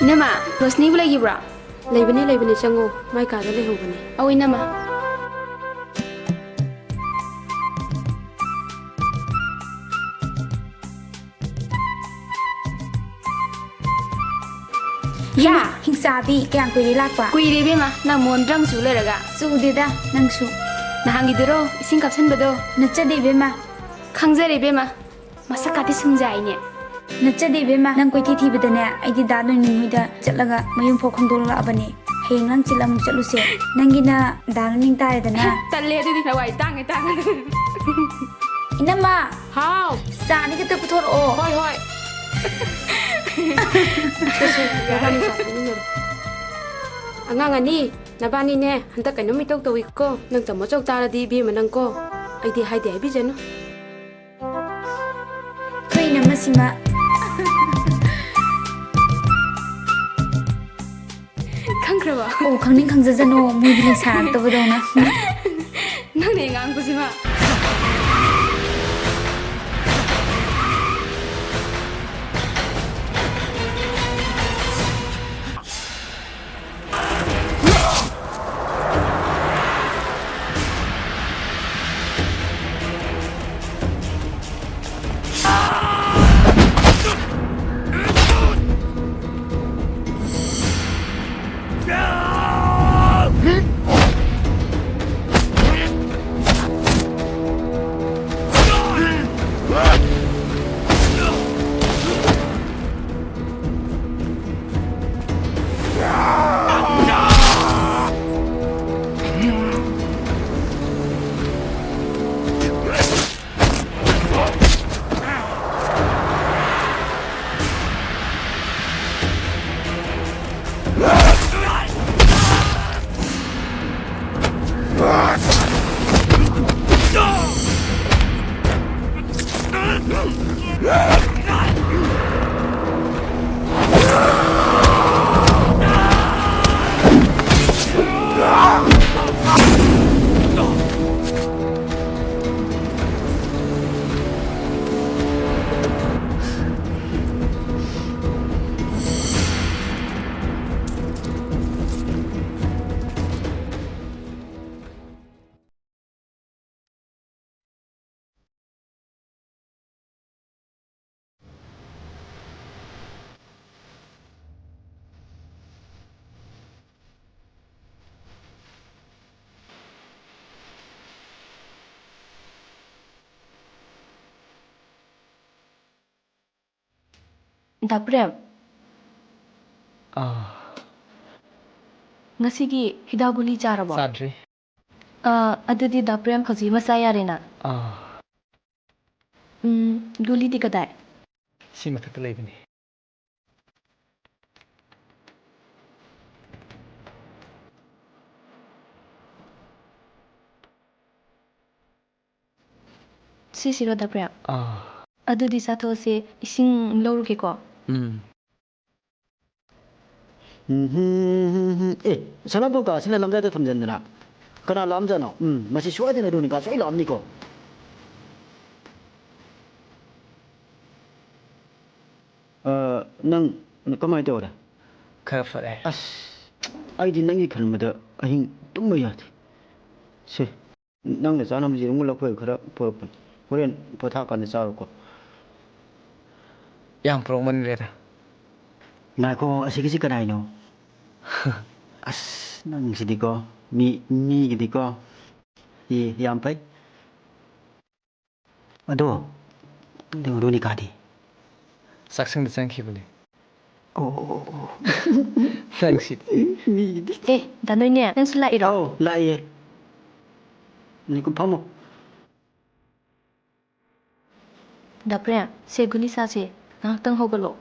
ꯏꯅꯝꯃ, ꯔꯣꯁꯅꯤꯕꯨ ꯂꯩꯈꯤꯕ꯭ꯔꯣ? ꯂꯩꯕꯅꯦ, ꯂꯩꯕꯅꯦ, ꯆꯪꯉꯣ꯫ ꯃꯥꯏ ꯀꯥꯗ ꯂꯩꯍꯧꯕꯅꯦ꯫ ꯑꯧ, ꯏꯅꯝꯃ꯫ ꯌꯥ! ꯍꯤꯡꯆꯥꯕꯤ, ꯀꯌꯥꯝ ꯀꯨꯏꯔꯦ ꯂꯥꯛꯄ? ꯀꯨꯏꯔꯦ ꯏꯕꯦꯝꯃ, ꯅꯪ ꯃꯣꯟ ꯗ꯭ꯔꯪ ꯆꯨ ꯂꯩꯔꯒ꯫ ꯆꯨꯗꯦꯗ, ꯅꯪꯁꯨ꯫ ꯅꯍꯥꯟꯒꯤꯗꯨꯔꯣ, ꯏꯁꯤꯡ ꯀꯥꯞꯁꯟꯕꯗꯣ? ꯅꯠꯆꯗꯦ ꯏꯕꯦꯝꯃ꯫ ꯈꯪꯖꯔꯦ ꯏꯕꯦꯝꯃ, ꯃꯁꯛ ꯀꯥꯇꯤ ꯁꯨꯝ ꯌꯥꯏꯅꯦ꯫ ꯅꯠꯆꯗꯦ ꯏꯕꯦꯝꯃ, ꯅꯪ ꯀꯣꯏꯊꯤ ꯊꯤꯕꯗꯅꯦ, ꯑꯩꯗꯤ ꯗꯥ ꯅꯣꯏꯅꯤꯡ ꯍꯣꯏꯗ ꯆꯠꯂꯒ ꯃꯌꯨꯝ ꯐꯥꯎ ꯈꯪꯗꯣꯛꯂꯛꯑꯕꯅꯦ꯫ ꯍꯌꯦꯡ ꯅꯪ ꯆꯤꯠ ꯑꯃꯨꯛ ꯆꯠꯂꯨꯁꯦ꯫ ꯅꯪꯒꯤꯅ ꯗꯥ ꯅꯣꯏꯅꯤꯡ ꯇꯥꯔꯦꯗꯅ꯫ ꯇꯜꯂꯦ, ꯑꯗꯨꯗꯤ ꯂꯋꯥꯏ ꯇꯥꯡꯉꯦ, ꯇꯥꯡꯉꯦ꯫ ꯏꯅꯝꯃ! ꯍꯥꯎ꯫ ꯆꯥ ꯑꯅꯤ ꯈꯛꯇ ꯄꯨꯊꯣꯔꯛꯑꯣ꯫ ꯍꯣꯏ, ꯍꯣꯏ꯫ ꯁꯦ, ꯁꯦ, ꯅꯕꯥꯅꯤ ꯆꯥ ꯊꯛꯃꯤꯟꯅꯔꯣ꯫ ꯑꯉꯥꯡ ꯑꯅꯤ, ꯅꯕꯥꯅꯤꯅꯦ, ꯍꯟꯗꯛ ꯀꯩꯅꯣꯝ ꯏꯇꯧ ꯇꯧꯏꯀꯣ꯫ ꯅꯪ ꯇꯥꯃꯣ ꯆꯧ ꯇꯥꯔꯗꯤ ꯏꯕꯦꯝꯃ ꯅꯪꯀꯣ꯫ ꯑꯩꯗꯤ ꯍꯥꯏꯗꯤ ꯍꯥꯏꯕꯤꯖꯅꯨ꯫ ꯑꯩꯈꯣꯏ ꯏꯅꯝꯃꯁꯤꯃ꯫ ꯈꯪꯈ꯭ꯔꯕꯣ? ꯑꯣ, ꯈꯪꯅꯤꯡ ꯈꯪꯖꯖꯅꯣ, ꯃꯣꯏꯗꯤ ꯂꯩꯁꯥꯔꯛꯇꯕꯗꯧꯅ꯫ ꯅꯪꯅ ꯉꯥꯡꯕꯁꯤꯃ꯫ ꯗꯥ ꯄ꯭ꯔꯦꯝ, ꯑꯥ, ꯉꯁꯤꯒꯤ ꯍꯤꯗꯥꯛ ꯒꯨꯂꯤ ꯆꯥꯔꯕꯣ? ꯆꯥꯗ꯭ꯔꯤ꯫ ꯑꯥ, ꯑꯗꯨꯗꯤ ꯗꯥ ꯄ꯭ꯔꯦꯝ ꯍꯧꯖꯤꯛ ꯑꯃ ꯆꯥ ꯌꯥꯔꯦꯅ? ꯑꯥ꯫ ꯎꯝ, ꯒꯨꯂꯤꯗꯤ ꯀꯗꯥꯏ? ꯁꯤ ꯃꯊꯛꯇ ꯂꯩꯕꯅꯤ꯫ ꯁꯤꯁꯤꯔꯣ, ꯗꯥ ꯄ꯭ꯔꯦꯝ? ꯑꯥ꯫ ꯑꯗꯨꯗꯤ ꯆꯥꯊꯣꯛꯑꯁꯦ, ꯏꯁꯤꯡ ꯂꯧꯔꯨꯒꯦꯀꯣ꯫ ꯎꯝ꯫ ꯎꯝ, ꯍꯨꯝ, ꯍꯨꯝ, ꯍꯨꯝ꯫ ꯑꯦ, ꯁꯅꯥꯇꯣꯟ ꯀꯥꯁꯤꯅ ꯂꯝꯖꯥꯏꯗ ꯊꯝꯖꯟꯗꯅ꯫ ꯀꯅꯥ ꯂꯥꯛꯑꯝꯖꯥꯠꯅꯣ? ꯎꯝ, ꯃꯁꯤ ꯁꯣꯏꯗꯅ ꯔꯣꯅꯤꯀꯥ ꯁꯣꯏ ꯂꯥꯛꯑꯝꯅꯤꯀꯣ꯫ ꯑ, ꯅꯪ ꯀꯃꯥꯏ ꯇꯧꯔꯦ? ꯈꯔ ꯐꯔꯦ꯫ ꯑꯁ, ꯑꯩꯗꯤ ꯅꯪꯒꯤ ꯈꯟꯕꯗ ꯑꯍꯤꯡ ꯇꯨꯝꯕ ꯌꯥꯗꯦ꯫ ꯁꯦ, ꯅꯪꯅ ꯆꯥꯅꯕ ꯌꯦꯔꯨꯝꯒ ꯂꯐꯣꯏꯒ ꯈꯔ ꯄꯨꯔꯛꯄꯅꯤ꯫ ꯍꯣꯔꯦꯟ ꯄꯣꯊꯥꯀꯥꯟꯗ ꯆꯥꯔꯣꯀꯣ꯫ ꯌꯥꯝ ꯄꯨꯔꯛꯃꯟꯈ꯭ꯔꯦꯗ꯫ ꯉꯥꯏꯈꯣ, ꯑꯁꯤꯒꯤꯁꯤ ꯀꯅꯥꯏꯅꯣ? ꯑꯁ, ꯅꯪꯁꯤꯗꯤꯀꯣ, ꯃꯤ, ꯃꯤꯒꯤꯗꯤꯀꯣ꯫ ꯑꯦ, ꯌꯥꯝ ꯐꯩ꯫ ꯑꯗꯣ, ꯑꯗꯣ ꯔꯣꯅꯤꯀꯥꯗꯤ? ꯆꯥꯛꯁꯪꯗ ꯆꯪꯈꯤꯕꯅꯦ꯫ ꯑꯣ, ꯑꯣ, ꯑꯣ, ꯑꯣ꯫ ꯅꯪꯁꯤꯗꯤ꯫ ꯃꯤꯒꯤꯗꯤ꯫ ꯑꯦ, ꯗꯥ ꯅꯣꯏꯅꯦ, ꯅꯪꯁꯨ ꯂꯥꯛꯏꯔꯣ? ꯑꯧ, ꯂꯥꯛꯏꯌꯦ꯫ ꯅꯤꯀꯨꯞ ꯐꯝꯃꯣ꯫ ꯗꯥ ꯄ꯭ꯔꯦꯝ, ꯁꯦ ꯒꯨꯂꯤ ꯆꯥꯁꯦ, ꯉꯥꯏꯍꯥꯛꯇꯪ ꯍꯧꯒꯠꯂꯣ꯫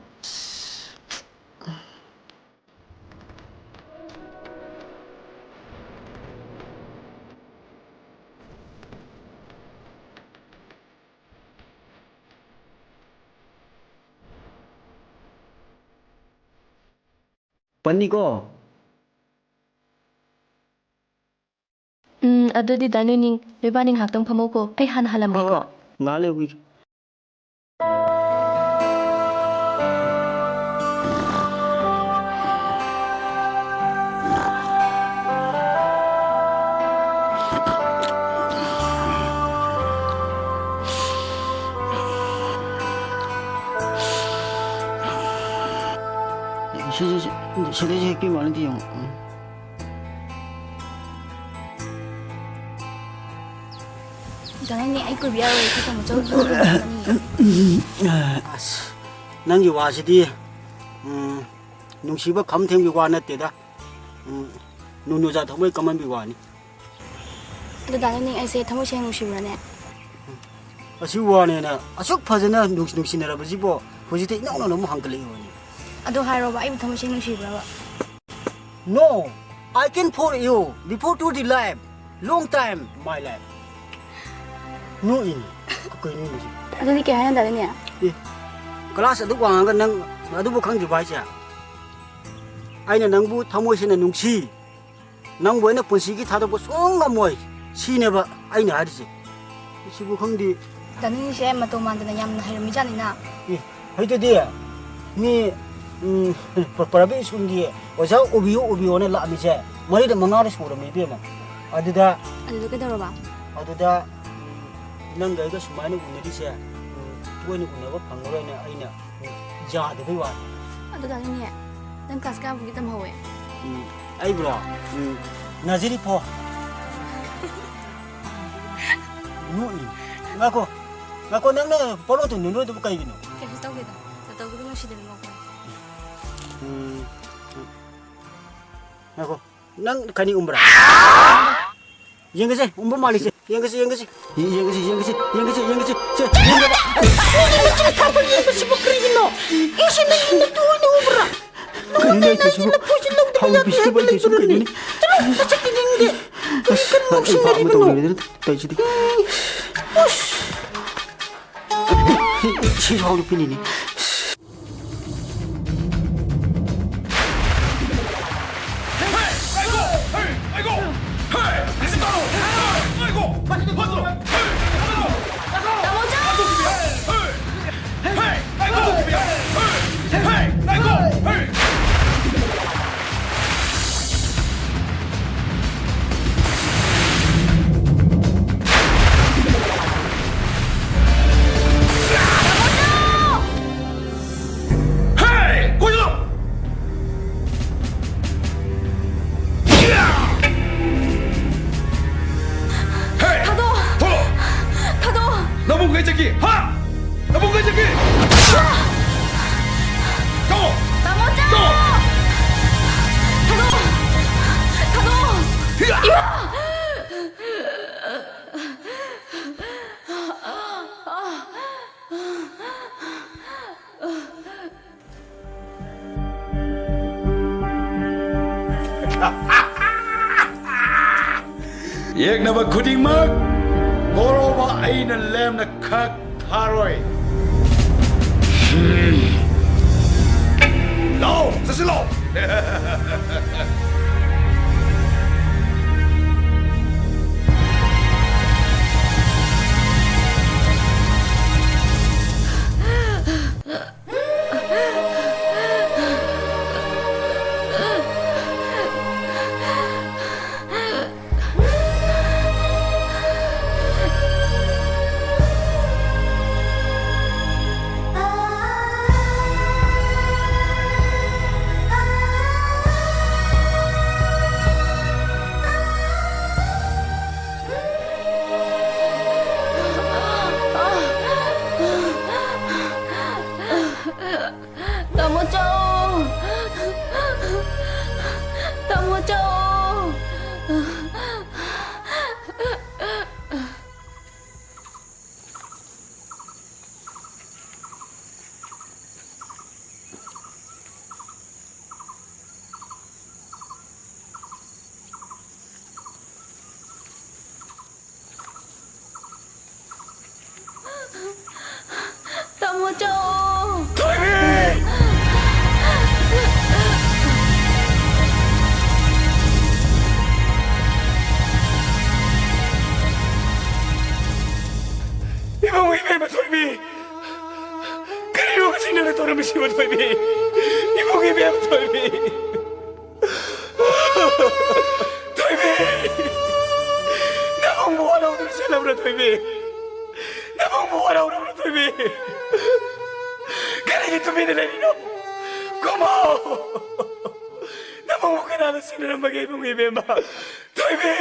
ꯄꯟꯅꯤꯀꯣ꯫ ꯎꯝ, ꯑꯗꯨꯗꯤ ꯗꯥ ꯅꯣꯏꯅꯤꯡ, ꯅꯣꯏꯕꯥꯅꯤ ꯉꯥꯏꯍꯥꯛꯇꯪ ꯐꯝꯍꯧꯀꯣ, ꯑꯩ ꯍꯥꯟꯅ ꯍꯜꯂꯝꯒꯦꯀꯣ꯫ ꯍꯣꯏ, ꯍꯣꯏ꯫ ꯉꯥꯏꯍꯥꯛ ꯂꯩꯔꯨꯈꯤꯒꯦ꯫ ꯁꯤ, ꯁꯤ, ꯁꯤ, ꯁꯤꯗꯩꯁꯤ ꯍꯦꯛꯄꯤ ꯃꯥꯜꯂꯤꯗ ꯌꯦꯡꯉꯣ꯫ ꯗꯥ ꯅꯣꯏꯅꯤꯡ, ꯑꯩ ꯀꯣꯏꯕ ꯌꯥꯔꯣꯏ, ꯑꯩꯈꯣꯏ ꯇꯥꯃꯣ ꯆꯧ ꯊꯣꯡꯉꯤ꯫ ꯑꯁ꯫ ꯅꯪꯒꯤ ꯋꯥꯁꯤꯗꯤ, ꯎꯝ, ꯅꯨꯡꯁꯤꯕ ꯈꯝ ꯊꯦꯡꯕꯒꯤ ꯋꯥ ꯅꯠꯇꯦꯗ꯫ ꯎꯝ, ꯅꯣꯡꯖꯨ ꯅꯨꯡꯁꯥ ꯊꯃꯣꯏ ꯀꯝꯍꯟꯕꯒꯤ ꯋꯥꯅꯤ꯫ ꯑꯗꯨ ꯗꯥ ꯂꯩꯅꯤꯡ, ꯑꯩꯁꯦ ꯊꯃꯣꯏ ꯁꯦꯡꯅ ꯅꯨꯡꯁꯤꯕ꯭ꯔꯥꯅꯦ? ꯑꯁꯤ ꯋꯥꯅꯦꯅ ꯑꯁꯨꯛ ꯐꯖꯅ ꯅꯨꯡ-, ꯅꯨꯡꯁꯤꯅꯔꯕꯁꯤꯕꯣ ꯍꯧꯖꯤꯛꯇ ꯏꯅꯧ ꯅꯧꯅ ꯑꯃꯨꯛ ꯍꯪꯒꯠꯂꯛꯏ ꯋꯥꯅꯤ꯫ ꯑꯗꯨ ꯍꯥꯏꯔꯣꯕ, ꯑꯩꯕꯨ ꯊꯃꯣꯏ ꯁꯦꯡꯅ ꯅꯨꯡꯁꯤꯕ꯭ꯔꯕ? No, I can for you before to the life, long time, my life. ꯅꯣꯛꯏꯅꯦ꯫ ꯀꯩꯅꯣ ꯍꯥꯏꯁꯦ? ꯑꯗꯨꯗꯤ ꯀꯩ ꯍꯥꯏꯅ ꯗꯥ ꯂꯩꯅꯤꯡ? ꯑꯦ, class ꯑꯗꯨꯛ ꯋꯥꯡꯉꯒ ꯅꯪ ꯑꯗꯨꯕꯨ ꯈꯪꯗ꯭ꯔꯤꯕ ꯍꯥꯏꯁꯦ? ꯑꯩꯅ ꯅꯪꯕꯨ ꯊꯃꯣꯏ ꯁꯦꯡꯅ ꯅꯨꯡꯁꯤ꯫ ꯅꯪꯕꯨ ꯑꯩꯅ ꯄꯨꯟꯁꯤꯒꯤ ꯊꯥꯗꯣꯛꯄ ꯁꯨꯡ ꯉꯝꯃꯣꯏ꯫ ꯁꯤꯅꯦꯕ ꯑꯩꯅ ꯍꯥꯏꯔꯤꯁꯦ꯫ ꯁꯤꯕꯨ ꯈꯪꯗꯦ꯫ ꯗꯥ ꯂꯩꯅꯤꯡꯁꯦ ꯃꯇꯧ ꯃꯥꯟꯗꯅ ꯌꯥꯝꯅ ꯍꯩꯔꯝꯃꯤꯖꯥꯠꯅꯤꯅ꯫ ꯑꯦ, ꯍꯩꯇꯗꯤ꯫ ꯃꯤ, ꯎꯝ, ꯄ꯭ꯔ-, private schoolꯒꯤ ꯑꯣꯖꯥ ꯑꯣꯕꯤꯌꯣ ꯑꯣꯕꯤꯌꯣꯅ ꯂꯥꯛꯑꯝꯃꯤꯁꯦ ꯃꯔꯤꯗ ꯃꯉꯥꯗ ꯁꯨꯔꯝꯃꯤ ꯏꯕꯦꯝꯃ꯫ ꯑꯗꯨꯗ ꯑꯗꯨꯗ ꯀꯩꯗꯧꯔꯕ? ꯑꯗꯨꯗ, ꯎꯝ, ꯅꯪꯒ ꯑꯩꯒ ꯁꯨꯃꯥꯏꯅ ꯎꯅꯔꯤꯁꯦ, ꯎꯝ, ꯇꯣꯏꯅ ꯎꯅꯕ ꯐꯪꯉꯔꯣꯏꯅ ꯑꯩꯅ, ꯎꯝ, ꯌꯥꯗꯕꯩ ꯋꯥꯅꯤ꯫ ꯑꯗꯨ ꯗꯥ ꯂꯩꯅꯤꯡ, ꯅꯪ class ꯀꯌꯥꯃꯨꯛꯇꯤ ꯇꯝꯍꯧꯋꯦ? ꯎꯝ, ꯑꯩꯕꯨꯔꯣ? ꯎꯝ, nursery ꯐꯥꯎ꯫ ꯅꯣꯛꯏ꯫ ꯉꯥꯏꯈꯣ, ꯉꯥꯏꯈꯣ, ꯅꯪꯅ ꯄꯣꯠꯂꯣꯠꯇꯣ ꯅꯣꯏꯗꯨꯕꯨ ꯀꯩꯒꯤꯅꯣ? ꯀꯩꯁꯨ ꯇꯧꯗꯦꯗ, ꯅꯇꯧꯗꯨꯗ ꯅꯨꯡꯁꯤꯗꯅ ꯅꯣꯛꯄꯅꯤ꯫ ꯎꯝ, ꯉꯥꯏꯈꯣ, ꯅꯪ ꯈꯅꯤ ꯎꯝꯕ꯭ꯔꯥ? ꯌꯦꯡꯒꯁꯦ, ꯎꯝꯕ ꯃꯥꯜꯂꯤꯁꯦ꯫ ꯌꯦꯡꯒꯁꯦ, ꯌꯦꯡꯒꯁꯦ꯫ ꯌꯦꯡꯒꯁꯦ, ꯌꯦꯡꯒꯁꯦ, ꯌꯦꯡꯒꯁꯦ, ꯌꯦꯡꯒꯁꯦ꯫ ꯁꯦ, ꯌꯦꯡꯒꯕ꯫ ꯅꯪꯅ ꯂꯩꯆꯤꯜ ꯊꯥꯕ ꯌꯦꯡꯕꯁꯤꯕꯨ ꯀꯔꯤꯒꯤꯅꯣ? ꯑꯩꯁꯦ ꯅꯪꯒꯤ ꯅꯇꯨ ꯑꯣꯏꯅ ꯎꯕ꯭ꯔꯥ? ꯀꯩꯅꯣ ꯅꯣꯏ ꯇꯧꯏꯁꯤꯕꯨ? ꯅꯄꯨꯁꯤ ꯂꯧꯗꯕ ꯍꯥꯎ ꯌꯥꯗꯦ ꯕꯤꯁꯇꯨ ꯍꯥꯏꯕ ꯀꯩ ꯇꯧꯏꯁꯤꯕꯨ ꯂꯩꯕ꯭ꯔꯅꯦ? ꯀꯩꯅꯣꯅꯦ? ꯆꯠꯂꯣ, ꯅꯁꯛꯇꯤ ꯅꯤꯡꯗꯦ꯫ ꯀꯔꯤ ꯑꯁ, ꯀꯔꯤ ꯑꯩ ꯚꯥꯞ ꯑꯃ ꯉꯥꯎꯁꯤꯟꯅꯔꯤꯕꯅꯣ? ꯇꯧꯔꯦꯗꯅ ꯇꯧꯏꯁꯤꯗꯤ꯫ ꯎꯁ꯫ ꯁꯤ, ꯁꯤꯁꯨ ꯍꯥꯎ ꯅꯨꯄꯤꯅꯤꯅꯦ꯫ ꯍꯦ! ꯀꯣꯏꯁꯤꯜꯂꯣ! ꯍꯦ! ꯊꯥꯗꯣꯛ! ꯊꯣꯛꯂꯛꯑꯣ! ꯊꯥꯗꯣꯛ! ꯅꯕꯨꯡ ꯀꯥꯏ ꯆꯠꯈꯤ? ꯍꯥ? ꯅꯕꯨꯡ ꯀꯥꯏ ꯆꯠꯈꯤ? ꯌꯦꯛꯅꯕ ꯈꯨꯗꯤꯡꯃꯛ ꯀꯣꯔꯣꯕ ꯑꯩꯅ ꯂꯦꯝꯅ ꯈꯛ ꯊꯥꯔꯣꯏ꯫ ꯂꯥꯎ, ꯆꯠꯁꯤ ꯂꯥꯎ꯫ ꯇꯥꯃꯣ ꯆꯧ! ꯇꯥꯃꯣ ꯆꯧ! ꯇꯥꯃꯣ ꯆꯧ! ꯊꯣꯏꯕꯤ! ꯏꯕꯨꯡ ꯏꯕꯦꯝꯃ ꯊꯣꯏꯕꯤ! ꯀꯔꯤꯅꯣ ꯉꯁꯤ ꯅꯪꯅ ꯇꯧꯔꯝꯃꯤꯁꯤꯕꯣ ꯊꯣꯏꯕꯤ? ꯏꯕꯨꯡ ꯏꯕꯦꯝꯃ ꯊꯣꯏꯕꯤ! ꯊꯣꯏꯕꯤ! ꯅꯕꯨꯡꯕꯨ ꯋꯥꯔꯧꯗꯨꯅ ꯆꯠꯂꯕ꯭ꯔꯥ, ꯊꯣꯏꯕꯤ? ꯅꯕꯨꯡꯕꯨ ꯋꯥꯔꯧꯔꯕ꯭ꯔꯥ, ꯊꯣꯏꯕꯤ? ꯀꯔꯤꯒꯤ ꯇꯨꯃꯤꯟꯅ ꯂꯩꯔꯤꯅꯣ? ꯀꯨꯝꯃꯣ! ꯅꯕꯨꯡꯕꯨ ꯀꯅꯥꯅ ꯁꯤꯟꯅꯔꯝꯕꯒꯦ, ꯏꯕꯨꯡ ꯏꯕꯦꯝꯃ? ꯊꯣꯏꯕꯤ!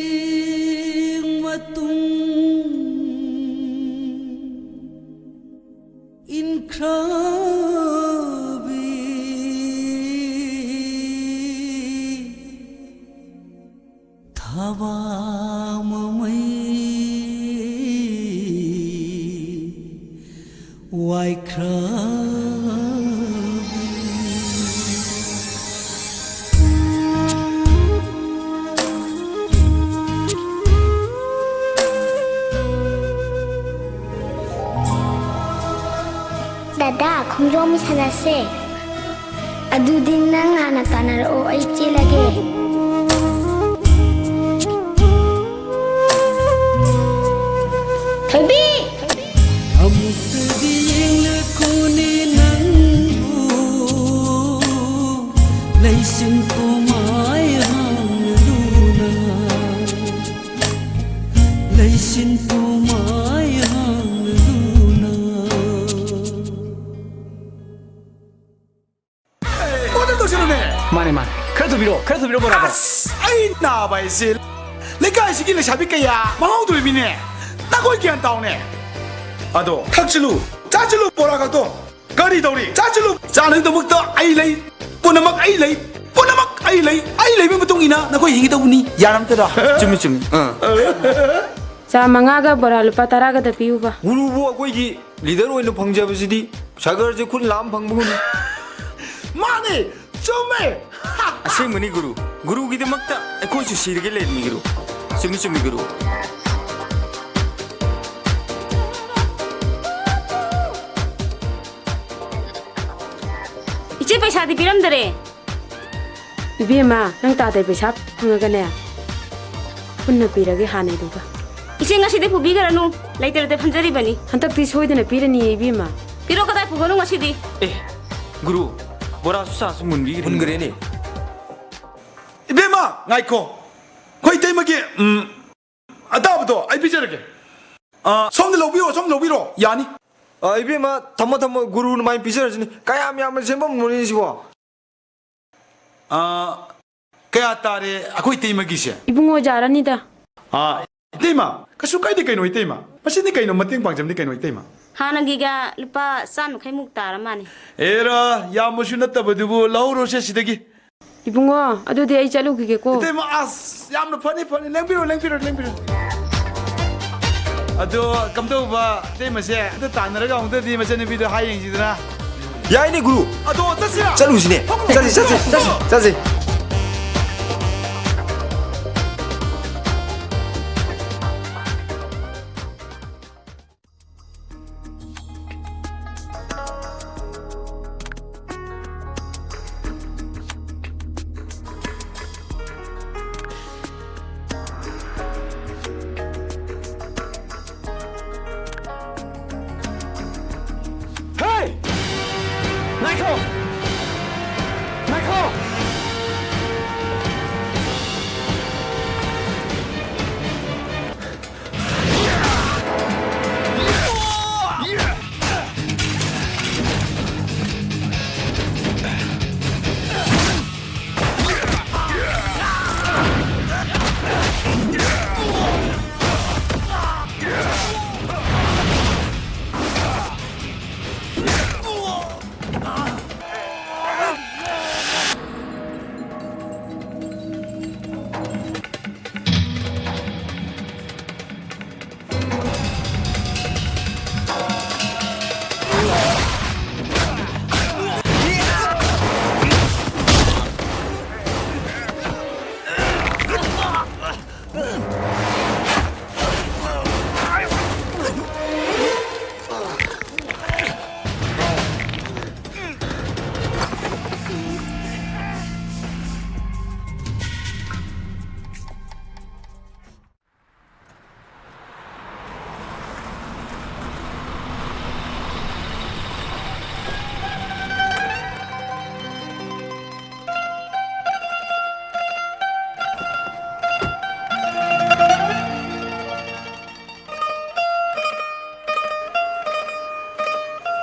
ꯁꯖꯤꯡ ꯃꯇꯨꯡ ꯏꯟꯈ꯭ꯔ ꯑꯋꯥ ꯃꯃꯩ ꯋꯥꯏꯈ꯭ꯔꯕꯤ꯫ ꯗꯗꯥ, ꯈꯣꯡꯖꯣꯝ ꯁꯥꯟꯅꯁꯦ꯫ ꯑꯗꯨꯗꯤ ꯅꯪ ꯍꯥꯟꯅ ꯇꯥꯟꯅꯔꯛꯑꯣ, ꯑꯩ ꯆꯦꯜꯂꯒꯦ꯫ ꯊꯣꯏꯕꯤ! ꯑꯃꯨꯛꯇꯗꯤ ꯌꯦꯡꯂꯛꯈꯣꯅꯦ ꯅꯪꯕꯨ, ꯂꯩꯆꯤꯟ ꯄꯨꯝꯃꯥꯏ ꯍꯥꯡꯂꯗꯨꯅ, ꯂꯩꯆꯤꯟ ꯄꯨꯝꯃꯥꯏ ꯍꯥꯡꯂꯗꯨꯅ꯫ ꯑꯣꯗꯔ ꯇꯧꯁꯤꯜꯂꯨꯅꯦ꯫ ꯃꯥꯅꯦ, ꯃꯥꯅꯦ꯫ ꯈꯔ ꯊꯨꯕꯤꯔꯛꯑꯣ, ꯈꯔ ꯊꯨꯕꯤꯔꯛꯑꯣ, ꯕꯣꯔꯥꯗꯣ꯫ ꯑꯁ, ꯑꯩ ꯅꯥꯕ ꯍꯥꯏꯁꯦ ꯂꯩꯀꯥꯏꯁꯤꯒꯤ ꯂꯩꯁꯥꯕꯤ ꯀꯌꯥ ꯃꯥꯡꯍꯧꯗꯣꯔꯤꯃꯤꯅꯦ꯫ ꯅꯈꯣꯏ ꯒ꯭ꯌꯥꯟ ꯇꯥꯎꯅꯦ꯫ ꯑꯗꯣ ꯊꯛꯆꯤꯜꯂꯨ, ꯆꯥꯁꯤꯜꯂꯨ, ꯕꯣꯔꯥ ꯈꯛꯇꯣ ꯀꯔꯤ ꯇꯧꯔꯤ? ꯆꯥꯁꯤꯜꯂꯨ꯫ ꯆꯥꯅꯕꯒꯤꯗꯃꯛꯇ ꯑꯩ ꯂꯩ, ꯄꯨꯝꯅꯃꯛ ꯑꯩ ꯂꯩ, ꯄꯨꯝꯅꯃꯛ ꯑꯩ ꯂꯩ꯫ ꯑꯩ ꯂꯩꯕꯒꯤ ꯃꯇꯨꯡ ꯏꯟꯅ ꯅꯈꯣꯏ ꯍꯤꯡꯒꯗꯧꯕꯅꯤ꯫ ꯌꯥꯔꯝꯇꯗ? ꯆꯨꯝꯃꯤ, ꯆꯨꯝꯃꯤ꯫ ꯑꯥ꯫ ꯆꯥ ꯃꯉꯥꯒ ꯕꯣꯔꯥ ꯂꯨꯄꯥ ꯇꯔꯥꯒꯗ ꯄꯤꯌꯨꯕ꯫ ꯒꯨꯔꯨꯕꯨ ꯑꯩꯈꯣꯏꯒꯤ ꯂꯤꯗꯔ ꯑꯣꯏꯅ ꯐꯪꯖꯕꯁꯤꯗꯤ ꯁꯥꯒꯔꯁꯦ ꯈꯨꯠ ꯂꯥꯝ ꯐꯪꯕꯒꯨꯝꯅꯤ꯫ ꯃꯥꯅꯦ, ꯆꯨꯝꯃꯦ꯫ ꯑꯁꯦꯡꯕꯅꯤ ꯒꯨꯔꯨ, ꯒꯨꯔꯨꯒꯤꯗꯃꯛꯇ ꯑꯩꯈꯣꯏꯁꯨ ꯁꯤꯔꯒꯦ ꯂꯩꯔꯤꯅꯤ ꯒꯨꯔꯨ꯫ ꯆꯨꯝꯃꯤ, ꯆꯨꯝꯃꯤ ꯒꯨꯔꯨ꯫ ꯏꯆꯦ, ꯄꯩꯁꯥꯗꯤ ꯄꯤꯔꯝꯗꯔꯦ꯫ ꯏꯕꯦꯝꯃ, ꯅꯪ ꯇꯥꯗꯩ ꯄꯩꯁꯥ ꯐꯪꯉꯒꯅꯦ, ꯄꯨꯟꯅ ꯄꯤꯔꯒꯦ ꯍꯥꯟꯅꯩꯗꯨꯒ꯫ ꯏꯆꯦ, ꯉꯁꯤꯗꯤ ꯄꯨꯕꯤꯈ꯭ꯔꯅꯨ, ꯂꯩꯇ ꯂꯩꯇ ꯐꯝꯖꯔꯤꯕꯅꯤ꯫ ꯍꯟꯗꯛꯇꯤ ꯁꯣꯏꯗꯅ ꯄꯤꯔꯅꯤꯌꯦ ꯏꯕꯦꯝꯃ꯫ ꯄꯤꯔꯣ, ꯀꯗꯥꯏ ꯄꯨꯒꯅꯨ ꯉꯁꯤꯗꯤ? ꯑꯦ, ꯒꯨꯔꯨ, ꯕꯣꯔꯥꯁꯨ ꯆꯥꯁꯨ ꯃꯨꯟꯕꯤꯈ꯭ꯔꯦ꯫ ꯃꯨꯟꯈ꯭ꯔꯦꯅꯦ꯫ ꯏꯕꯦꯝꯃ, ꯉꯥꯏꯈꯣ꯫ ꯑꯩꯈꯣꯏ ꯏꯇꯩꯃꯒꯤ, ꯎꯝ, ꯑꯇꯥꯕꯗꯣ ꯑꯩ ꯄꯤꯖꯔꯒꯦ꯫ ꯑ, ꯁꯣꯝꯗ ꯂꯧꯕꯤꯔꯣ, ꯁꯣꯝꯗ ꯂꯧꯕꯤꯔꯣ, ꯌꯥꯅꯤ꯫ ꯑ, ꯏꯕꯦꯝꯃ, ꯊꯝꯃꯣ, ꯊꯝꯃꯣ, ꯒꯨꯔꯨꯅ ꯃꯥꯏ ꯄꯤꯖꯔꯁꯤꯅꯤ꯫ ꯀꯌꯥꯝ ꯌꯥꯝꯅ ꯁꯦꯝꯃꯝꯃꯣꯅꯦ ꯁꯤꯕꯣ? ꯑ, ꯀꯌꯥ ꯇꯥꯔꯦ ꯑꯩꯈꯣꯏ ꯏꯇꯩꯃꯒꯤꯁꯦ? ꯏꯕꯨꯡꯉꯣ, ꯌꯥꯔꯅꯤꯗ꯫ ꯑ, ꯏꯇꯩꯃ, ꯀꯩꯁꯨ ꯀꯥꯏꯗꯦ ꯀꯩꯅꯣ ꯏꯇꯩꯃ꯫ ꯃꯁꯤꯗꯤ ꯀꯩꯅꯣ, ꯃꯇꯦꯡ ꯄꯥꯡꯖꯕꯅꯤ ꯀꯩꯅꯣ ꯏꯇꯩꯃ꯫ ꯍꯥꯟꯅꯒꯤꯒ ꯂꯨꯄꯥ ꯆꯥꯝꯌꯥꯡꯈꯩꯃꯨꯛ ꯇꯥꯔ ꯃꯥꯅꯤ꯫ ꯑꯦꯔꯥ, ꯌꯥꯝꯕꯁꯨ ꯅꯠꯇꯕꯗꯨꯕꯨ, ꯂꯧꯍꯧꯔꯣꯁꯦ ꯁꯤꯗꯒꯤ꯫ ꯏꯕꯨꯡꯉꯣ, ꯑꯗꯨꯗꯤ ꯑꯩ ꯆꯠꯂꯨꯈꯤꯒꯦꯀꯣ꯫ ꯏꯇꯩꯃ, ꯑꯁ, ꯌꯥꯝꯅ ꯐꯅꯤ, ꯐꯅꯤ꯫ ꯂꯦꯡꯕꯤꯔꯣ, ꯂꯦꯡꯕꯤꯔꯣ, ꯂꯦꯡꯕꯤꯔꯣ꯫ ꯑꯗꯣ ꯀꯝꯗꯧꯕ ꯏꯇꯩꯃꯁꯦ? ꯑꯝꯇ ꯇꯥꯟꯅꯔꯒ ꯑꯃꯨꯛꯇꯗꯤ ꯃꯆꯟꯅꯨꯄꯤꯗꯣ ꯍꯥꯏ ꯌꯦꯡꯁꯤꯗꯅ꯫ ꯌꯥꯏꯅꯦ, ꯒꯨꯔꯨ꯫ ꯑꯗꯣ ꯆꯠꯁꯤꯔꯥ? ꯆꯠꯂꯨꯁꯤꯅꯦ꯫ ꯊꯣꯛꯈ꯭ꯔꯣ, ꯆꯠꯁꯤ, ꯆꯠꯁꯤ, ꯊꯣꯛꯈ꯭ꯔꯣ꯫ ꯆꯠꯁꯤ, ꯆꯠꯁꯤ꯫ ꯍꯦ! ꯉꯥꯏꯈꯣ! ꯉꯥꯏꯈꯣ!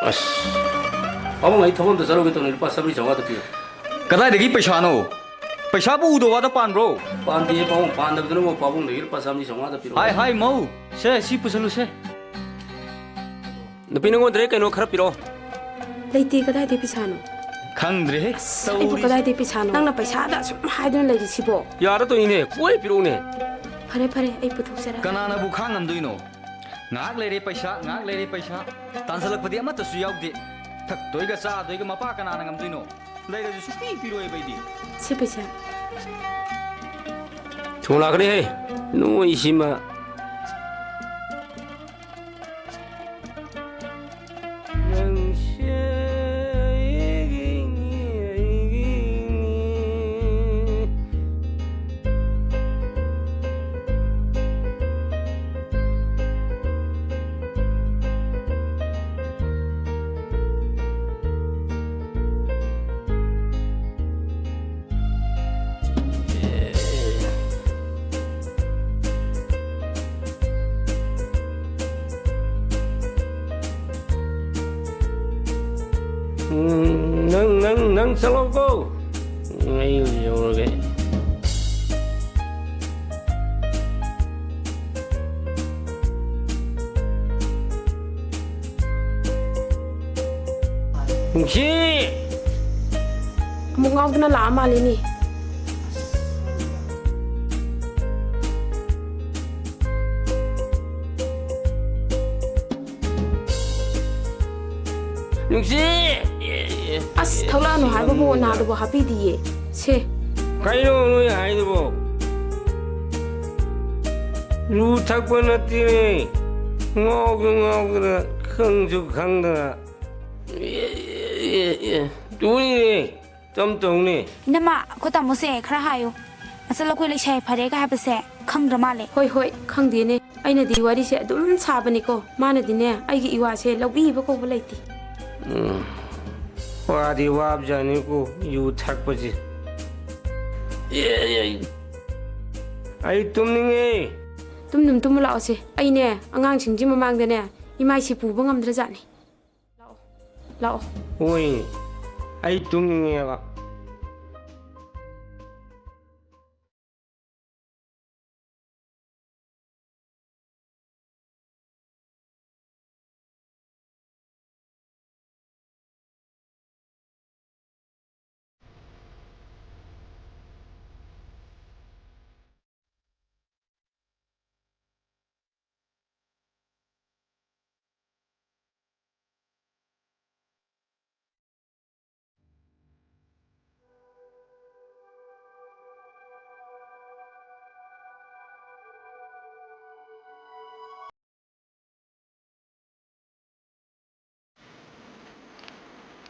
ꯑꯁ, ꯄꯥꯕꯨꯡ, ꯑꯩ ꯊꯕꯛ ꯑꯝꯇ ꯆꯠꯂꯨꯒꯦ ꯇꯧꯅꯤ, ꯂꯨꯄꯥ ꯆꯥꯝꯃꯔꯤ ꯆꯥꯝꯃꯉꯥꯗ ꯄꯤꯌꯨ꯫ ꯀꯗꯥꯏꯗꯒꯤ ꯄꯩꯁꯥꯅꯣ? ꯄꯩꯁꯥꯕꯨ ꯎꯗꯕ ꯋꯥꯗ ꯄꯥꯟꯕ꯭ꯔꯣ? ꯄꯥꯟꯗꯦ ꯄꯥꯕꯨꯡ, ꯄꯥꯟꯗꯕꯗꯨꯅꯕꯨ ꯄꯥꯕꯨꯡꯗꯒꯤ ꯂꯨꯄꯥ ꯆꯥꯝꯃꯔꯤ ꯆꯥꯝꯃꯉꯥꯗ ꯄꯤꯔꯛꯑꯣ ꯍꯥꯏ, ꯍꯥꯏꯕꯅꯤ꯫ ꯍꯥꯏ, ꯃꯧ꯫ ꯁꯦ, ꯁꯤ ꯄꯨꯁꯜꯂꯨꯁꯦ꯫ ꯅꯨꯄꯤ, ꯅꯉꯣꯟꯗꯩ ꯀꯩꯅꯣ ꯈꯔ ꯄꯤꯔꯛꯑꯣ꯫ ꯂꯩꯇꯦ, ꯀꯗꯥꯏꯗꯩ ꯄꯩꯁꯥꯅꯣ? ꯈꯪꯗ꯭ꯔꯦꯍꯦ꯫ ꯑꯁ, ꯑꯩꯕꯨ ꯇꯧꯔꯤꯁꯦ꯫ ꯀꯗꯥꯏꯗꯩ ꯄꯩꯁꯥꯅꯣ? ꯅꯪꯅ ꯄꯩꯁꯥꯗ ꯑꯁꯨꯛ ꯍꯥꯏꯗꯨꯅ ꯂꯩꯔꯤꯁꯤꯕꯣ? ꯌꯥꯔꯗꯣꯏꯅꯦ, ꯀꯣꯏ ꯄꯤꯔꯛꯎꯅꯦ꯫ ꯐꯔꯦ, ꯐꯔꯦ, ꯑꯩ ꯄꯨꯊꯣꯛꯆꯔꯒꯦ꯫ ꯀꯅꯥꯅꯕꯨ ꯈꯥꯡꯉꯝꯗꯣꯏꯅꯣ? ꯉꯥꯏꯍꯥꯛ ꯂꯩꯔꯦ ꯄꯩꯁꯥ, ꯉꯥꯏꯍꯥꯛ ꯂꯩꯔꯦ ꯄꯩꯁꯥ꯫ ꯇꯥꯟꯁꯤꯜꯂꯛꯄꯗꯤ ꯑꯃꯠꯇꯁꯨ ꯌꯥꯎꯗꯦ꯫ ꯊꯛꯇꯣꯏꯒ ꯆꯥꯗꯣꯏꯒ ꯃꯄꯥ ꯀꯅꯥꯅ ꯉꯝꯗꯣꯏꯅꯣ? ꯂꯩꯔꯁꯨ ꯁꯨꯡꯄꯤ ꯄꯤꯔꯣꯏꯕ ꯑꯩꯗꯤ꯫ ꯁꯤ ꯄꯩꯁꯥ꯫ ꯊꯨꯅ ꯂꯥꯛꯀꯅꯤꯍꯦ, ꯅꯣꯏꯁꯤꯃ꯫ ꯎꯝ, ꯅꯪ, ꯅꯪ, ꯅꯪ ꯆꯠꯂꯣꯀꯣ꯫ ꯑꯩ ꯌꯧꯔꯒꯦ꯫ ꯅꯨꯡꯁꯤ! ꯑꯃꯨꯛ ꯉꯥꯎꯗꯅ ꯂꯥꯛꯑ ꯃꯥꯜꯂꯤꯅꯦ꯫ ꯅꯨꯡꯁꯤ! ꯑꯁ, ꯊꯣꯛꯂꯛꯑꯅꯨ ꯍꯥꯏꯕꯕꯨ ꯅꯥꯗꯨꯕꯨ ꯍꯥꯞꯄꯤꯗꯤꯌꯦ꯫ ꯁꯦ꯫ ꯀꯩꯅꯣ ꯅꯣꯏ ꯍꯥꯏꯗꯨꯕꯣ? ꯌꯨ ꯊꯛꯄ ꯅꯠꯇꯦꯅꯦ꯫ ꯉꯥꯎꯁꯨ ꯉꯥꯎꯗꯅ, ꯈꯪꯁꯨ ꯈꯪꯗꯅ꯫ ꯇꯨꯅꯤꯅꯦ꯫ ꯇꯝ ꯇꯧꯅꯦ꯫ ꯏꯅꯝꯃ, ꯑꯩꯈꯣꯏ ꯇꯥꯃꯣꯁꯦ ꯈꯔ ꯍꯥꯏꯌꯨ꯫ ꯃꯆꯜ ꯑꯩꯈꯣꯏ ꯂꯩꯁꯥꯏ ꯐꯔꯦꯒ ꯍꯥꯏꯕꯁꯦ ꯈꯪꯗ꯭ꯔ ꯃꯥꯜꯂꯦ꯫ ꯍꯣꯏ, ꯍꯣꯏ, ꯈꯪꯗꯦꯅꯦ꯫ ꯑꯩꯅꯗꯤ ꯋꯥꯔꯤꯁꯦ ꯑꯗꯨꯝ ꯁꯥꯕꯅꯤꯀꯣ꯫ ꯃꯥꯅꯗꯤꯅꯦ, ꯑꯩꯒꯤ ꯏꯋꯥꯁꯦ ꯂꯧꯕꯤꯕ ꯀꯧꯕ ꯂꯩꯇꯦ꯫ ꯎꯝ꯫ ꯋꯥꯗꯤ ꯋꯥꯕꯖꯥꯠꯅꯤꯀꯣ, ꯌꯨ ꯊꯛꯄꯁꯦ꯫ ꯑꯩ ꯇꯨꯝꯅꯤꯡꯉꯦ꯫ ꯇꯨꯝꯗꯨꯝ ꯇꯨꯝꯃꯨ ꯂꯥꯛꯑꯣꯁꯦ꯫ ꯑꯩꯅꯦ, ꯑꯉꯥꯡꯁꯤꯡꯁꯤ ꯃꯃꯥꯡꯗꯅꯦ, ꯏꯃꯥꯏꯁꯤ ꯄꯨꯕ ꯉꯝꯗ꯭ꯔꯖꯥꯠꯅꯤ꯫ ꯂꯥꯛꯑꯣ, ꯂꯥꯛꯑꯣ꯫ ꯍꯣꯏ, ꯑꯩ ꯇꯨꯝꯅꯤꯡꯉꯦꯕ꯫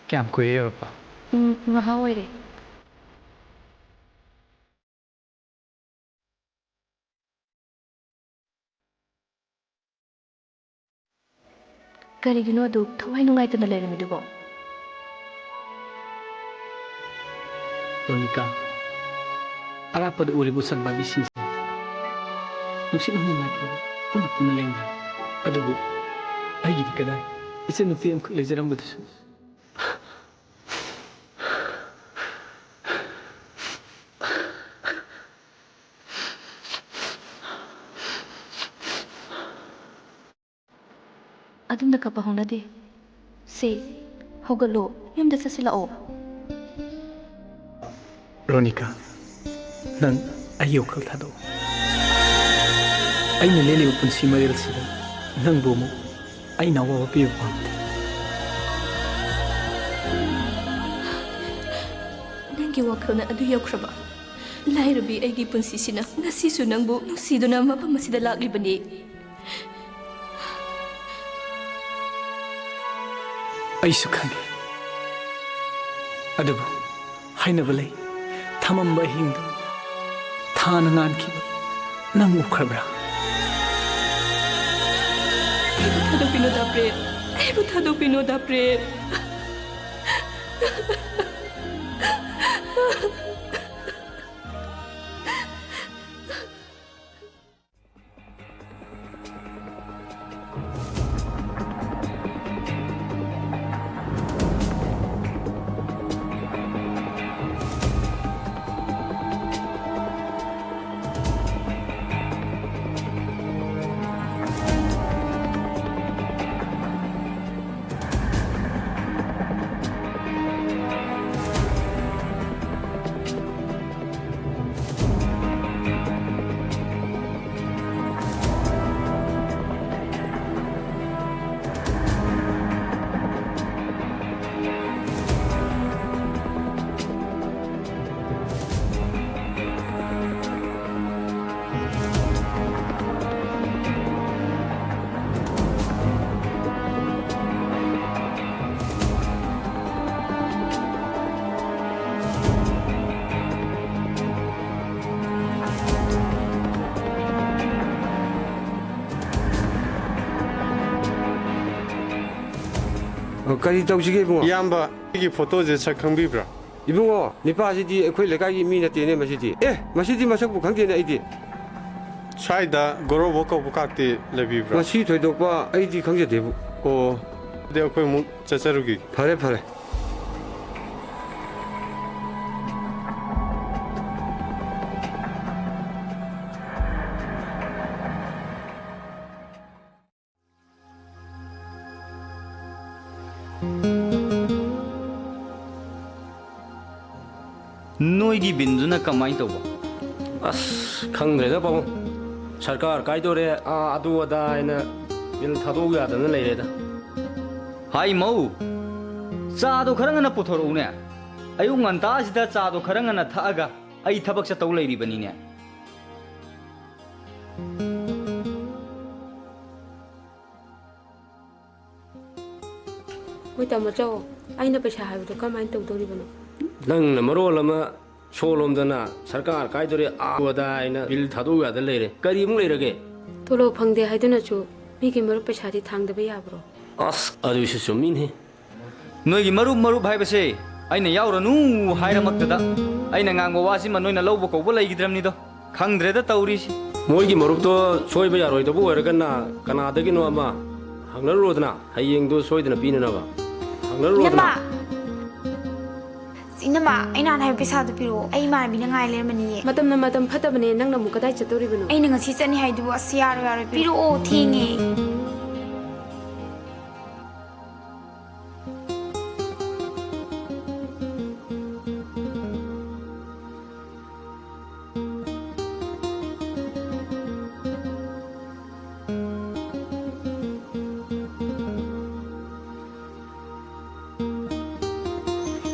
ꯀꯌꯥꯝ ꯀꯨꯏꯔꯦ ꯌꯧꯔꯛꯄ? ꯎꯝ, ꯉꯍꯥꯛ ꯑꯣꯏꯔꯦ꯫ ꯀꯔꯤꯒꯤꯅꯣ ꯑꯗꯨꯛ ꯊꯋꯥꯏ ꯅꯨꯡꯉꯥꯏꯇꯅ ꯂꯩꯔꯝꯃꯤꯗꯨꯕꯣ? ꯔꯣꯅꯤꯀꯥ, ꯑꯔꯥꯞꯄꯗ ꯎꯔꯤꯕ ꯎꯆꯥꯟ ꯄꯥꯝꯕꯤꯁꯤꯡꯁꯦ ꯅꯨꯡꯁꯤꯠꯅ ꯍꯨꯝꯅ ꯄꯨꯟꯅ ꯄꯨꯟꯅ ꯂꯦꯡꯗꯅ, ꯑꯗꯨꯕꯨ ꯑꯩꯒꯤꯗꯤ ꯀꯗꯥꯏ? ꯏꯆꯟꯅꯨꯄꯤ ꯑꯃꯈꯛ ꯂꯩꯖꯔꯝꯕꯗꯨꯁꯨ꯫ ꯑꯗꯨꯝꯅ ꯀꯞꯄ ꯍꯧꯅꯗꯦ꯫ ꯁꯦ, ꯍꯧꯒꯠꯂꯣ, ꯌꯨꯝꯗ ꯆꯠꯁꯤꯜꯂꯛꯑꯣ꯫ ꯔꯣꯅꯤꯀꯥ, ꯅꯪ ꯑꯩꯒꯤ ꯋꯥꯈꯜ ꯊꯥꯗꯣꯛꯎ꯫ ꯑꯩꯅ ꯂꯦꯜꯂꯤꯕ ꯄꯨꯟꯁꯤ ꯃꯔꯦꯜꯁꯤꯗ ꯅꯪꯕꯨ ꯑꯃꯨꯛ ꯑꯩꯅ ꯑꯋꯥꯕ ꯄꯤꯕ ꯄꯥꯝꯗꯦ꯫ ꯅꯪꯒꯤ ꯋꯥꯈꯜꯅ ꯑꯗꯨ ꯌꯧꯈ꯭ꯔꯕ? ꯂꯥꯏꯔꯕꯤ ꯑꯩꯒꯤ ꯄꯨꯟꯁꯤꯁꯤꯅ ꯉꯁꯤꯁꯨ ꯅꯪꯕꯨ ꯅꯨꯡꯁꯤꯗꯨꯅ ꯃꯐꯝ ꯑꯁꯤꯗ ꯂꯥꯛꯂꯤꯕꯅꯤ꯫ ꯑꯩꯁꯨ ꯈꯪꯏ꯫ ꯑꯗꯨꯕꯨ ꯍꯥꯏꯅꯕ ꯂꯩ, ꯊꯃꯝꯕ ꯑꯍꯤꯡꯗ ꯊꯥꯅ ꯉꯥꯟꯈꯤꯕ ꯅꯪ ꯎꯈ꯭ꯔꯕ꯭ꯔꯥ? ꯑꯩꯕꯨ ꯊꯥꯗꯣꯛꯄꯤꯅꯣꯗ ꯄ꯭ꯔꯦꯝ, ꯑꯩꯕꯨ ꯊꯥꯗꯣꯛꯄꯤꯅꯣꯗ ꯄ꯭ꯔꯦꯝ꯫ ꯀꯔꯤ ꯇꯧꯁꯤꯒꯦ, ꯏꯕꯨꯡꯉꯣ? ꯏꯌꯥꯝꯕ, ꯑꯩꯒꯤ ꯐꯣꯇꯣꯁꯦ ꯁꯛ ꯈꯪꯕꯤꯕ꯭ꯔꯥ? ꯏꯕꯨꯡꯉꯣ, ꯅꯤꯄꯥꯁꯤꯗꯤ ꯑꯩꯈꯣꯏ ꯂꯩꯀꯥꯏꯒꯤ ꯃꯤ ꯅꯠꯇꯦꯅꯦ ꯃꯁꯤꯗꯤ꯫ ꯑꯦ, ꯃꯁꯤꯗꯤ ꯃꯁꯛꯄꯨ ꯈꯪꯗꯦꯅꯦ ꯑꯩꯗꯤ꯫ ꯁ꯭ꯋꯥꯏꯗ ꯒꯣꯔꯣꯕ ꯀꯧꯕ ꯀꯥꯛꯇꯤ ꯂꯩꯕꯤꯕ꯭ꯔꯥ? ꯃꯁꯤ ꯊꯣꯏꯗꯣꯛꯄ ꯑꯩꯗꯤ ꯈꯪꯖꯗꯦꯕꯨ꯫ ꯑꯣ, ꯑꯗꯨꯗꯤ ꯑꯩꯈꯣꯏ ꯑꯃꯨꯛ ꯆꯠꯆꯔꯨꯈꯤꯒꯦ꯫ ꯐꯔꯦ, ꯐꯔꯦ꯫ ꯅꯣꯏꯒꯤ ꯕꯤꯟꯗꯨꯅ ꯀꯃꯥꯏꯅ ꯇꯧꯕ? ꯑꯁ, ꯈꯪꯗ꯭ꯔꯦꯗ ꯄꯥꯕꯨꯡ꯫ ꯁꯔꯀꯥꯔ ꯀꯥꯏꯗꯣꯔꯦ, ꯑꯥ, ꯑꯗꯨ ꯑꯗꯥ ꯍꯥꯏꯅ ꯕꯤꯜ ꯊꯥꯗꯣꯛꯎ ꯌꯥꯗꯅ ꯂꯩꯔꯦꯗ꯫ ꯍꯥꯏ ꯃꯧ, ꯆꯥꯗꯣ ꯈꯔ ꯉꯟꯅ ꯄꯨꯊꯣꯔꯛꯎꯅꯦ꯫ ꯑꯌꯨꯛ ꯉꯟꯇꯥꯁꯤꯗ ꯆꯥꯗꯣ ꯈꯔ ꯉꯟꯅ ꯊꯛꯑꯒ ꯑꯩ ꯊꯕꯛ ꯆꯠꯇꯧ ꯂꯩꯔꯤꯕꯅꯤꯅꯦ꯫ ꯍꯣꯏ, ꯇꯥꯃꯣ, ꯆꯥꯎ꯫ ꯑꯩꯅ ꯄꯩꯁꯥ ꯍꯥꯏꯕꯗꯣ ꯀꯃꯥꯏꯅ ꯇꯧꯗꯣꯔꯤꯕꯅꯣ? ꯅꯪꯅ ꯃꯔꯣꯜ ꯑꯃ ꯁꯣꯂꯣꯝꯗꯅ ꯁꯔꯀꯥꯔ ꯀꯥꯏꯗꯣꯔꯦ, ꯑꯥ ꯑꯗꯥ ꯍꯥꯏꯅ ꯕꯤꯜ ꯊꯥꯗꯣꯛꯎ ꯌꯥꯗ ꯂꯩꯔꯦ꯫ ꯀꯔꯤꯃꯨꯛ ꯂꯩꯔꯒꯦ? ꯇꯣꯂꯣꯞ ꯐꯪꯗꯦ ꯍꯥꯏꯗꯨꯅꯁꯨ ꯃꯤꯒꯤ ꯃꯔꯨꯞ ꯄꯩꯁꯥꯗꯤ ꯊꯥꯡꯗꯕ ꯌꯥꯕ꯭ꯔꯣ? ꯑꯁ, ꯑꯗꯨꯁꯨ ꯆꯨꯝꯃꯤꯅꯦ꯫ ꯅꯣꯏꯒꯤ ꯃꯔꯨꯞ ꯃꯔꯨꯞ ꯍꯥꯏꯕꯁꯦ ꯑꯩꯅ ꯌꯥꯎꯔꯅꯨ ꯍꯥꯏꯔꯃꯛꯇꯗ ꯑꯩꯅ ꯉꯥꯡꯕ ꯋꯥꯁꯤꯃ ꯅꯣꯏꯅ ꯂꯧꯕ ꯀꯧꯕ ꯂꯩꯈꯤꯗ꯭ꯔꯕꯅꯤꯗꯣ꯫ ꯈꯪꯗ꯭ꯔꯦꯗ ꯇꯧꯔꯤꯁꯤ꯫ ꯃꯣꯏꯒꯤ ꯃꯔꯨꯞꯇꯣ ꯁꯣꯏꯕ ꯌꯥꯔꯣꯏꯗꯕ ꯑꯣꯏꯔꯒꯅ ꯀꯅꯥꯗꯒꯤꯅꯣ ꯑꯃ ꯍꯪꯅꯔꯨꯔꯣꯗꯅ, ꯍꯌꯦꯡꯗꯣ ꯁꯣꯏꯗꯅ ꯄꯤꯅꯅꯕ ꯍꯪꯅꯔꯨꯔꯣꯗꯅ꯫ ꯏꯅꯝꯃ! ꯏꯅꯝꯃ, ꯑꯩ ꯅꯍꯥꯟ ꯍꯥꯏꯕ ꯄꯩꯁꯥꯗꯣ ꯄꯤꯔꯛꯑꯣ, ꯑꯩ ꯏꯃꯥꯟꯅꯕꯤꯅ ꯉꯥꯏ ꯂꯩꯔꯝꯃꯅꯤꯌꯦ꯫ ꯃꯇꯝꯅ ꯃꯇꯝ ꯐꯠꯇꯕꯅꯦ, ꯅꯪꯅ ꯑꯃꯨꯛ ꯀꯗꯥꯏ ꯆꯠꯇꯧꯔꯤꯕꯅꯣ? ꯑꯩꯅ ꯉꯁꯤ ꯆꯠꯅꯤ ꯍꯥꯏꯗꯨꯕꯨ, ꯑꯁ, ꯌꯥꯔꯣꯏ, ꯌꯥꯔꯣꯏ, ꯄꯤꯔꯛꯑꯣ, ꯊꯦꯡꯉꯦ꯫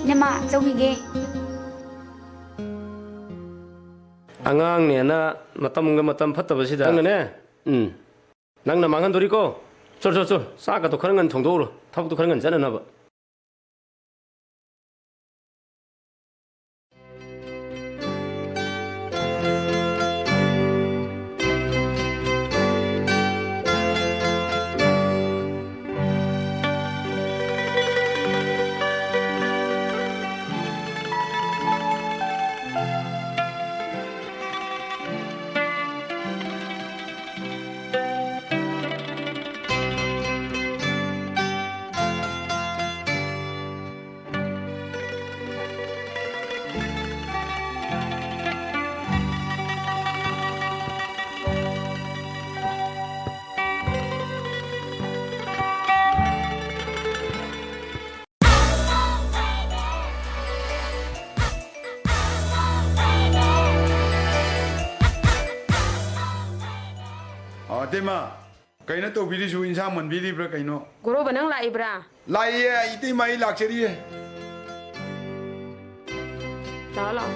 ꯏꯅꯝꯃ, ꯆꯧꯈꯤꯒꯦ꯫ ꯑꯉꯥꯡꯅꯦꯅ ꯃꯇꯝꯒ ꯃꯇꯝ ꯐꯠꯇꯕꯁꯤꯗ ꯅꯪꯅꯅꯦ, ꯎꯝ, ꯅꯪꯅ ꯃꯥꯡꯍꯟꯗꯣꯔꯤꯀꯣ꯫ ꯆꯣ, ꯆꯣ, ꯆꯣ, ꯆꯥꯛꯀꯗꯣ ꯈꯔ ꯉꯟꯅ ꯊꯣꯡꯗꯣꯛꯎꯔꯣ, ꯊꯕꯛꯇꯣ ꯈꯔ ꯉꯟꯅ ꯆꯠꯅꯅꯕ꯫ ꯏꯇꯩꯃ, ꯀꯩꯅꯣ ꯇꯧꯕꯤꯔꯤꯁꯨ? ꯏꯟꯁꯥꯡ ꯃꯟꯕꯤꯔꯤꯕ꯭ꯔꯥ ꯀꯩꯅꯣ? ꯒꯣꯔꯣꯕ, ꯅꯪ ꯂꯥꯛꯏꯕ꯭ꯔꯥ? ꯂꯥꯛꯏꯌꯦ, ꯏꯇꯩꯃ, ꯑꯩ ꯂꯥꯛꯆꯔꯤꯌꯦ꯫ ꯂꯥꯛꯑꯣ, ꯂꯥꯛꯑꯣ꯫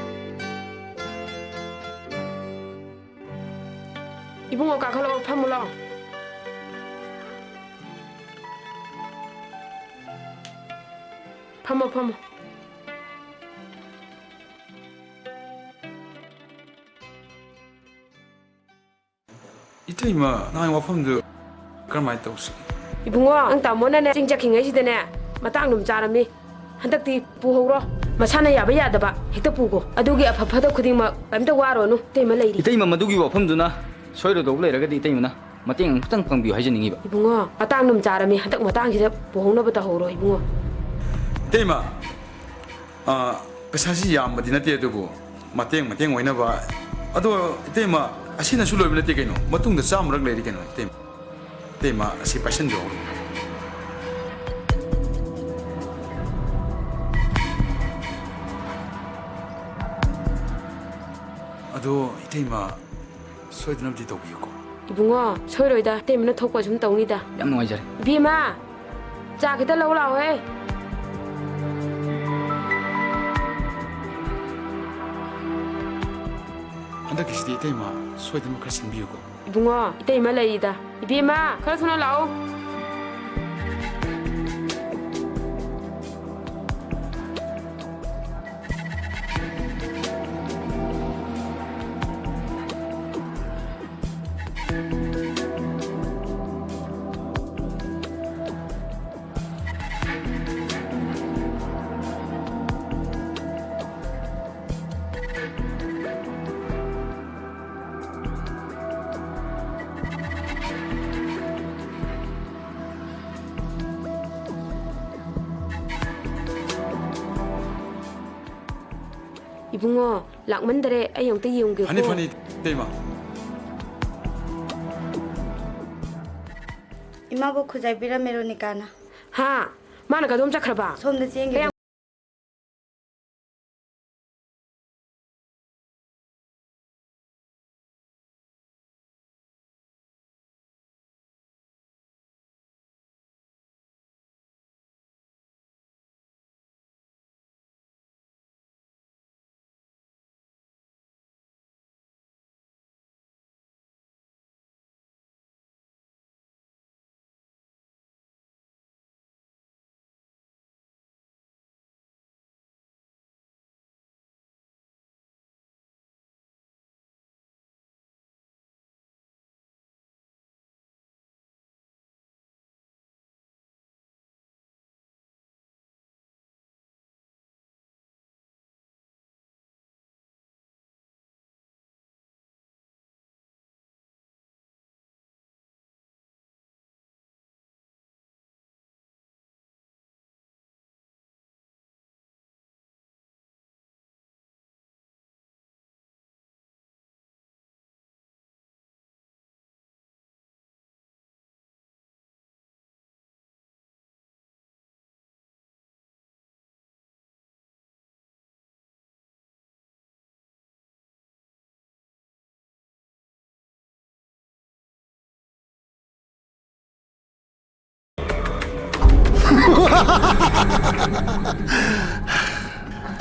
ꯏꯕꯨꯡꯉꯣ, ꯀꯥꯈꯠꯂꯛꯑꯣ, ꯐꯝꯃꯨ ꯂꯥꯛꯑꯣ꯫ ꯐꯝꯃꯣ, ꯐꯝꯃꯣ꯫ ꯏꯇꯩꯃ, ꯅꯍꯥꯟ ꯋꯥꯐꯝꯗꯨ ꯀꯔꯝꯍꯥꯏꯅ ꯇꯧꯁꯤ? ꯏꯕꯨꯡꯉꯣ, ꯅꯪ ꯇꯥꯃꯣꯅꯅꯦ ꯆꯤꯡ ꯆꯠꯈꯤꯉꯩꯁꯤꯗꯅꯦ, ꯃꯇꯥꯡ ꯑꯗꯨꯝ ꯆꯥꯔꯝꯃꯤ꯫ ꯍꯟꯗꯛꯇꯤ ꯄꯨꯍꯧꯔꯣ꯫ ꯃꯁꯥꯅ ꯌꯥꯕ ꯌꯥꯗꯕ ꯍꯦꯛꯇ ꯄꯨꯒꯣ꯫ ꯑꯗꯨꯒꯤ ꯑꯐ ꯐꯠꯇ ꯈꯨꯗꯤꯡꯃꯛ ꯀꯔꯤꯝꯇ ꯋꯥꯔꯨꯔꯅꯨ꯫ ꯏꯇꯩꯃ ꯂꯩꯔꯤ꯫ ꯏꯇꯩꯃ, ꯃꯗꯨꯒꯤ ꯋꯥꯐꯝꯗꯨꯅ ꯁꯣꯏꯔꯣꯏꯗꯧꯕ ꯂꯩꯔꯒꯗꯤ ꯏꯇꯩꯃꯅ ꯃꯇꯦꯡ ꯑꯃꯈꯛꯇꯪ ꯄꯥꯡꯕꯤꯌꯨ ꯍꯥꯏꯖꯅꯤꯡꯉꯤꯕ꯫ ꯏꯕꯨꯡꯉꯣ, ꯃꯇꯥꯡ ꯑꯗꯨꯝ ꯆꯥꯔꯝꯃꯤ꯫ ꯍꯟꯗꯛ ꯃꯇꯥꯡꯁꯤꯗ ꯄꯨꯍꯧꯅꯕ ꯇꯧꯍꯧꯔꯣ ꯏꯕꯨꯡꯉꯣ꯫ ꯏꯇꯩꯃ, ꯑꯥ, ꯄꯩꯁꯥꯁꯤ ꯌꯥꯝꯕꯗꯤ ꯅꯠꯇꯦ, ꯑꯗꯨꯕꯨ ꯃꯇꯦꯡ ꯃꯇꯦꯡ ꯑꯣꯏꯅꯕ꯫ ꯑꯗꯣ ꯏꯇꯩꯃ, ꯑꯁꯤꯅꯁꯨ ꯂꯣꯏꯕ ꯅꯠꯇꯦ ꯀꯩꯅꯣ, ꯃꯇꯨꯡꯗ ꯆꯥꯝꯃꯔꯛ ꯂꯩꯔꯤ ꯀꯩꯅꯣ, ꯏꯇꯩꯃ꯫ ꯏꯇꯩꯃ, ꯑꯁꯤ ꯄꯥꯏꯁꯟꯕꯤꯔꯣ꯫ ꯑꯗꯣ ꯏꯇꯩꯃ, ꯁꯣꯏꯗꯅꯕꯗꯤ ꯇꯧꯕꯤꯌꯨꯀꯣ꯫ ꯏꯕꯨꯡꯉꯣ, ꯁꯣꯏꯔꯣꯏꯗ, ꯏꯇꯩꯃꯅ ꯊꯣꯛꯄ ꯁꯨꯝ ꯇꯧꯅꯤꯗ꯫ ꯌꯥꯝ ꯅꯨꯡꯉꯥꯏꯖꯔꯦ꯫ ꯏꯕꯦꯝꯃ, ꯆꯥ ꯈꯤꯇ ꯂꯧ ꯂꯥꯛꯑꯣꯍꯦ꯫ ꯍꯟꯗꯛꯀꯤꯁꯤꯗꯤ ꯏꯇꯩꯃ ꯁꯣꯏꯗꯅ ꯈꯔ ꯁꯤꯟꯕꯤꯌꯨꯀꯣ꯫ ꯏꯕꯨꯡꯉꯣ, ꯏꯇꯩꯃ ꯂꯩꯔꯤꯗ꯫ ꯏꯕꯦꯝꯃ, ꯈꯔ ꯊꯨꯅ ꯂꯥꯛꯑꯣ꯫ ꯏꯕꯨꯡꯉꯣ, ꯂꯥꯛꯃꯟꯗꯔꯦ, ꯑꯩ ꯑꯃꯨꯛꯇ ꯌꯦꯡꯉꯨꯒꯦꯀꯣ꯫ ꯐꯅꯤ, ꯐꯅꯤ, ꯏꯇꯩꯃ꯫ ꯏꯃꯥꯕꯨ ꯈꯨꯖꯥꯏꯕꯤꯔꯝꯃꯦ ꯔꯣꯅꯤꯀꯥꯅ꯫ ꯍꯥ? ꯃꯥꯅ ꯀꯗꯣꯝ ꯆꯠꯈ꯭ꯔꯕ? ꯁꯣꯝꯗ ꯆꯦꯟꯒꯤꯕ꯫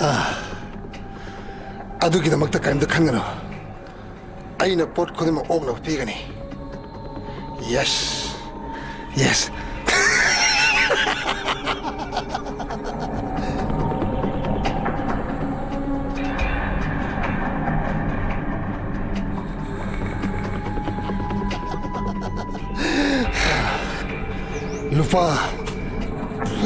ꯑꯥ, ꯑꯗꯨꯒꯤꯗꯃꯛꯇ ꯀꯔꯤꯝꯇ ꯈꯟꯒꯅꯨ꯫ ꯑꯩꯅ ꯄꯣꯠ ꯈꯨꯗꯤꯡꯃꯛ ꯑꯣꯛꯅꯕ ꯄꯤꯒꯅꯤ꯫ Yes. Yes. ꯂꯨꯄꯥ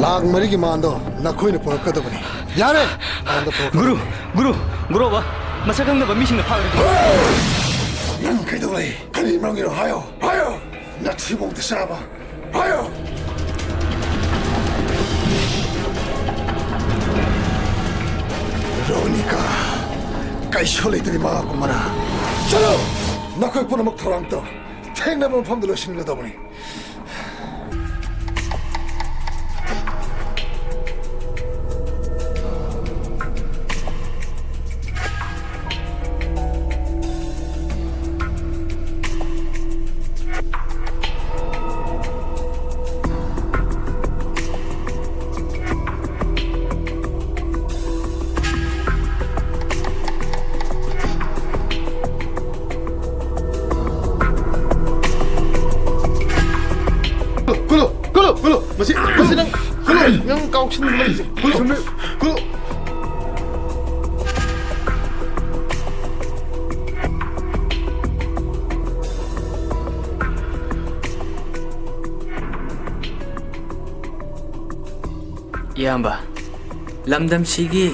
ꯂꯥꯈ ꯃꯔꯤꯒꯤ ꯃꯥꯟꯗꯣ ꯅꯈꯣꯏꯅ ꯄꯨꯔꯛꯀꯗꯕꯅꯤ꯫ ꯌꯥꯔꯦ! ꯃꯥꯟꯗꯣ ꯄꯨꯔꯛꯀꯗꯕꯅꯤ꯫ ꯒꯨꯔꯨ, ꯒꯨꯔꯨ, ꯒꯨꯔꯨ ꯕꯥꯕꯥ, ꯃꯁꯛ ꯈꯪꯗꯕ ꯃꯤꯁꯤꯡꯅ ꯐꯥꯈ꯭ꯔꯦ꯫ ꯅꯪ ꯀꯩꯗꯧ ꯂꯩ? ꯀꯔꯤ ꯃꯔꯝꯒꯤꯅꯣ? ꯍꯥꯏꯌꯣ, ꯍꯥꯏꯌꯣ! ꯅꯊꯤꯕꯣꯡꯗ ꯆꯥꯕ! ꯍꯥꯏꯌꯣ! ꯔꯣꯅꯤꯀꯥ, ꯀꯩꯁꯨ ꯂꯩꯇ꯭ꯔꯗꯤ ꯃꯉꯥ ꯀꯨꯝꯃꯔꯥ꯫ ꯆꯠꯂꯣ! ꯅꯈꯣꯏ ꯄꯨꯝꯅꯃꯛ ꯊꯧꯔꯥꯡ ꯇꯧ꯫ ꯊꯦꯡꯅꯕ ꯃꯐꯝꯗ ꯂꯣꯏꯁꯤꯟꯒꯗꯧꯕꯅꯤ꯫ ꯀꯨꯜꯂꯨ, ꯀꯨꯜꯂꯨ, ꯀꯨꯜꯂꯨ꯫ ꯃꯁꯤ, ꯃꯁꯤ ꯅꯪ, ꯀꯨꯜꯂꯨ, ꯅꯪ ꯀꯥꯎꯁꯤꯟꯕ ꯂꯩꯁꯦ꯫ ꯀꯨꯜꯂꯨ, ꯀꯨꯜꯂꯨ꯫ ꯏꯌꯥꯝꯕ, ꯂꯝꯗꯝꯁꯤꯒꯤ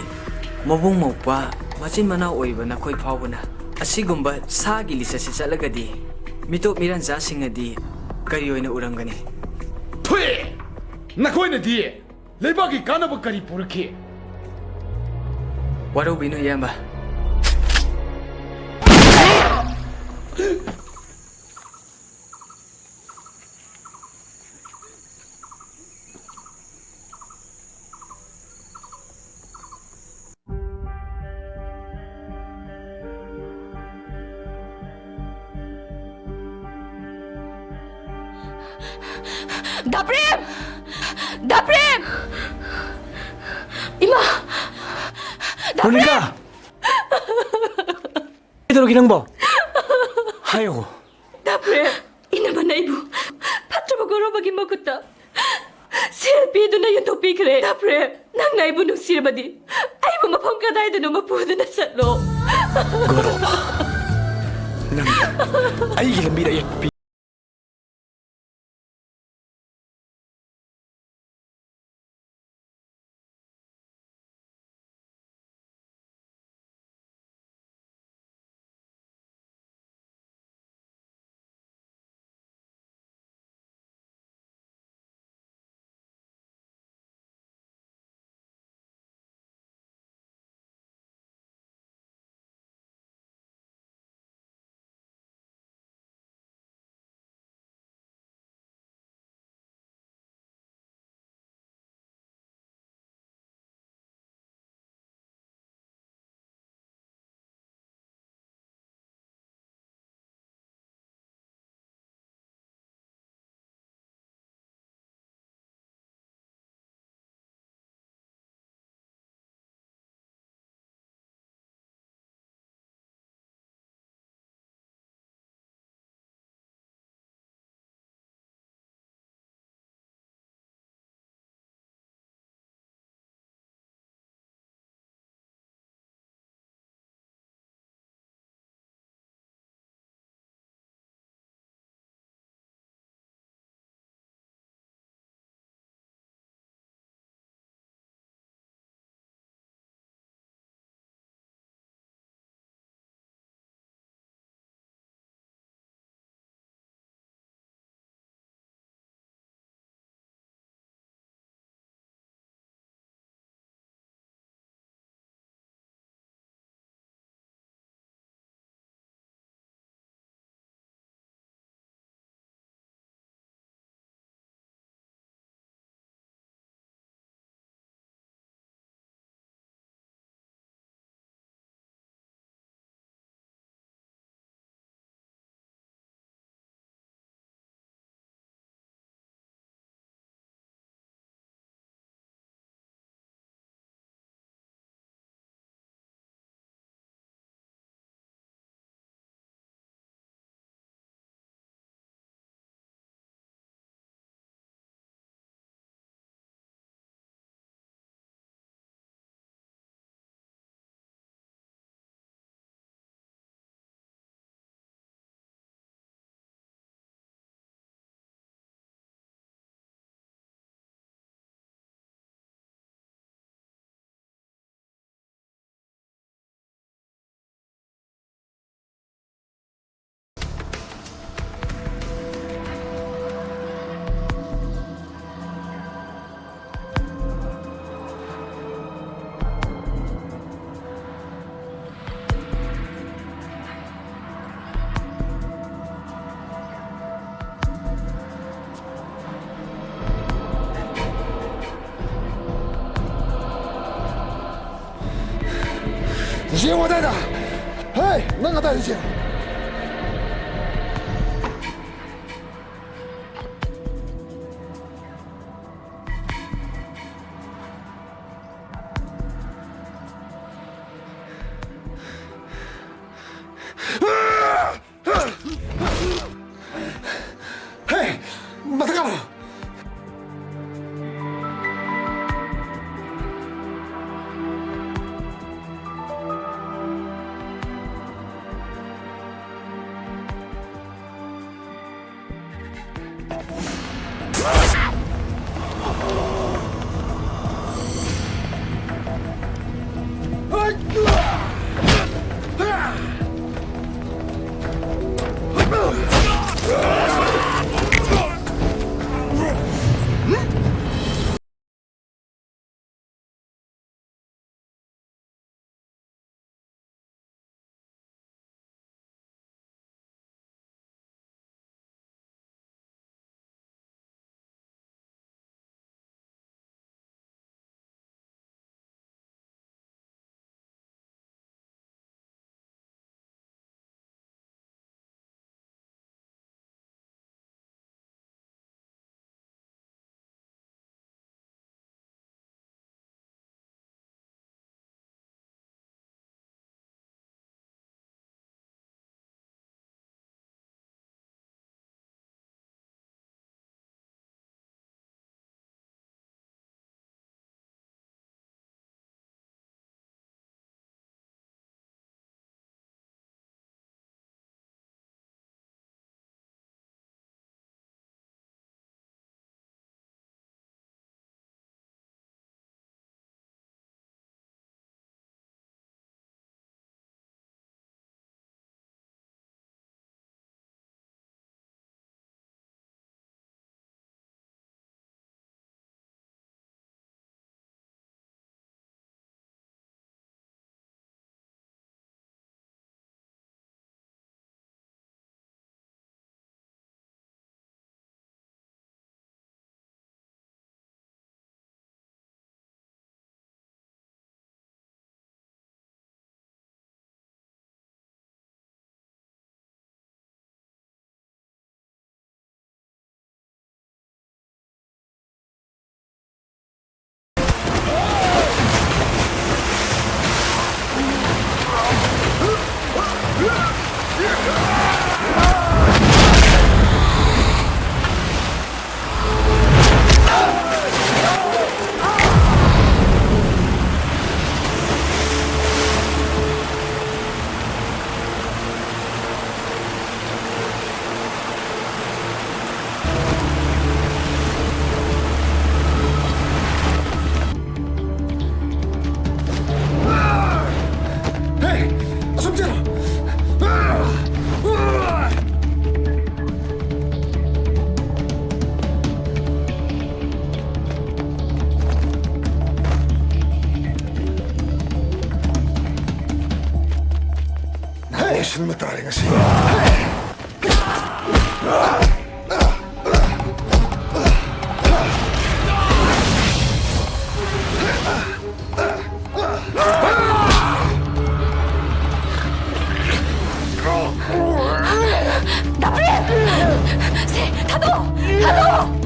ꯃꯕꯨꯡ ꯃꯧꯄ꯭ꯋꯥ, ꯃꯆꯤꯟ ꯃꯅꯥꯎ ꯑꯣꯏꯕ ꯅꯈꯣꯏ ꯐꯥꯎꯕꯅ ꯑꯁꯤꯒꯨꯝꯕ ꯁꯥꯒꯤ ꯂꯤꯆꯠꯁꯤ ꯆꯠꯂꯒꯗꯤ ꯃꯤꯇꯣꯞ ꯃꯤꯔꯟꯆꯥꯁꯤꯡꯅꯗꯤ ꯀꯔꯤ ꯑꯣꯏꯅ ꯎꯔꯝꯒꯅꯤ? ꯊꯣꯛꯑꯦ! ꯅꯈꯣꯏꯅꯗꯤ ꯂꯩꯕꯥꯛꯀꯤ ꯀꯥꯟꯅꯕ ꯀꯔꯤ ꯄꯨꯔꯛꯈꯤ? ꯋꯥꯔꯧꯕꯤꯅꯨ, ꯏꯌꯥꯝꯕ꯫ ꯗꯥꯄ꯭ꯔꯦꯝ! ꯗꯥꯄ꯭ꯔꯦꯝ! ꯏꯃꯥ! ꯃꯣꯅꯤꯀꯥ! ꯀꯩꯗꯧꯔꯒꯦ ꯅꯪꯕꯣ? ꯍꯥꯏꯌꯣ꯫ ꯗꯥ ꯄ꯭ꯔꯦꯝ, ꯏꯅꯝꯃꯅ ꯑꯩꯕꯨ ꯐꯠꯇ꯭ꯔꯕ ꯒꯣꯔꯣꯕꯒꯤ ꯃꯈꯨꯠꯇ ꯁꯦꯜ ꯄꯤꯗꯨꯅ ꯌꯣꯟꯊꯣꯛꯄꯤꯈ꯭ꯔꯦ꯫ ꯗꯥ ꯄ꯭ꯔꯦꯝ, ꯅꯪꯅ ꯑꯩꯕꯨ ꯅꯨꯡꯁꯤꯔꯕꯗꯤ ꯑꯩꯕꯨ ꯃꯐꯝ ꯀꯗꯥꯏꯗꯅꯣꯃ ꯄꯨꯗꯨꯅ ꯆꯠꯂꯣ꯫ ꯒꯣꯔꯣꯕ, ꯅꯪ ꯑꯩꯒꯤ ꯂꯝꯕꯤꯗ ꯑꯌꯦꯠꯄ ꯄꯤ꯫ ꯌꯦꯡꯉꯣ ꯑꯗꯥꯏꯗ꯫ ꯍꯦ, ꯅꯪ ꯑꯗꯥꯏꯗ ꯌꯦꯡꯉꯣ꯫ ꯍꯦ! ꯃꯊꯛ ꯀꯥꯔꯣ! ꯂꯣꯏꯁꯤꯟꯕ ꯇꯥꯔꯦ ꯉꯁꯤ꯫ ꯗꯥ ꯄ꯭ꯔꯦꯝ! ꯁꯦ, ꯊꯥꯗꯣꯛꯑꯣ! ꯊꯥꯗꯣꯛꯑꯣ!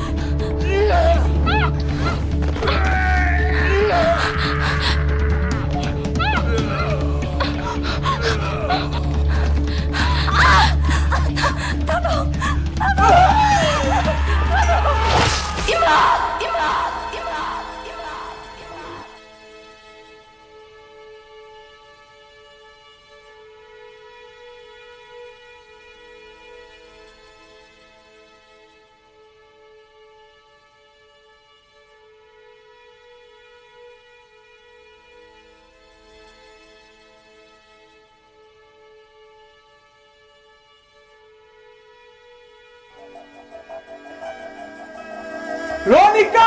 ꯏꯃꯥ! ꯏꯃꯥ! ꯏꯃꯥ! ꯏꯃꯥ! ꯔꯣꯅꯤꯀꯥ!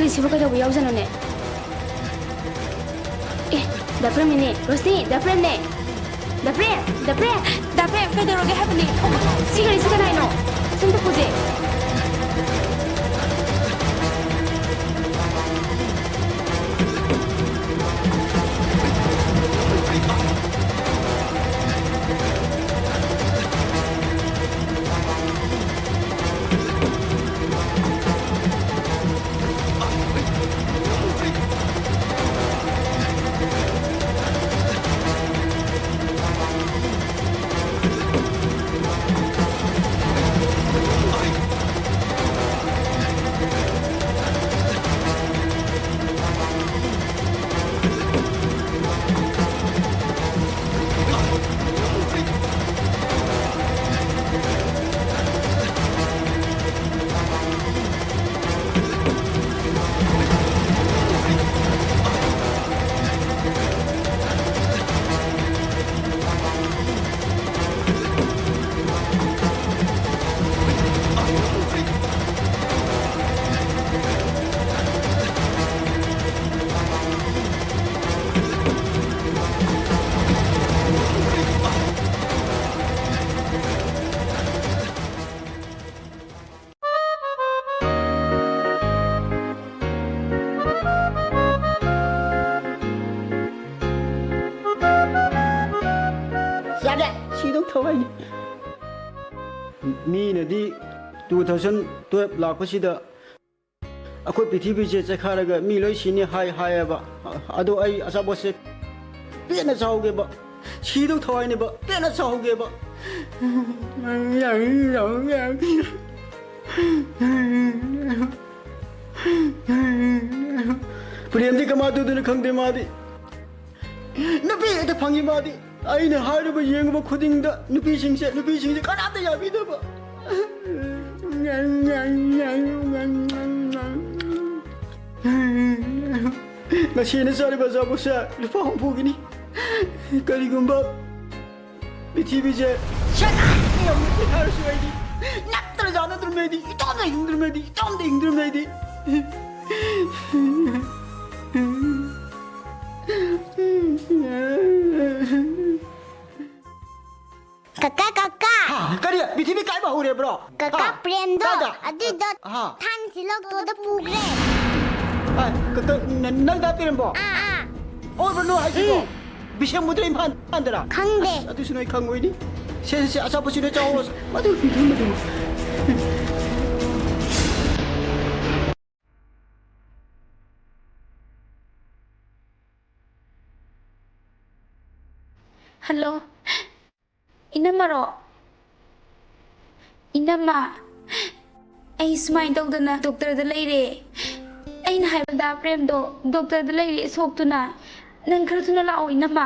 ꯁꯤꯕꯨ ꯀꯩꯗꯧꯕ ꯌꯥꯎꯖꯅꯣꯅꯦ? ꯑꯦ, ꯗꯥ ꯄ꯭ꯔꯦꯝꯅꯤꯅꯦ꯫ ꯔꯣꯁꯅꯤ, ꯗꯥ ꯄ꯭ꯔꯦꯝꯅꯦ꯫ ꯗꯥ ꯄ꯭ꯔꯦꯝ, ꯗꯥ ꯄ꯭ꯔꯦꯝ꯫ ꯗꯥ ꯄ꯭ꯔꯦꯝ, ꯀꯩꯗꯧꯔꯒꯦ ꯍꯥꯏꯕꯅꯦ? ꯊꯣꯛꯂꯛꯑꯣ꯫ ꯁꯤ ꯒꯥꯔꯤꯁꯤ ꯀꯅꯥꯏꯅꯣ? ꯁꯤ ꯑꯝꯇ ꯄꯨꯁꯦ꯫ ꯌꯥꯔꯦ, ꯁꯤꯗꯧ ꯊꯋꯥꯏꯅꯤ꯫ ꯃꯤꯅꯗꯤ two thousand twelve ꯂꯥꯛꯄꯁꯤꯗ ꯑꯩꯈꯣꯏ ꯄ꯭ꯔꯤꯊꯤꯕꯤꯁꯦ ꯆꯦꯛꯈꯥꯏꯔꯒ ꯃꯤ ꯂꯣꯏ ꯁꯤꯅꯤ ꯍꯥꯏ ꯍꯥꯏꯌꯦꯕ꯫ ꯑꯗꯣ ꯑꯩ ꯑꯆꯥꯄꯣꯠꯁꯦ ꯄꯦꯟꯅ ꯆꯥꯍꯧꯒꯦꯕ꯫ ꯁꯤꯗꯧ ꯊꯋꯥꯏꯅꯦꯕ, ꯄꯦꯟꯅ ꯆꯥꯍꯧꯒꯦꯕ꯫ ꯄ꯭ꯔꯦꯝꯗꯤ ꯀꯃꯥꯏꯅ ꯇꯧꯗꯣꯏꯅꯣ ꯈꯪꯗꯦ ꯃꯥꯗꯤ꯫ ꯅꯨꯄꯤ ꯍꯦꯛꯇ ꯐꯪꯉꯤ ꯃꯥꯗꯤ꯫ ꯑꯩꯅ ꯍꯥꯏꯔꯨꯕ ꯌꯦꯡꯉꯨꯕ ꯈꯨꯗꯤꯡꯗ ꯅꯨꯄꯤꯁꯤꯡꯁꯦ, ꯅꯨꯄꯤꯁꯤꯡꯁꯦ ꯀꯅꯥꯝꯇ ꯌꯥꯕꯤꯗꯕ꯫ ꯉꯁꯤ ꯑꯩꯅ ꯆꯥꯔꯤꯕ ꯑꯆꯥꯄꯣꯠꯁꯦ ꯂꯨꯄꯥ ꯍꯨꯝꯐꯨꯒꯤꯅꯤ꯫ ꯀꯔꯤꯒꯨꯝꯕ ꯄ꯭ꯔꯤꯊꯤꯕꯤꯁꯦ ꯁꯦꯒꯥꯏ ꯌꯧꯅ ꯆꯦꯈꯥꯏꯔꯁꯨ ꯑꯩꯗꯤ ꯅꯠꯇ꯭ꯔ ꯌꯥꯅꯗ꯭ꯔꯕꯅꯦ ꯑꯩꯗꯤ, ꯏꯇꯣꯝꯇ ꯍꯤꯡꯗ꯭ꯔꯕꯅꯦ ꯑꯩꯗꯤ, ꯏꯇꯣꯝꯇ ꯍꯤꯡꯗ꯭ꯔꯕꯅꯦ ꯑꯩꯗꯤ꯫ ꯀꯀꯥ, ꯀꯀꯥ꯫ ꯍꯥ, ꯀꯔꯤ? ꯄ꯭ꯔꯤꯊꯤꯕꯤ ꯀꯥꯏꯕ ꯍꯧꯔꯦꯕ꯭ꯔꯣ? ꯀꯀꯥ, ꯍꯥ? ꯄ꯭ꯔꯦꯝꯗꯣ ꯀꯥꯏꯗ? ꯑꯗꯨꯗꯣ ꯍꯥ? ꯊꯥꯡꯁꯤ ꯂꯧꯊꯣꯛꯑꯗ ꯄꯨꯈ꯭ꯔꯦ꯫ ꯑ, ꯀ-, ꯀ-, ꯅ-, ꯅꯪ ꯗꯥ ꯄ꯭ꯔꯦꯝꯕꯣ? ꯑꯥ, ꯑꯥ꯫ ꯑꯣꯏꯕ꯭ꯔꯣ ꯅꯣꯏ ꯍꯥꯏꯁꯤꯕꯣ? ꯎꯝ꯫ ꯕꯤꯁꯦꯝꯄꯨꯔꯗ ꯏꯝꯐꯥꯜ, ꯏꯝꯐꯥꯜꯗꯔ? ꯈꯪꯗꯦ꯫ ꯑꯁ, ꯑꯗꯨꯁꯨ ꯅꯣꯏ ꯈꯪꯉꯣꯏꯅꯤ꯫ ꯁꯦ, ꯁꯦ, ꯁꯦ, ꯑꯆꯥꯄꯣꯠꯁꯤ ꯅꯣꯏ ꯆꯥꯍꯧꯔꯣ꯫ ꯃꯗꯨ, ꯃꯗꯨ, ꯃꯗꯨ꯫ ꯍꯜꯂꯣ꯫ ꯏꯅꯝꯃꯔꯣ? ꯏꯅꯝꯃ, ꯑꯩ ꯁꯨꯃꯥꯏꯅ ꯇꯧꯗꯅ ꯗꯣꯛꯇꯔꯗ ꯂꯩꯔꯦ꯫ ꯑꯩꯅ ꯍꯥꯏꯕ ꯗꯥ ꯄ꯭ꯔꯦꯝꯗꯣ ꯗꯣꯛꯇꯔꯗ ꯂꯩꯔꯦ ꯁꯣꯛꯇꯨꯅ꯫ ꯅꯪ ꯈꯔ ꯊꯨꯅ ꯂꯥꯛꯑꯣ, ꯏꯅꯝꯃ꯫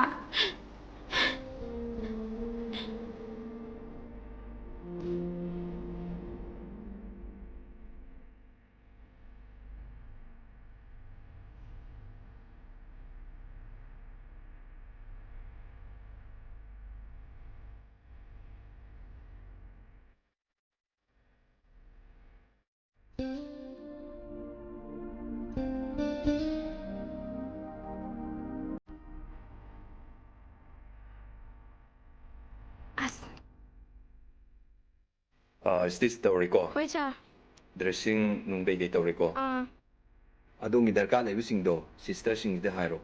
ꯑꯁ꯫ ꯑꯥ, stitch ꯇꯧꯔꯦꯀꯣ? ꯍꯣꯏ, sir꯫ Dressing ꯅꯨꯡ ꯀꯩꯀꯩ ꯇꯧꯔꯦꯀꯣ? ꯑꯥ꯫ ꯑꯗꯣꯝꯒꯤ ꯗꯔꯀꯥꯔ ꯂꯩꯕꯁꯤꯡꯗꯣ sisterꯁꯤꯡꯁꯤꯗ ꯍꯥꯏꯔꯣ꯫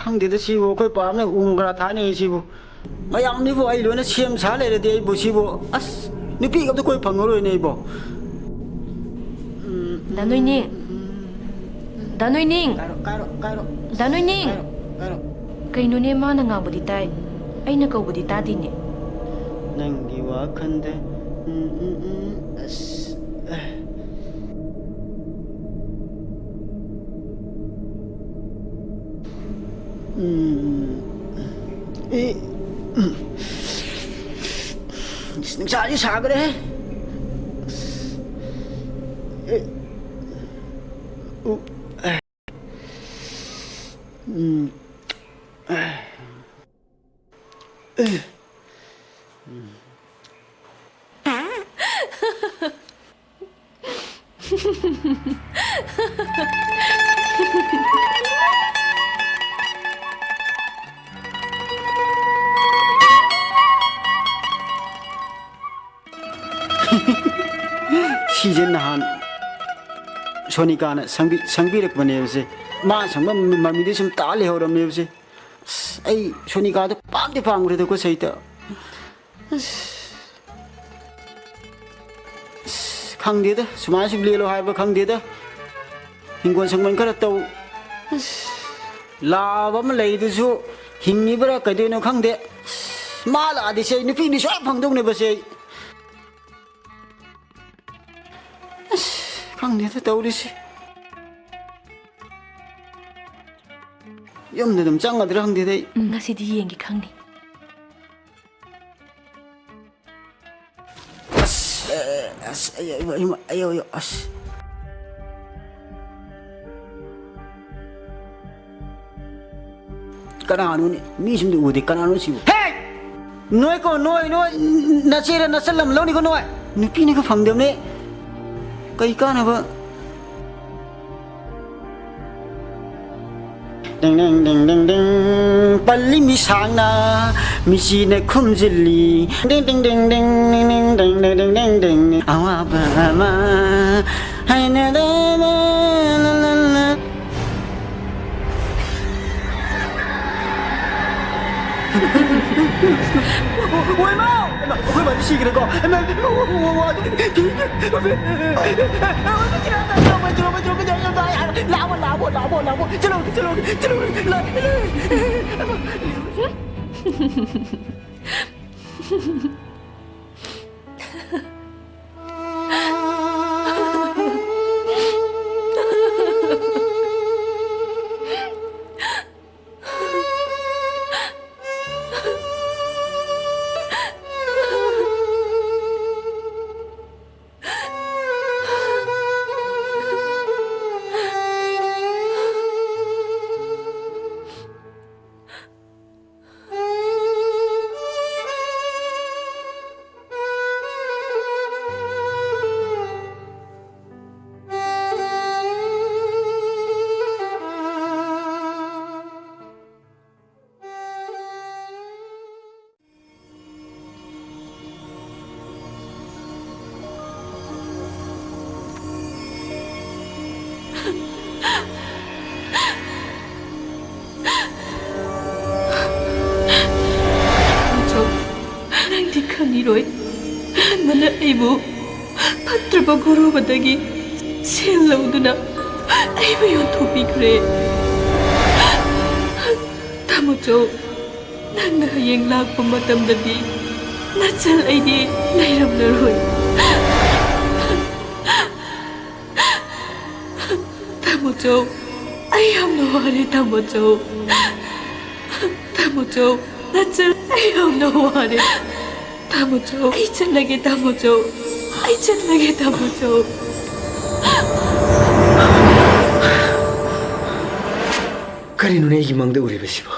ꯈꯪꯗꯦꯗ ꯁꯤꯕꯨ, ꯑꯩꯈꯣꯏ ꯄꯥꯝꯅ ꯎ ꯈꯔ ꯊꯥꯅꯩ ꯁꯤꯕꯨ꯫ ꯃꯌꯥꯝꯅꯤꯕꯨ ꯑꯩ ꯂꯣꯏꯅ ꯁꯦꯝ ꯁꯥ ꯂꯩꯔꯗꯤ ꯑꯩꯕꯨ ꯁꯤꯕꯨ, ꯑꯁ, ꯅꯨꯄꯤꯒ ꯑꯝꯇ ꯀꯣꯏ ꯐꯪꯉꯔꯣꯏꯅꯦ ꯑꯩꯕꯨ꯫ ꯎꯝ꯫ ꯗꯥ ꯅꯣꯏꯅꯤꯡ꯫ ꯗꯥ ꯅꯣꯏꯅꯤꯡ꯫ ꯀꯥꯏꯔꯣ, ꯀꯥꯏꯔꯣ, ꯀꯥꯏꯔꯣ꯫ ꯗꯥ ꯅꯣꯏꯅꯤꯡ꯫ ꯀꯥꯏꯔꯣ, ꯀꯥꯏꯔꯣ꯫ ꯀꯩꯅꯣꯅꯦ, ꯃꯥꯅ ꯉꯥꯡꯕꯗꯤ ꯇꯥꯏ, ꯑꯩꯅ ꯀꯧꯕꯗꯤ ꯇꯥꯗꯦꯅꯦ꯫ ꯅꯪꯒꯤ ꯋꯥꯈꯜꯗ, ꯎꯝ, ꯎꯝ, ꯎꯝ, ꯑꯁ, ꯑ꯫ ꯎꯝ꯫ ꯑꯦ꯫ ꯎꯝ꯫ ꯅꯨꯡꯁꯥꯁꯤ ꯁꯥꯈ꯭ꯔꯦꯍꯦ꯫ ꯑꯦ꯫ ꯎ꯫ ꯎꯝ꯫ ꯁꯤꯁꯦ ꯅꯍꯥꯟ ꯁꯣꯅꯤꯀꯥꯅ ꯁꯪꯕꯤ-, ꯁꯪꯕꯤꯔꯛꯄꯅꯦꯕꯁꯦ꯫ ꯃꯥ ꯁꯪꯕ ꯃꯃꯤꯗꯤ ꯁꯨꯝ ꯇꯥ ꯂꯩꯍꯧꯔꯝꯅꯦꯕꯁꯦ꯫ ꯑꯁ, ꯑꯩ ꯁꯣꯅꯤꯀꯥꯗꯣ ꯄꯥꯝꯗꯤ ꯄꯥꯝꯈ꯭ꯔꯦꯗꯀꯣ ꯁꯍꯤꯇ꯫ ꯑꯁ꯫ ꯑꯁ, ꯈꯪꯗꯦꯗ, ꯁꯨꯃꯥꯏꯅ ꯁꯨꯝ ꯂꯦꯜꯂꯣ ꯍꯥꯏꯕ ꯈꯪꯗꯦꯗ꯫ ꯍꯤꯡꯒꯣꯜ ꯁꯪꯕꯜ ꯈꯔ ꯇꯧ꯫ ꯑꯁ, ꯂꯥꯕ ꯑꯃ ꯂꯩꯗꯨꯁꯨ ꯍꯤꯡꯉꯤꯕ꯭ꯔꯥ ꯀꯩꯗꯧꯅꯣ ꯈꯪꯗꯦ꯫ ꯑꯁ, ꯃꯥ ꯂꯥꯛꯑꯗꯤ ꯁꯦ ꯑꯩ ꯅꯨꯄꯤꯅꯤ ꯁꯣꯏ ꯐꯪꯗꯧꯅꯦꯕ ꯁꯦ ꯑꯩ꯫ ꯑꯁ, ꯈꯪꯗꯦꯗ ꯇꯧꯔꯤꯁꯦ꯫ ꯌꯨꯝꯗ ꯑꯗꯨꯝ ꯆꯪꯒꯗ꯭ꯔꯥ ꯈꯪꯗꯦꯗ ꯑꯩ꯫ ꯎꯝ, ꯉꯁꯤꯗꯤ ꯌꯦꯡꯒꯦ ꯈꯪꯅꯤ꯫ ꯑꯁ, ꯑꯦ, ꯑꯁ, ꯑꯌꯣ, ꯑꯌꯣ, ꯑꯌꯣ, ꯑꯌꯣ, ꯑꯁ꯫ ꯀꯅꯥꯅꯣꯅꯦ? ꯃꯤꯁꯤꯡꯗꯨ ꯎꯗꯦ꯫ ꯀꯅꯥꯅꯣ ꯁꯤꯕꯨ? ꯍꯦ! ꯅꯣꯏꯀꯣ, ꯅꯣꯏ, ꯅꯣꯏ, ꯅꯆꯦꯔ ꯅꯆꯜ ꯑꯃ ꯂꯧꯅꯤꯀꯣ ꯅꯣꯏ꯫ ꯅꯨꯄꯤꯅꯒ ꯐꯪꯗꯕꯅꯦ꯫ ꯀꯩ ꯀꯥꯟꯅꯕ? ꯗꯤꯡ ꯗꯤꯡ ꯗꯤꯡ ꯗꯤꯡ ꯗꯤꯡ꯫ ꯄꯜꯂꯤ ꯃꯤꯁꯥꯡꯅ ꯃꯤꯆꯤꯅ ꯈꯨꯝꯖꯤꯜꯂꯤ꯫ ꯗꯤꯡ ꯗꯤꯡ ꯗꯤꯡ ꯗꯤꯡ꯫ ꯑꯋꯥꯕ ꯑꯃ ꯍꯩꯅꯗꯕ ꯂ ꯂ ꯂ꯫ ꯑꯣꯏꯃꯥ! ꯑꯩꯈꯣꯏ ꯃꯥꯗꯤ ꯁꯤꯈ꯭ꯔꯦꯀꯣ꯫ ꯏꯃꯥ, ꯋꯥ, ꯋꯥ, ꯋꯥ, ꯑꯗꯨ, ꯂꯥꯛꯑꯣ, ꯂꯥꯛꯑꯣ, ꯂꯥꯛꯑꯣ, ꯂꯥꯛꯑꯣ, ꯂꯥꯛꯑꯣ, ꯆꯠꯂꯨ, ꯆꯠꯂꯨ, ꯆꯠꯂꯨ, ꯂꯥꯛꯑꯣ, ꯂꯥꯛꯑꯣ꯫ ꯅꯪꯗꯤ ꯈꯪꯉꯤꯔꯣꯏ, ꯑꯍꯥꯟꯕꯅ ꯑꯩꯕꯨ ꯐꯠꯇ꯭ꯔꯕ ꯒꯨꯔꯨ ꯑꯃꯗꯒꯤ ꯁꯦꯜ ꯂꯧꯗꯨꯅ ꯑꯩꯕꯨ ꯌꯣꯟꯊꯣꯛꯄꯤꯈ꯭ꯔꯦ꯫ ꯇꯥꯃꯣꯆꯧ, ꯅꯪꯅ ꯍꯌꯦꯡ ꯂꯥꯛꯄ ꯃꯇꯝꯗꯗꯤ ꯅꯆꯜ ꯑꯩꯗꯤ ꯂꯩꯔꯝꯂꯔꯣꯏ꯫ ꯇꯥꯃꯣꯆꯧ, ꯑꯩ ꯌꯥꯝꯅ ꯋꯥꯔꯦ, ꯇꯥꯃꯣꯆꯧ꯫ ꯇꯥꯃꯣꯆꯧ, ꯅꯆꯜ, ꯑꯩ ꯌꯥꯝꯅ ꯋꯥꯔꯦ꯫ ꯇꯥꯃꯣꯆꯧ, ꯑꯩ ꯆꯠꯂꯒꯦ, ꯇꯥꯃꯣꯆꯧ꯫ ꯑꯩ ꯆꯠꯂꯒꯦ, ꯇꯥꯃꯣꯆꯧ꯫ ꯀꯔꯤꯅꯣꯅꯦ ꯑꯩꯒꯤ ꯃꯪꯗ ꯎꯔꯤꯕꯁꯤꯕꯣ?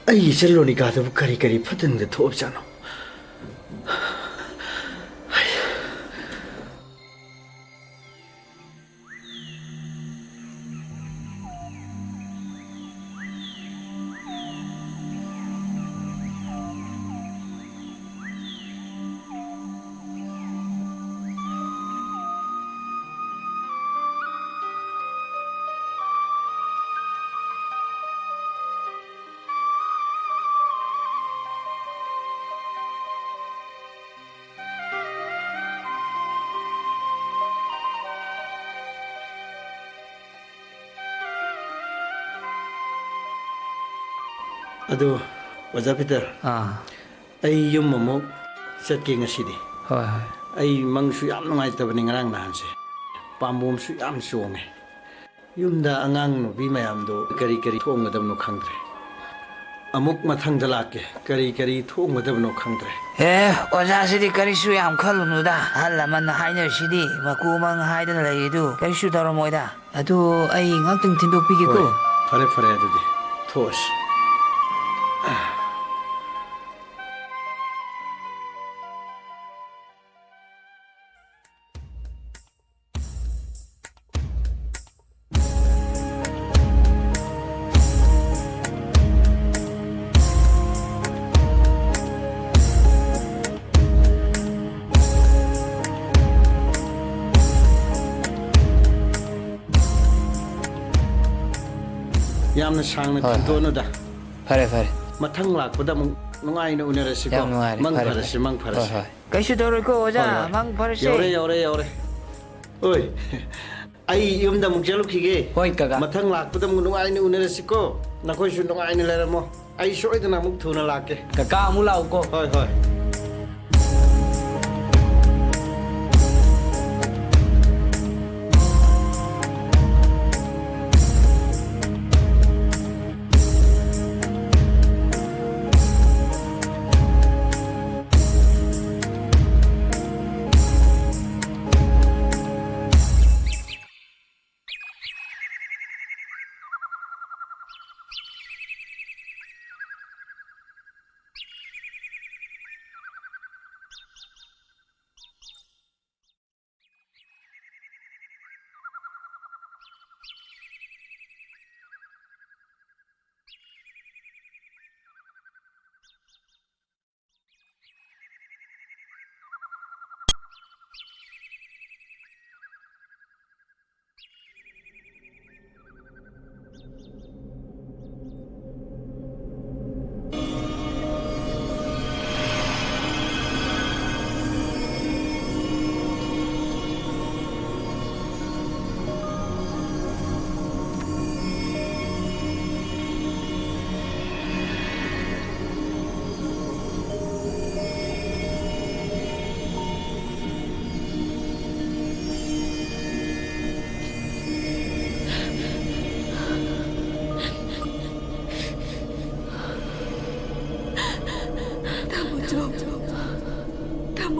ꯑꯩꯒꯤ ꯏꯆꯜ ꯔꯣꯅꯤꯀꯥꯗꯨꯕꯨ ꯀꯔꯤ ꯀꯔꯤ ꯐꯠꯇ ꯅꯨꯡꯗ ꯊꯣꯛꯑꯕꯖꯥꯠꯅꯣ? ꯑꯗꯨ, ꯑꯣꯖꯥ ꯄꯤꯇꯔ, ꯑꯥ꯫ ꯑꯩ ꯌꯨꯝ ꯑꯃꯨꯛ ꯆꯠꯀꯦ ꯉꯁꯤꯗꯤ꯫ ꯍꯣꯏ, ꯍꯣꯏ꯫ ꯑꯩ ꯃꯪꯁꯨ ꯌꯥꯝ ꯅꯨꯡꯉꯥꯏꯇꯕꯅꯤ ꯉꯔꯥꯡ ꯅꯍꯥꯟꯁꯦ꯫ ꯄꯥꯝꯕꯣꯝꯁꯨ ꯌꯥꯝ ꯆꯣꯡꯉꯦ꯫ ꯌꯨꯝꯗ ꯑꯉꯥꯡ ꯅꯨꯄꯤ ꯃꯌꯥꯝꯗꯣ ꯀꯔꯤ ꯀꯔꯤ ꯊꯣꯡꯒꯗꯕꯅꯣ ꯈꯪꯗ꯭ꯔꯦ꯫ ꯑꯃꯨꯛ ꯃꯊꯪꯗ ꯂꯥꯛꯀꯦ꯫ ꯀꯔꯤ ꯀꯔꯤ ꯊꯣꯡꯒꯗꯕꯅꯣ ꯈꯪꯗ꯭ꯔꯦ꯫ ꯑꯦ, ꯑꯣꯖꯥꯁꯤꯗꯤ ꯀꯔꯤꯁꯨ ꯌꯥꯝ ꯈꯜꯂꯨꯅꯨꯗ꯫ ꯑꯍꯜ ꯂꯃꯟꯅ ꯍꯥꯏꯅꯔꯤꯁꯤꯗꯤ ꯃꯀꯨ ꯑꯃꯪ ꯍꯥꯏꯗꯅ ꯂꯩꯔꯤꯗꯨ ꯀꯔꯤꯁꯨ ꯇꯧꯔꯝꯃꯣꯏꯗ꯫ ꯑꯗꯨ ꯑꯩ ꯉꯥꯛꯇꯪ ꯊꯤꯟꯗꯣꯛꯄꯤꯒꯦꯀꯣ꯫ ꯍꯣꯏ, ꯐꯔꯦ, ꯐꯔꯦ, ꯑꯗꯨꯗꯤ ꯊꯣꯛꯑꯁꯤ꯫ ꯌꯥꯝꯅ ꯁꯥꯡꯅ ꯍꯣꯏ, ꯍꯣꯏ꯫ ꯊꯤꯟꯗꯣꯛꯑꯅꯨꯗ꯫ ꯐꯔꯦ, ꯐꯔꯦ꯫ ꯃꯊꯪ ꯂꯥꯛꯄꯗ ꯑꯃꯨꯛ ꯅꯨꯡꯉꯥꯏꯅ ꯎꯅꯔꯁꯤꯀꯣ꯫ ꯌꯥꯝ ꯅꯨꯡꯉꯥꯏꯔꯦ꯫ ꯃꯪ ꯐꯔꯦ, ꯐꯔꯁꯤ, ꯐꯔꯦ꯫ ꯃꯪ ꯐꯔꯁꯤ꯫ ꯍꯣꯏ, ꯍꯣꯏ꯫ ꯀꯩꯁꯨ ꯇꯧꯔꯣꯏꯀꯣ, ꯑꯣꯖꯥ꯫ ꯍꯣꯏ, ꯍꯣꯏ꯫ ꯃꯪ ꯐꯔꯁꯦ꯫ ꯌꯧꯔꯦ, ꯌꯧꯔꯦ, ꯌꯧꯔꯦ꯫ ꯑꯣꯏ, ꯑꯩ ꯌꯨꯝꯗ ꯑꯃꯨꯛ ꯆꯠꯂꯨꯈꯤꯒꯦ꯫ ꯍꯣꯏ, ꯀꯀꯥ꯫ ꯃꯊꯪ ꯂꯥꯛꯄꯗ ꯑꯃꯨꯛ ꯅꯨꯡꯉꯥꯏꯅ ꯎꯅꯔꯁꯤꯀꯣ꯫ ꯅꯈꯣꯏꯁꯨ ꯅꯨꯡꯉꯥꯏꯅ ꯂꯩꯔꯝꯃꯣ꯫ ꯑꯩ ꯁꯣꯏꯗꯅ ꯑꯃꯨꯛ ꯊꯨꯅ ꯂꯥꯛꯀꯦ꯫ ꯀꯀꯥ ꯑꯃꯨꯛ ꯂꯥꯛꯎꯀꯣ꯫ ꯍꯣꯏ, ꯍꯣꯏ꯫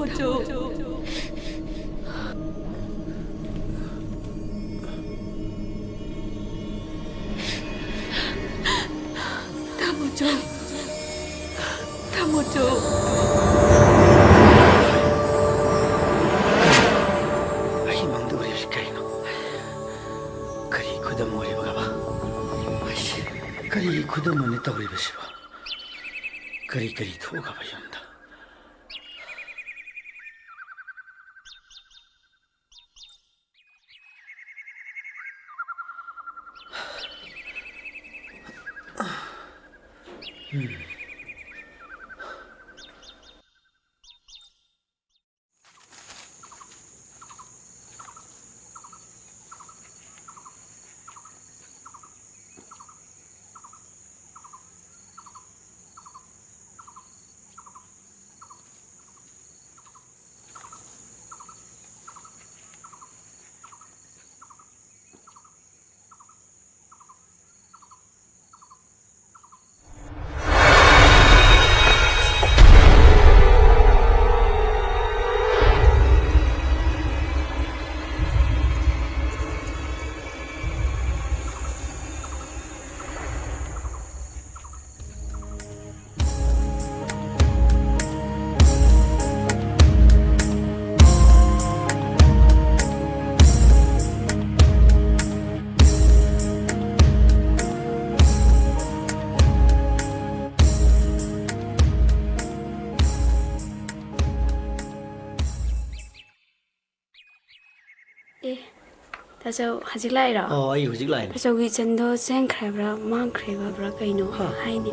ꯇꯥꯃꯣꯆꯧ꯫ ꯇꯥꯃꯣꯆꯧ꯫ ꯇꯥꯃꯣꯆꯧ꯫ ꯑꯩ ꯃꯪꯗ ꯎꯔꯤꯕꯁꯤ ꯀꯔꯤꯅꯣ? ꯀꯔꯤ ꯈꯨꯗꯝ ꯑꯣꯏꯔꯤꯕꯒꯕ? ꯑꯁ, ꯀꯔꯤ ꯈꯨꯗꯝ ꯑꯣꯏꯅ ꯇꯧꯔꯤꯕꯁꯤꯕꯣ? ꯀꯔꯤ ꯀꯔꯤ ꯊꯣꯛꯑꯒꯕ ꯌꯨꯝꯗ? ꯑꯦ, ꯇꯥꯆꯧ ꯍꯧꯖꯤꯛ ꯂꯥꯛꯏꯔꯣ? ꯑꯣ, ꯑꯩ ꯍꯧꯖꯤꯛ ꯂꯥꯛꯏꯅꯦ꯫ ꯇꯥꯆꯧꯒꯤ ꯏꯆꯟꯗꯣ ꯆꯦꯟꯈ꯭ꯔꯕ꯭ꯔꯥ, ꯃꯥꯡꯈ꯭ꯔꯦꯕ꯭ꯔꯥ ꯀꯩꯅꯣ ꯍꯥ? ꯍꯥꯏꯅꯦ꯫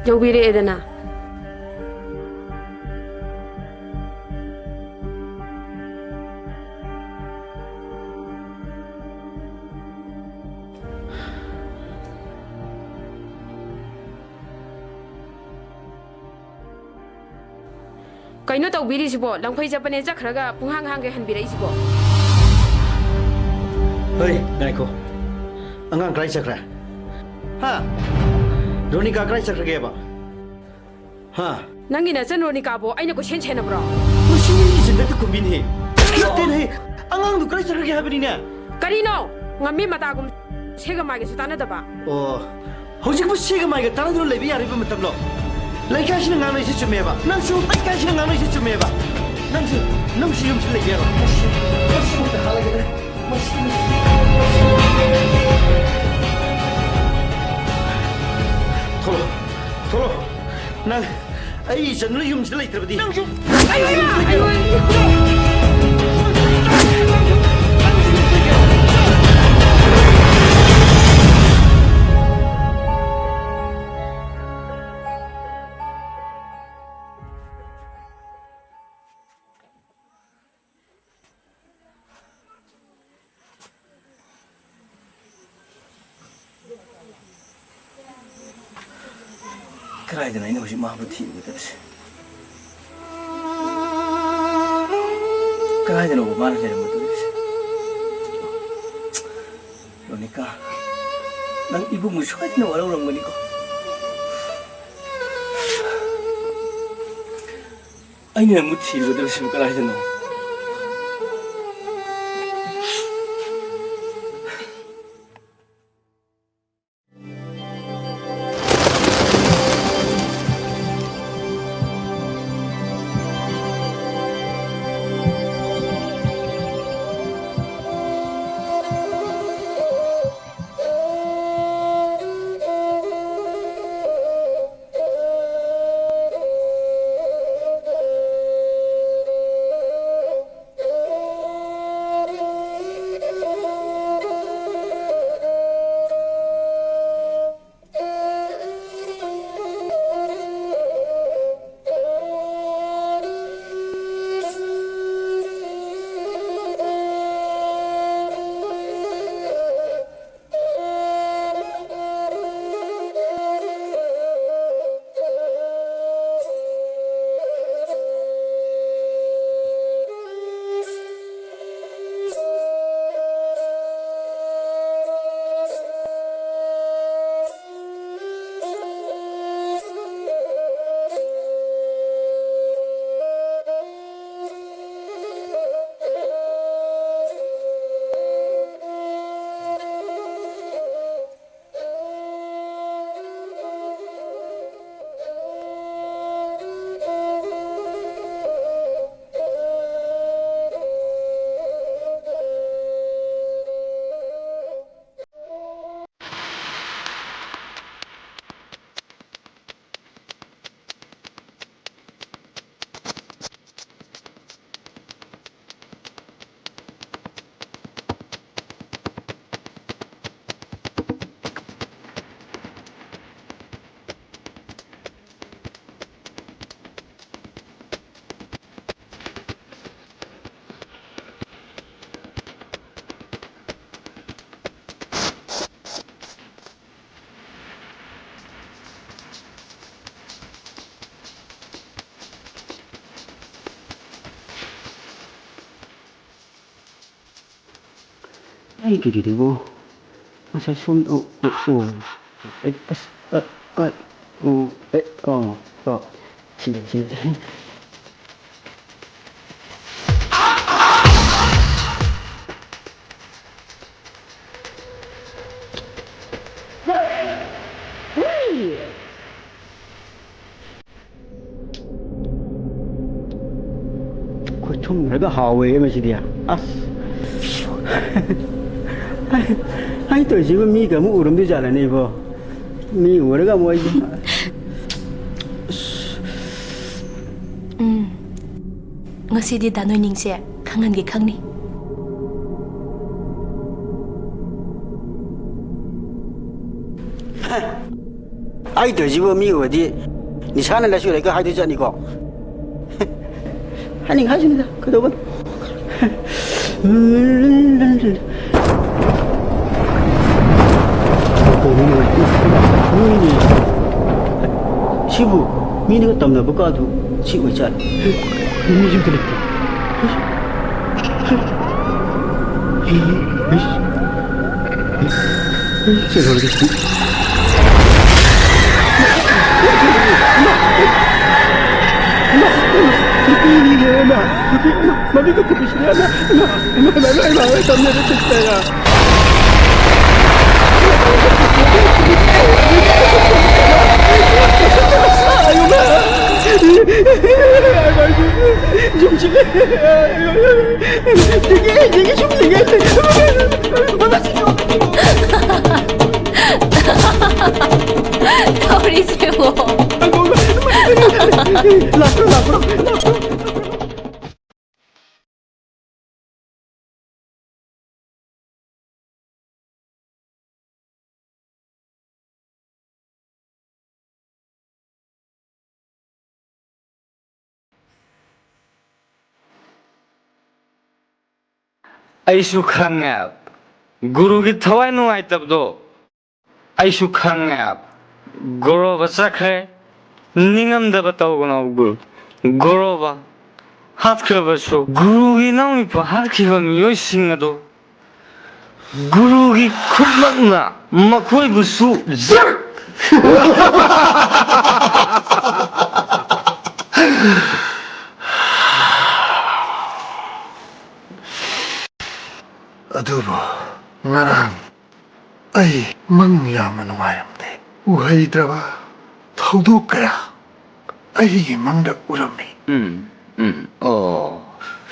ꯌꯧꯕꯤꯔꯛꯑꯦꯗꯅ꯫ ꯀꯩꯅꯣ ꯇꯧꯕꯤꯔꯤꯁꯤꯕꯣ? ꯂꯝꯈꯩ ꯆꯠꯄꯅꯦ ꯆꯠꯈ꯭ꯔꯒ ꯄꯨꯡꯍꯥꯡ ꯍꯥꯡꯒꯩ ꯍꯟꯕꯤꯔꯛꯏꯁꯤꯕꯣ? ꯍꯩ, ꯉꯥꯏꯈꯣ꯫ ꯑꯉꯥꯡ ꯀꯗꯥꯏ ꯆꯠꯈ꯭ꯔꯦ? ꯍꯥ? ꯔꯣꯅꯤꯀꯥ ꯀꯗꯥꯏ ꯆꯠꯈ꯭ꯔꯒꯦꯕ? ꯍꯥ? ꯅꯪꯒꯤ ꯅꯆꯟ ꯔꯣꯅꯤꯀꯥꯕꯨ ꯑꯩꯅ ꯀꯣꯏꯁꯦꯟ ꯁꯦꯟꯅꯕ꯭ꯔꯣ? ꯃꯁꯤ ꯃꯤꯒꯤ ꯁꯤꯟꯗꯛꯇ ꯈꯨꯝꯕꯤꯅꯦꯍꯦ꯫ ꯅꯠꯇꯦꯅꯦꯍꯦ꯫ ꯑꯉꯥꯡꯗꯨ ꯀꯗꯥꯏ ꯆꯠꯈ꯭ꯔꯒꯦ ꯍꯥꯏꯕꯅꯤꯅꯦ? ꯀꯔꯤꯅꯣ? ꯉꯝꯃꯤ ꯃꯇꯥꯒꯨꯝ ꯁꯦꯒ ꯃꯥꯏꯒꯁꯨ ꯇꯥꯟꯅꯗꯕ꯫ ꯑꯣ, ꯍꯧꯖꯤꯛꯄꯨ ꯁꯦꯒ ꯃꯥꯏꯒ ꯇꯥꯟꯅꯗꯨꯅ ꯂꯩꯕ ꯌꯥꯔꯤꯕ ꯃꯇꯝꯂꯣ? ꯂꯩꯀꯥꯏꯁꯤꯅ ꯉꯥꯡꯅꯔꯤꯁꯦ ꯆꯨꯝꯃꯦꯕ꯫ ꯅꯪꯁꯨ ꯂꯩꯀꯥꯏꯁꯤꯅ ꯉꯥꯡꯅꯔꯤꯁꯦ ꯆꯨꯝꯃꯦꯕ꯫ ꯅꯪꯁꯨ, ꯅꯪꯁꯨ ꯌꯨꯝꯁꯤꯗ ꯂꯩꯕ ꯌꯥꯔꯣꯏ꯫ ꯃꯁꯤ, ꯃꯁꯤ ꯑꯃꯨꯛꯇ ꯍꯥꯠꯂꯒꯦꯗ꯫ ꯃꯁꯤ, ꯃꯁꯤ, ꯃꯁꯤ꯫ ꯊꯣꯛꯂꯛꯑꯣ, ꯊꯣꯛꯂꯛꯑꯣ꯫ ꯅꯪ ꯑꯩ ꯏꯆꯟꯗꯨꯅ ꯌꯨꯝꯁꯤꯗ ꯂꯩꯇ꯭ꯔꯕꯗꯤ ꯅꯪꯁꯨ ꯑꯩ ꯌꯨꯝꯁꯤꯗ ꯂꯩꯒꯦꯔꯣ? ꯀꯗꯥꯏꯗꯅꯣ ꯑꯩꯅ ꯍꯧꯖꯤꯛ ꯃꯥꯕꯨ ꯊꯤꯔꯨꯒꯗꯕꯁꯦ? ꯀꯗꯥꯏꯗꯅꯣꯕ ꯃꯥꯅ ꯂꯩꯔꯝꯒꯗꯧꯔꯤꯕꯁꯦ? ꯔꯣꯅꯤꯀꯥ, ꯅꯪ ꯏꯕꯨꯡꯕꯨ ꯁꯣꯏꯗꯅ ꯋꯥꯔꯧꯔꯝꯒꯅꯤꯀꯣ꯫ ꯑꯩꯅ ꯅꯪꯕꯨ ꯊꯤꯔꯨꯒꯗꯕꯁꯤꯕꯨ ꯀꯗꯥꯏꯗꯅꯣ? ꯑꯩ ꯀꯩꯀꯩꯗꯨꯕꯨ ꯉꯁꯥꯏ ꯁꯣꯝ ꯑꯣ ꯑꯣ ꯑꯣ ꯑꯩ ꯑꯁ ꯑ ꯑ ꯑꯣ ꯑꯦ ꯑꯣ ꯑꯣ ꯁꯤꯗ ꯁꯤꯗ ꯈꯨꯊꯨꯝ ꯈꯔꯒ ꯍꯥꯎꯋꯦ ꯃꯁꯤꯗꯤ꯫ ꯑꯁ꯫ ꯑꯩ ꯇꯧꯔꯤꯁꯤꯕꯨ ꯃꯤꯒ ꯑꯃꯨꯛ ꯎꯔꯝꯗꯣꯏ ꯖꯥꯠꯂꯅꯦ ꯏꯕꯣ? ꯃꯤ ꯎꯔꯒ ꯑꯃꯨꯛ ꯑꯩꯁꯦ꯫ ꯎꯝ꯫ ꯉꯁꯤꯗꯤ ꯗꯥ ꯅꯣꯏꯅꯤꯡꯁꯦ ꯈꯪꯍꯟꯒꯦ ꯈꯪꯅꯤ꯫ ꯑꯩ ꯇꯧꯔꯤꯁꯤꯕꯨ ꯃꯤ ꯎꯔꯗꯤ ꯅꯤꯁꯥꯅ ꯂꯥꯏꯁꯨ ꯂꯩꯒ ꯍꯥꯏꯗꯣꯏ ꯆꯠꯅꯤꯀꯣ꯫ ꯍꯥꯏꯅꯤꯡ ꯍꯥꯏꯁꯤꯅꯤꯗ ꯀꯩꯗꯧꯕ꯫ ꯁꯤꯕꯨ ꯃꯤꯅꯒ ꯇꯝꯅꯕ ꯀꯥꯗꯨ ꯁꯤ ꯑꯣꯏꯖꯥꯠꯂ? ꯃꯤꯁꯨ ꯑꯝꯇ ꯂꯩꯇꯦ꯫ ꯁꯤ ꯂꯣꯏꯔꯒ ꯅꯨꯄꯤꯅꯤꯅꯦ, ꯏꯃꯥ꯫ ꯅꯨꯄꯤ, ꯏꯃꯥ, ꯃꯃꯤꯠꯀ ꯀꯨꯞꯄꯤꯁꯤꯅꯦ, ꯏꯃꯥ, ꯏꯃꯥ, ꯏꯃꯥ, ꯏꯃꯥ, ꯏꯃꯥ, ꯇꯝꯅꯔꯦ ꯁꯤꯁꯇꯔ꯫ ꯌꯨꯝꯁꯤꯜꯂꯦ꯫ ꯌꯦꯡꯉꯦ, ꯌꯦꯡꯉꯦ, ꯁꯨꯝ ꯌꯦꯡꯉꯦ꯫ ꯇꯧꯔꯤꯁꯤꯕꯣ? ꯂꯥꯛꯈ꯭ꯔꯣ, ꯂꯥꯛꯈ꯭ꯔꯣ, ꯂꯥꯛꯈ꯭ꯔꯣ꯫ ꯑꯩꯁꯨ ꯈꯪꯉꯦ꯫ ꯒꯨꯔꯨꯒꯤ ꯊꯋꯥꯏ ꯅꯨꯡꯉꯥꯏꯇꯕꯗꯣ ꯑꯩꯁꯨ ꯈꯪꯉꯦ꯫ ꯒꯣꯔꯣꯕ ꯆꯠꯈ꯭ꯔꯦ꯫ ꯅꯤꯡꯉꯝꯗꯕ ꯇꯧꯒꯅꯣ ꯒꯨꯔꯨ꯫ ꯒꯣꯔꯣꯕ ꯍꯥꯠꯈ꯭ꯔꯕꯁꯨ ꯒꯨꯔꯨꯒꯤ ꯏꯅꯥꯎꯅꯨꯄꯥ ꯍꯥꯠꯈꯤꯕ ꯃꯤꯑꯣꯏꯁꯤꯡ ꯑꯗꯨ ꯒꯨꯔꯨꯒꯤ ꯈꯨꯠꯃꯛꯅ ꯃꯈꯣꯏꯕꯨꯁꯨ ꯖꯔ! ꯑꯗꯨꯕꯨ ꯉꯔꯥꯡ ꯑꯩ ꯃꯪ ꯌꯥꯝꯅ ꯅꯨꯡꯉꯥꯏꯔꯝꯗꯦ꯫ ꯎꯍꯩꯗ꯭ꯔꯕ ꯊꯧꯗꯣꯛ ꯀꯌꯥ ꯑꯩꯒꯤ ꯃꯪꯗ ꯎꯔꯝꯃꯤ꯫ ꯎꯝ, ꯎꯝ, ꯑꯣ꯫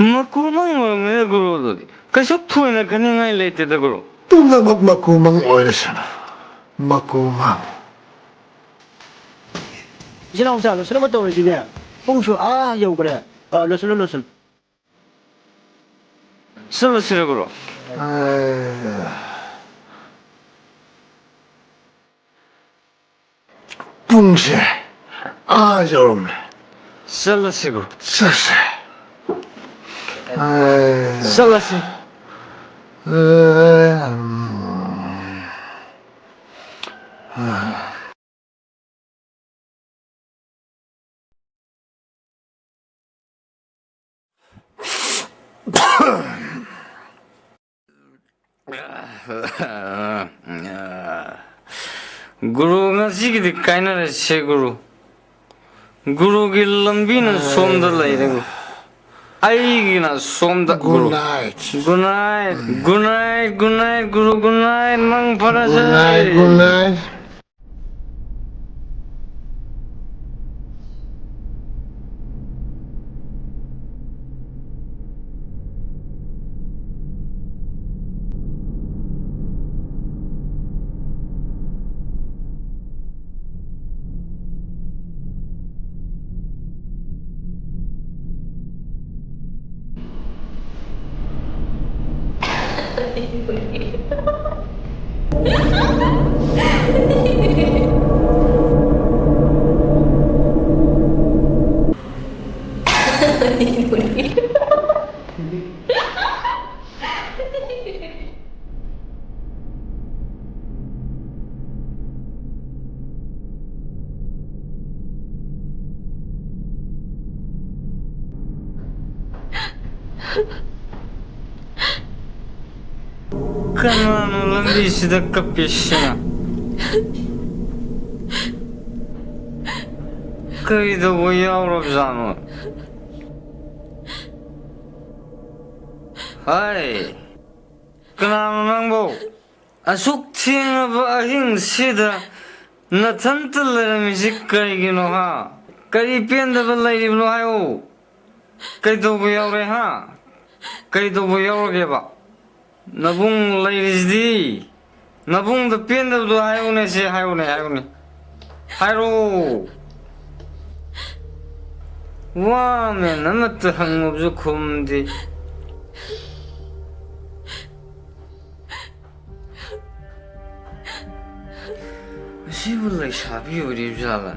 ꯃꯀꯨ ꯃꯪ ꯑꯣꯏꯔꯝꯒꯅꯤ, ꯒꯨꯔꯨ, ꯑꯗꯨꯗꯤ꯫ ꯀꯩꯁꯨ ꯊꯣꯏꯅ ꯈꯟꯅꯤꯡꯉꯥꯏ ꯂꯩꯇꯦꯗ, ꯒꯨꯔꯨ꯫ ꯄꯨꯝꯅꯃꯛ ꯃꯀꯨ ꯃꯪ ꯑꯣꯏꯔꯁꯅꯨ꯫ ꯃꯀꯨ ꯃꯪ꯫ ꯏꯆꯤꯜ ꯏꯅꯥꯎ ꯃꯆꯥ, ꯂꯣꯏꯁꯤꯟꯅꯕ ꯇꯧꯔꯁꯤꯅꯦ꯫ ꯄꯨꯡꯁꯨ ꯑꯥ ꯌꯧꯈ꯭ꯔꯦ꯫ ꯑ, ꯂꯣꯏꯁꯤꯜꯂꯣ, ꯂꯣꯏꯁꯤꯜꯂꯣ꯫ ꯆꯠꯂꯁꯤꯔ, ꯒꯨꯔꯨ? ꯑꯦ, ꯄꯨꯡꯁꯦ ꯑꯥ ꯌꯧꯔꯝꯃꯦ꯫ ꯆꯠꯂꯁꯤ, ꯒꯨꯔꯨ꯫ ꯆꯠꯁꯦ꯫ ꯑꯦ, ꯆꯠꯂꯁꯤ꯫ ꯑꯦ, ꯎꯝ꯫ ꯒꯨꯔꯨ, ꯉꯁꯤꯒꯤꯗꯤ ꯀꯥꯏꯅꯔꯁꯦ, ꯒꯨꯔꯨ꯫ ꯒꯨꯔꯨꯒꯤ ꯂꯝꯕꯤꯅ ꯁꯣꯝꯗ ꯂꯩꯔꯦ, ꯒꯨꯔꯨ꯫ ꯑꯩꯒꯤꯅ ꯁꯣꯝꯗ, ꯒꯨꯔꯨ꯫ Good night꯫ Good night, good night, good night, ꯒꯨꯔꯨ, good night꯫ ꯃꯪ ꯐꯔꯁꯦ꯫ Good night, good night꯫ ꯀꯅꯥꯅꯣ ꯂꯝꯕꯤꯁꯤꯗ ꯀꯞꯄꯤꯁꯤꯅ? ꯀꯔꯤꯗꯧꯕ ꯌꯥꯎꯔꯕꯖꯥꯠꯅꯣ? ꯍꯥꯏ, ꯀꯅꯥꯅꯣ ꯅꯪꯕꯨ? ꯑꯁꯨꯛ ꯊꯦꯡꯉꯕ ꯑꯍꯤꯡꯁꯤꯗ ꯅꯊꯟꯇ ꯂꯩꯔꯝꯃꯤꯁꯤ ꯀꯔꯤꯒꯤꯅꯣ, ꯍꯥ? ꯀꯔꯤ ꯄꯦꯟꯗꯕ ꯂꯩꯔꯤꯕꯅꯣ ꯍꯥꯏꯌꯨ? ꯀꯩꯗꯧꯕ ꯌꯥꯎꯔꯦ, ꯍꯥ? ꯀꯩꯗꯧꯕ ꯌꯥꯎꯔꯒꯦꯕ? ꯅꯕꯨꯡ ꯂꯩꯔꯤꯁꯤꯗꯤ꯫ ꯅꯕꯨꯡꯗ ꯄꯦꯟꯗꯕꯗꯣ ꯍꯥꯏꯌꯨꯅꯦ, ꯁꯦ, ꯍꯥꯏꯌꯨꯅꯦ, ꯍꯥꯏꯌꯨꯅꯦ꯫ ꯍꯥꯏꯔꯣ꯫ ꯋꯥ ꯃꯦꯟ ꯑꯃꯠꯇ ꯍꯪꯉꯨꯕꯁꯨ ꯈꯨꯝꯗꯦ꯫ ꯑꯁꯤꯕꯨ ꯂꯩꯁꯥꯕꯤ ꯑꯣꯏꯔꯤꯕ ꯖꯥꯠꯂ?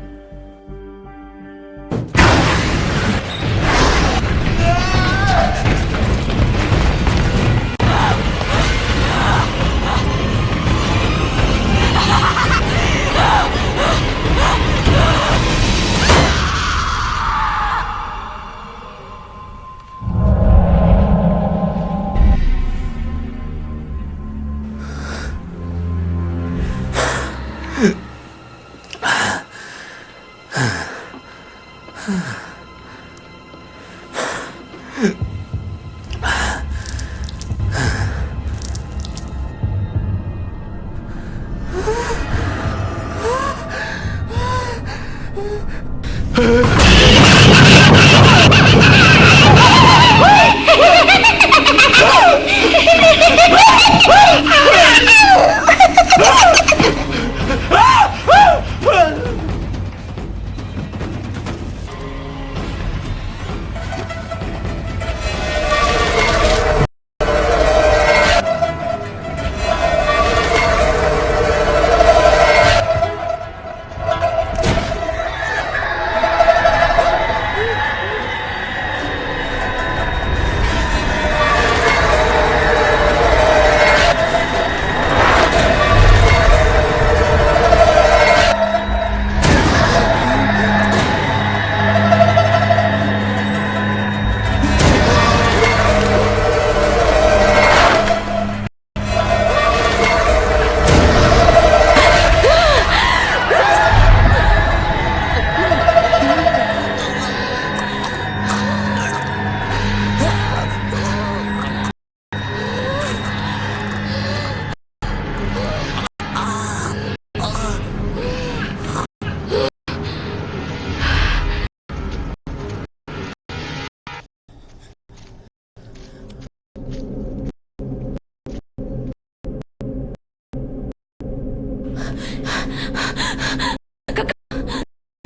ꯀꯀꯥ!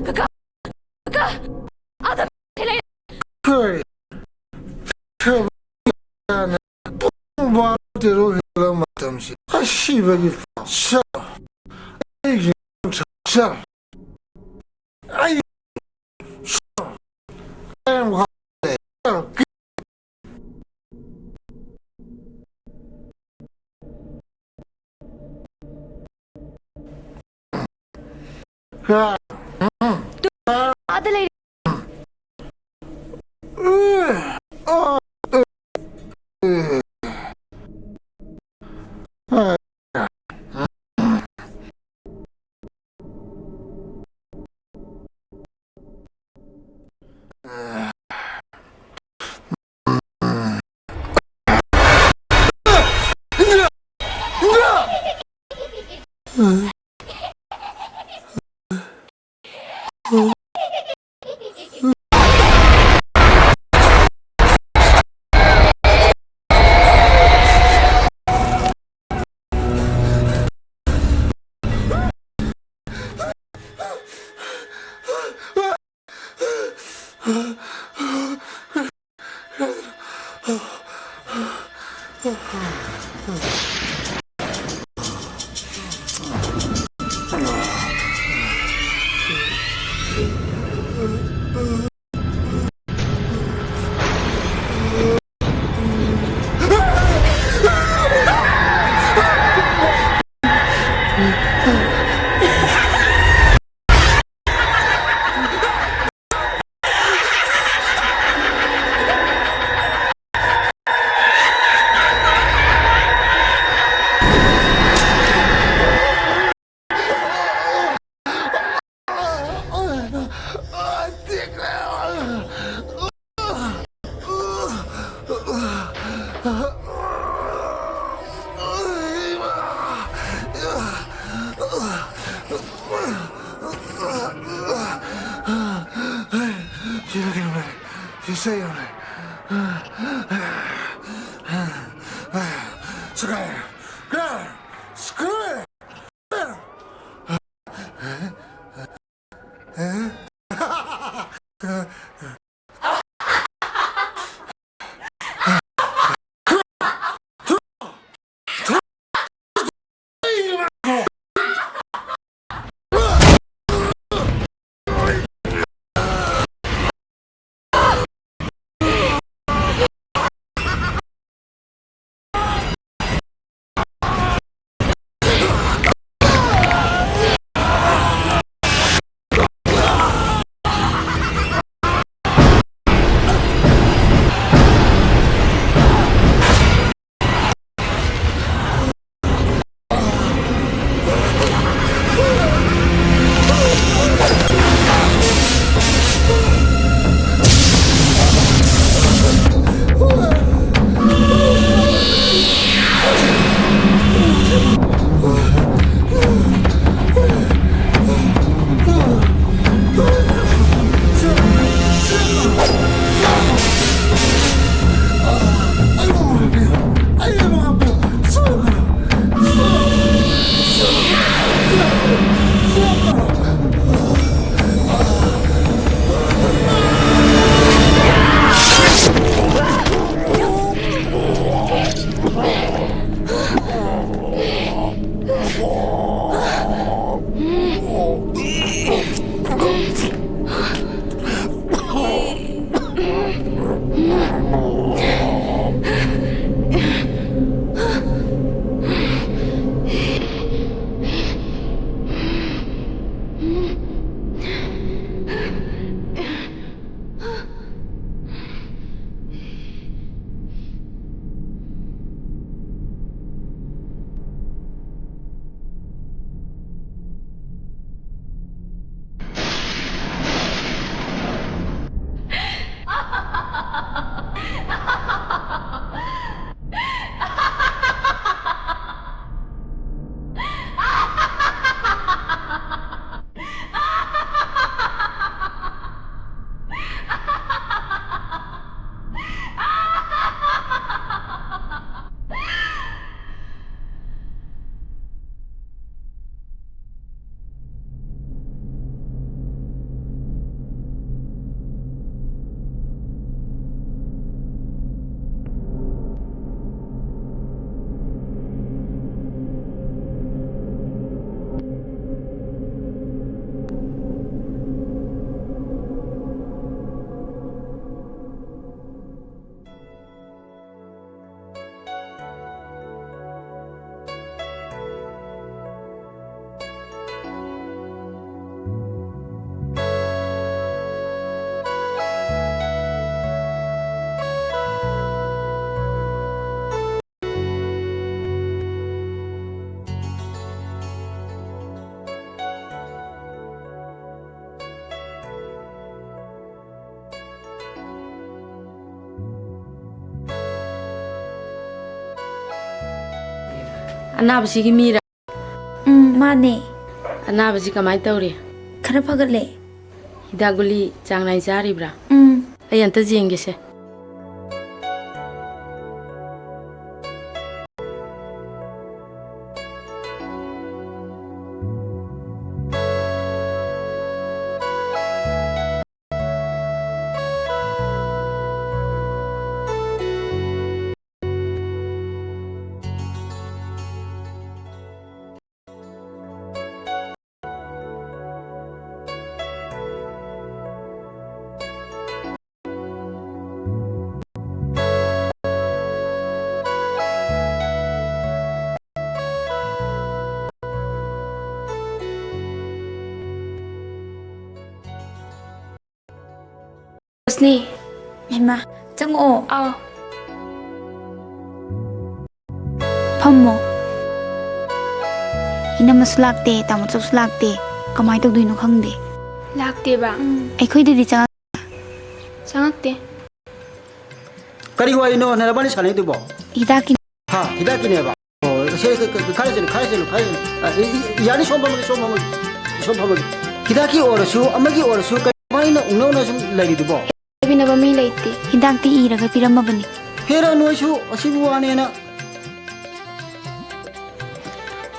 ꯀꯀꯥ! ꯀꯀꯥ! ꯑꯥꯗ ꯂꯩ! ꯀꯔꯤ? ꯊꯕꯛ ꯌꯥꯅ ꯄꯨꯡ ꯕꯥꯔꯣ ꯇꯦꯔꯣ ꯍꯦꯜꯂꯕ ꯃꯇꯝꯁꯤ ꯑꯁꯤꯕꯒꯤ ꯄꯥꯎ꯫ ꯁꯥ! ꯑꯩꯒꯤ ꯁꯥ! ꯑꯩ ꯑꯥꯗ ꯂꯩꯔꯤ꯫ ꯁꯤꯗ ꯀꯩꯅꯣ ꯂꯩꯔꯦ꯫ ꯁꯤꯗ ꯀꯩꯅꯣ ꯂꯩꯔꯦ꯫ ꯁꯀꯥꯏ! ꯀ꯭ꯔꯥꯏ! ꯁꯀꯥꯏ! ꯑꯅꯥꯕꯁꯤꯒꯤ ꯃꯤꯔꯥ? ꯎꯝ, ꯃꯥꯅꯦ꯫ ꯑꯅꯥꯕꯁꯤ ꯀꯃꯥꯏꯅ ꯇꯧꯔꯤ? ꯈꯔ ꯐꯒꯠꯂꯦ꯫ ꯍꯤꯗꯥꯛ ꯒꯨꯂꯤ ꯆꯥꯡ ꯅꯥꯏ ꯆꯥꯔꯤꯕ꯭ꯔꯥ? ꯎꯝ꯫ ꯑꯩ ꯑꯝꯇ ꯌꯦꯡꯒꯦꯁꯦ꯫ ꯂꯤ꯫ ꯍꯩꯃꯥ, ꯆꯪꯉꯛꯑꯣ꯫ ꯑꯥꯎ꯫ ꯐꯝꯃꯣ꯫ ꯏꯅꯝꯃꯁꯨ ꯂꯥꯛꯇꯦ, ꯇꯥꯃꯣꯆꯧꯁꯨ ꯂꯥꯛꯇꯦ꯫ ꯀꯃꯥꯏ ꯇꯧꯗꯣꯏꯅꯣ ꯈꯪꯗꯦ꯫ ꯂꯥꯛꯇꯦꯕ? ꯎꯝ꯫ ꯑꯩꯈꯣꯏꯗꯗꯤ ꯆꯪꯉꯛ- ꯆꯪꯉꯛꯇꯦ꯫ ꯀꯔꯤ ꯋꯥꯔꯤꯅꯣ ꯅꯔꯕꯥꯅꯤ ꯁꯥꯟꯅꯩꯗꯨꯕꯣ? ꯍꯤꯗꯥꯛꯀꯤ꯫ ꯍꯥ, ꯍꯤꯗꯥꯛꯀꯤꯅꯦꯕ? ꯑꯣ, ꯁꯦ, ꯈ-, ꯈ-, ꯈꯔ ꯆꯠꯂꯨ, ꯈꯔ ꯆꯠꯂꯨ, ꯈꯔ ꯆꯠꯂꯨ꯫ ꯑ, ꯏ-, ꯏ-, ꯌꯥꯅꯤ, ꯁꯣꯝ ꯐꯝꯃꯒꯦ, ꯁꯣꯝ ꯐꯝꯃꯒꯦ, ꯁꯣꯝ ꯐꯝꯃꯒꯦ꯫ ꯍꯤꯗꯥꯛꯀꯤ ꯑꯣꯏꯔꯁꯨ, ꯑꯃꯒꯤ ꯑꯣꯏꯔꯁꯨ, ꯀꯃꯥꯏꯅ ꯎꯪꯅꯧꯅ ꯁꯨꯝ ꯂꯩꯔꯤꯗꯨꯕꯣ? ꯂꯩꯃꯤꯟꯅꯕ ꯃꯤ ꯂꯩꯇꯦ꯫ ꯍꯤꯗꯥꯛꯇꯤ ꯏꯔꯒ ꯄꯤꯔꯝꯃꯕꯅꯤ꯫ ꯍꯦꯔꯥ, ꯅꯣꯏꯁꯨ ꯑꯁꯤꯕꯨ ꯋꯥꯅꯦꯅ꯫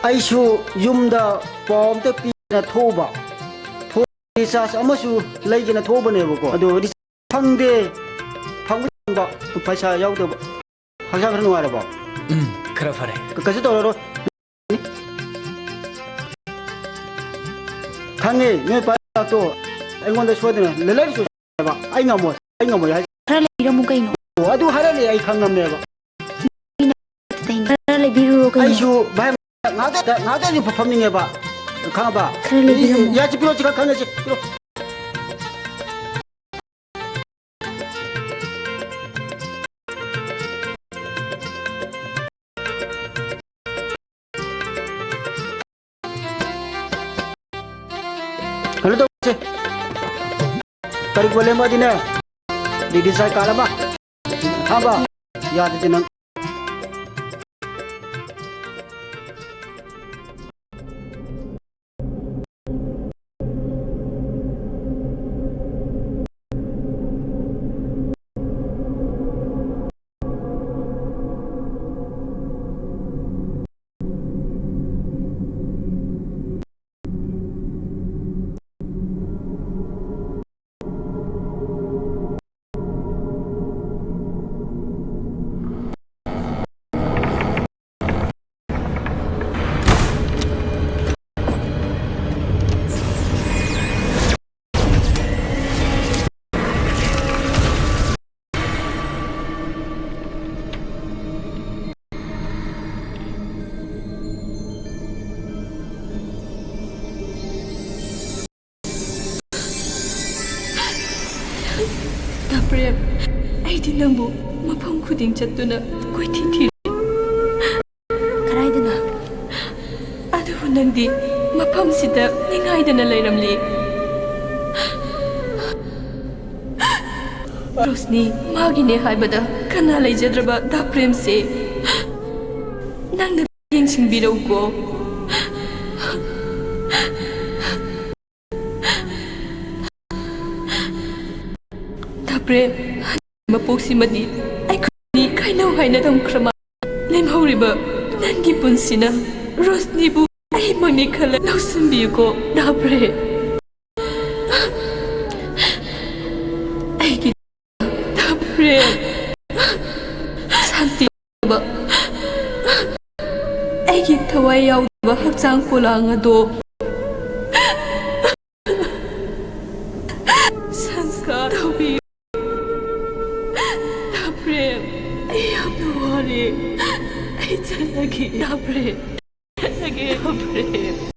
ꯑꯩꯁꯨ ꯌꯨꯝꯗ ꯄꯥꯎ ꯑꯝꯇ ꯄꯤꯒꯦꯅ ꯊꯣꯛꯎꯕ꯫ ꯐꯣꯟ ꯔꯤꯆꯥꯔꯖ ꯑꯃꯁꯨ ꯂꯩꯒꯦꯅ ꯊꯣꯛꯎꯕꯅꯦꯕꯀꯣ꯫ ꯑꯗꯣ ꯔꯤꯆꯥꯔꯖ ꯐꯪꯗꯦ꯫ ꯐꯪꯕ ꯄꯩꯁꯥ ꯌꯥꯎꯗꯕ꯫ ꯍꯛꯆꯥꯡ ꯈꯔ ꯅꯨꯡꯉꯥꯏꯔꯕꯣ? ꯎꯝ, ꯈꯔ ꯐꯔꯦ꯫ ꯀ-, ꯀꯩꯁꯨ ꯇꯧꯔꯔꯣꯏ꯫ ꯈꯪꯉꯦ, ꯅꯣꯏ ꯄꯥ ꯇꯣ ꯑꯩꯉꯣꯟꯗ ꯁꯣꯏꯗꯅ ꯂꯩꯔꯤꯁꯨ ꯍꯥꯏꯕ꯫ ꯑꯩ ꯉꯝꯃꯣꯏ, ꯑꯩ ꯉꯝꯃꯣꯏ ꯍꯥꯏ꯫ ꯈꯔ ꯂꯩꯕꯤꯔꯝꯃꯨ ꯀꯩꯅꯣ꯫ ꯑꯣ, ꯑꯗꯨ ꯍꯥꯏꯔꯛꯑꯅꯤ, ꯑꯩ ꯈꯪꯉꯝꯅꯦꯕ꯫ ꯈꯔ ꯂꯩꯕꯤꯔꯨꯔꯣ ꯀꯩꯅꯣ꯫ ꯑꯩꯁꯨ ꯚꯥꯏ, ꯉꯥꯛꯇ, ꯉꯥꯛꯇ ꯑꯩꯁꯨ ꯐꯝꯅꯤꯡꯉꯦꯕ, ꯈꯪꯉꯕ? ꯈꯔ ꯂꯩꯕꯤꯔꯝꯃꯣ꯫ ꯌꯥ, ꯁꯤ ꯄꯤꯔꯣ, ꯁꯤ ꯈꯔ ꯈꯪꯉꯁꯤ, ꯄꯤꯔꯣ꯫ ꯀꯩꯅꯣ ꯇꯧꯁꯦ꯫ ꯀꯔꯤ ꯄ꯭ꯔꯣꯕ꯭ꯂꯦꯝ ꯑꯗꯤꯅꯦ? ꯗꯤꯗꯤ ꯁꯥꯏ ꯀꯥꯔꯕ? ꯈꯥꯕ? ꯌꯥꯗꯗꯤ ꯅꯪ꯫ ꯗꯥ ꯄ꯭ꯔꯦꯝ, ꯑꯩꯗꯤ ꯅꯪꯕꯨ ꯃꯐꯝ ꯈꯨꯗꯤꯡ ꯆꯠꯇꯨꯅ ꯀꯣꯏꯊꯤ ꯊꯤꯔꯤ꯫ ꯀꯗꯥꯏꯗꯅꯣ? ꯑꯗꯨꯕꯨ ꯅꯪꯗꯤ ꯃꯐꯝꯁꯤꯗ ꯅꯤꯡꯉꯥꯏꯗꯅ ꯂꯩꯔꯝꯂꯤ꯫ ꯔꯣꯁꯅꯤ ꯃꯥꯒꯤꯅꯦ ꯍꯥꯏꯕꯗ ꯀꯅꯥ ꯂꯩꯖꯗ꯭ꯔꯕ ꯗꯥ ꯄ꯭ꯔꯦꯝꯁꯦ ꯅꯪꯅ ꯌꯦꯡꯁꯤꯟꯕꯤꯔꯧꯀꯣ꯫ ꯗꯥ ꯄ꯭ꯔꯦꯝ, ꯃꯄꯣꯛꯁꯤꯃꯗꯤ ꯑꯩꯈꯣꯏꯅꯤ ꯀꯥꯏꯅꯧ ꯍꯥꯏꯅ ꯊꯝꯈ꯭ꯔ ꯃꯥꯜꯂꯦ꯫ ꯂꯦꯝꯍꯧꯔꯤꯕ ꯅꯪꯒꯤ ꯄꯨꯟꯁꯤꯅ ꯔꯣꯁꯅꯤꯕꯨ ꯑꯩꯃꯛꯅꯤ ꯈꯜꯂ ꯂꯧꯁꯤꯟꯕꯤꯌꯨꯀꯣ ꯗꯥ ꯄ꯭ꯔꯦꯝ꯫ ꯑꯩꯒꯤ ꯗꯥ ꯄ꯭ꯔꯦꯝ, ꯁꯥꯟꯇꯤ ꯂꯩꯇꯕ, ꯑꯩꯒꯤ ꯊꯋꯥꯏ ꯌꯥꯎꯗꯕ ꯍꯛꯆꯥꯡ ꯄꯣꯂꯥꯡ ꯑꯗꯣ ꯁꯪꯁꯀꯥꯔ ꯇꯧꯕꯤꯌꯨ꯫ ꯗꯥ ꯄ꯭ꯔꯦꯝ, ꯑꯩ ꯌꯥꯝꯅ ꯋꯥꯔꯦ꯫ ꯑꯩ ꯆꯠꯂꯒꯦ, ꯗꯥ ꯄ꯭ꯔꯦꯝ꯫ ꯆꯠꯂꯒꯦ, ꯗꯥ ꯄ꯭ꯔꯦꯝ꯫